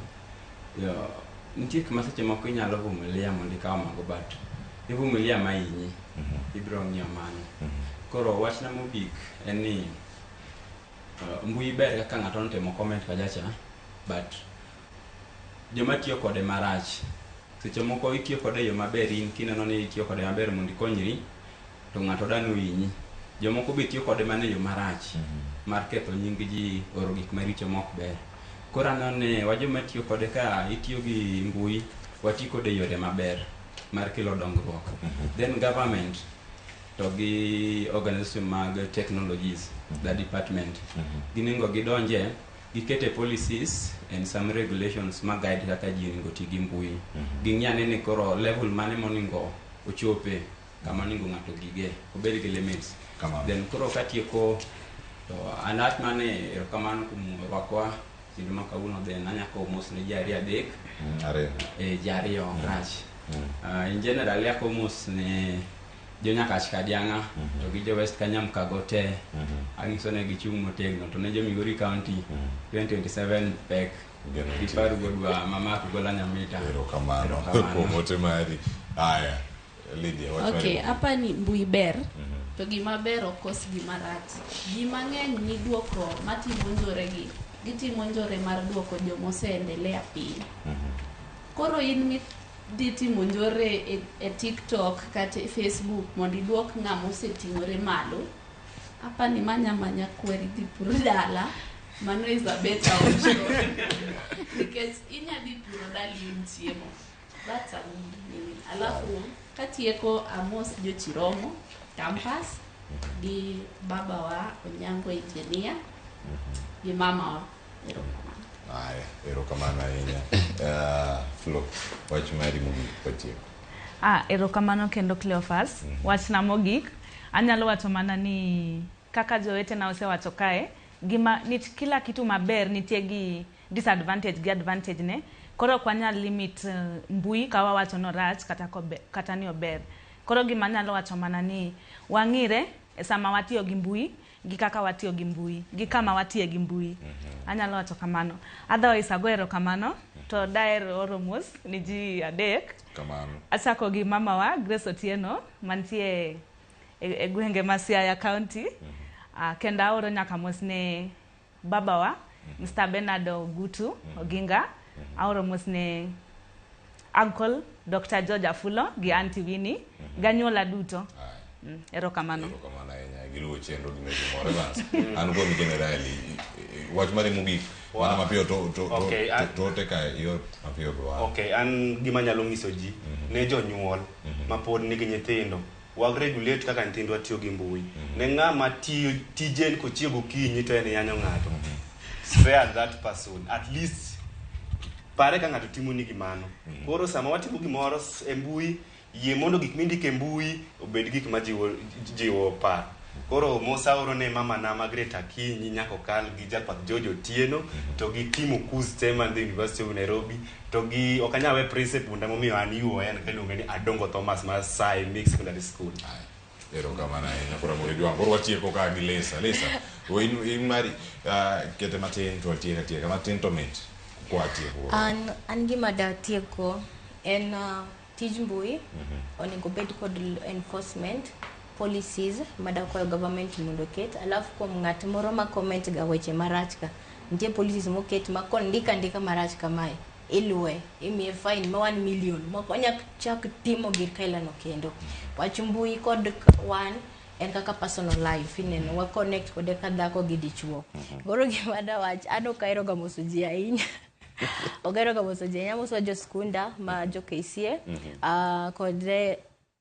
Yo, nitie kuma seche moko inyalo vumilia mondo ikaw mago, but ivumilia ma hinyi. Ibiro ng'iyo mano. Koro wachna mogik en ni mbui ber kaka ng'ato notemo comment kachacha, but joma tiyo kode marach seche moko itiyo kode e yo maber, in kineno ni itiyo kode maber mondo ikonyri, to ng'ato dwa ni ohinyi. Jomoko be tiyo kode mana e yo marach mar ketho nying ji, oro gik maricho ma ok ber. Koro aneno ni wa joma tiyo kode, ka itiyo gi mbui, wati kode e yore maber mar kelo dongruok. Then government to gi organization mag technologies, the department, ginego gidonje, gikete policies and some regulations ma guide kaka ji onego ti gi mbui. Ging'i ane ni koro level mane monego ochope, kama onego ng'ato gige, obed gi limits. Then koro katieko, to an wach mane erokamano kuom rwakwa kinde ma kawuono, then anyako mos ne ji ariyo adek. Ariyo. Ji ariyo rach. In general ako mos ne jo Nyakach Kadiang'a to gi jo West Kanyamkago te. Ang'iso ne gichung' motegno, to ne jo Migori County 2027 pek. Giparu godwa mama Gola Nyamita. Erokamano kuom ote mari. Aya, Lydia, wach mari. Okay, hapa ni mbui ber. To gima ber ok kos gima rach. Ji mang'eny ni duoko matimo njore gi, gitimo njore mar duoko joma oseendelea piny. Koro in midhi timo njore e TikTok kata e Facebook mondo iduok ng'ama oseting'ore malo, hapa ni manya manya kwer idhi pur dala, mano is a better option. Nikech inya dhi puro dala iyud chiemo. That's a nini. Alafu katieko amos jo Chiromo campus gi babawa Onyango engineer gi mamawa. Erokamano. Aya, erokamano ahinya. Flo, wach mari mogik watieko. Erokamano kendo Cleophas. Wachna mogik, anyalo wacho mana ni kaka jowetena osewacho kae, gima kila kitu maber nitie gi disadvantage gi advantage ne. Koro ok wanyal limit mbui ka wawacho ni orach kata ni ober. Koro gima anyalo wacho mana ni wang'ire e sama watiyo gi mbui gi kaka watiyo gi mbui gi kama watiye gi mbui. Anyalo wacho kamano. Otherwise ago erokamano to daher oro mos ni ji adek. Kamano. Achako gi mamawa Grace Otieno mantie e gwenge ma Siaya County. Kendo aoro nyaka mos ne babawa Mr. Bernard Ogutu Oginga. Aoro mos ne Uncle Dr. George Afulo gi Auntie Winnie ganyuola duto. Erokamano. Erokamano ahinya giluwo chenro gi mecho moro Evans. An kuom generali wach mari mogik mana mapiyo to to Okay, to to ka yor mapiyo bro. Okay, an gima nyalo nyiso ji ne jonyuol ma pod nigi nyithindo wag regulate kaka nyithindwa tiyo gi mbui. Ne ng'ama tiyo tije en kochiew gokinyi to en yanyo ng'ato. Spare that person at least pare ka ng'ato timoni gimano. Koro sama watimo gimoro e mbui, yie mondo gik mindiko e mbui obed gik ma jiwo paro. Koro mos aoro ne mama na Margaret Akinyi nyaka okal gi jakwath George Otieno to gi Timo Kuz te man the University of Nairobi to gi ok anyal we Prince Punda momiyo an UoN ka iluonge ni Adongo Thomas mar Sai Mixed Secondary School. Erokamano ahinya koro Ramogi Jwang'. Koro watieko ka gi Lesa. Lesa, in mari kete matin to watiek atieka matin to mit kwatieko. An gima datieko en tij mbui onego bed kod enforcement policies madakwayo government mondo oket, alafu kuom ng'at moro ma comment ga weche marach ka nitie policies moket ma kondika andika marach kamae iluwe imiye fine ma 1 million mok onya chak timo gir kailano kendo. Wach mbui kod wan en kaka personal life ineno wa connect kode ka dhako gi dichuo. Koro gima dawach an ok ahero ga moso ji ahinya. Ok ahero ga moso ji ahinya, amoso jo skunda ma jo KCA kod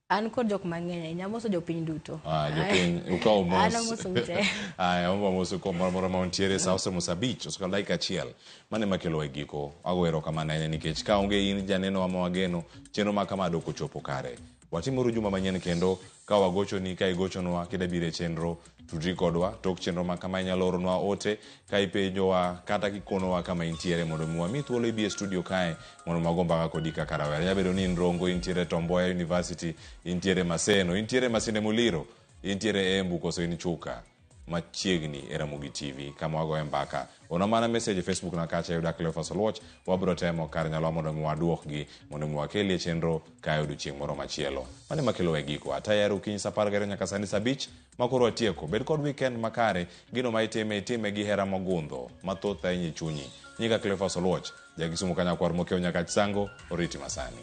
an kod jok mang'eny ahinya, amoso jopiny duto. Jopiny ukawo mos. An amoso ute. Aya, omba mos kumoro amora ma untiere sa osemo sa 5 osekalo dakika 1. Mano ema kelo e giko. Ago erokamano ahinya nikech ka onge in janeno ma wageno, chenro ma kama dok ochopo kare. Watimuru juma manyien kendo ka wagochoni ka igochonwa kida biro e chenro tudri kodwa tok chenro ma kama inyalo oronwa ote ka ipenjowa kata kikonowa kama intiere mondo mi wami thuolo ibi e studio kae mondo wago mbaka kodi kaka rawera. Nyalo bedo ni in Rongo, intiere Tom Mboya University, intiere Maseno, intiere Masinde Muliro, intiere Embu koso in Chuka machiegni e Ramogi TV kama wagoye mbaka. Orna mana message e Facebook na kacha yuda Cleophas Oluoch, wabiro temo kar nyalowa mondo mi waduokgi mondo mi wakelie chenro kae odiochieng' moro machielo. Mano ema kelo e giko. Atayari okinyi sa 12 nyaka sani sa 5 ma koro watieko. Bed kod weekend makare, gino ma itime itime gi hera mogundho mathoth ahinya e chunyi. Nyinga Cleophas Oluoch, ja Kisumu Kanyakwar mokiewo nyaka Chisango, oriti masani.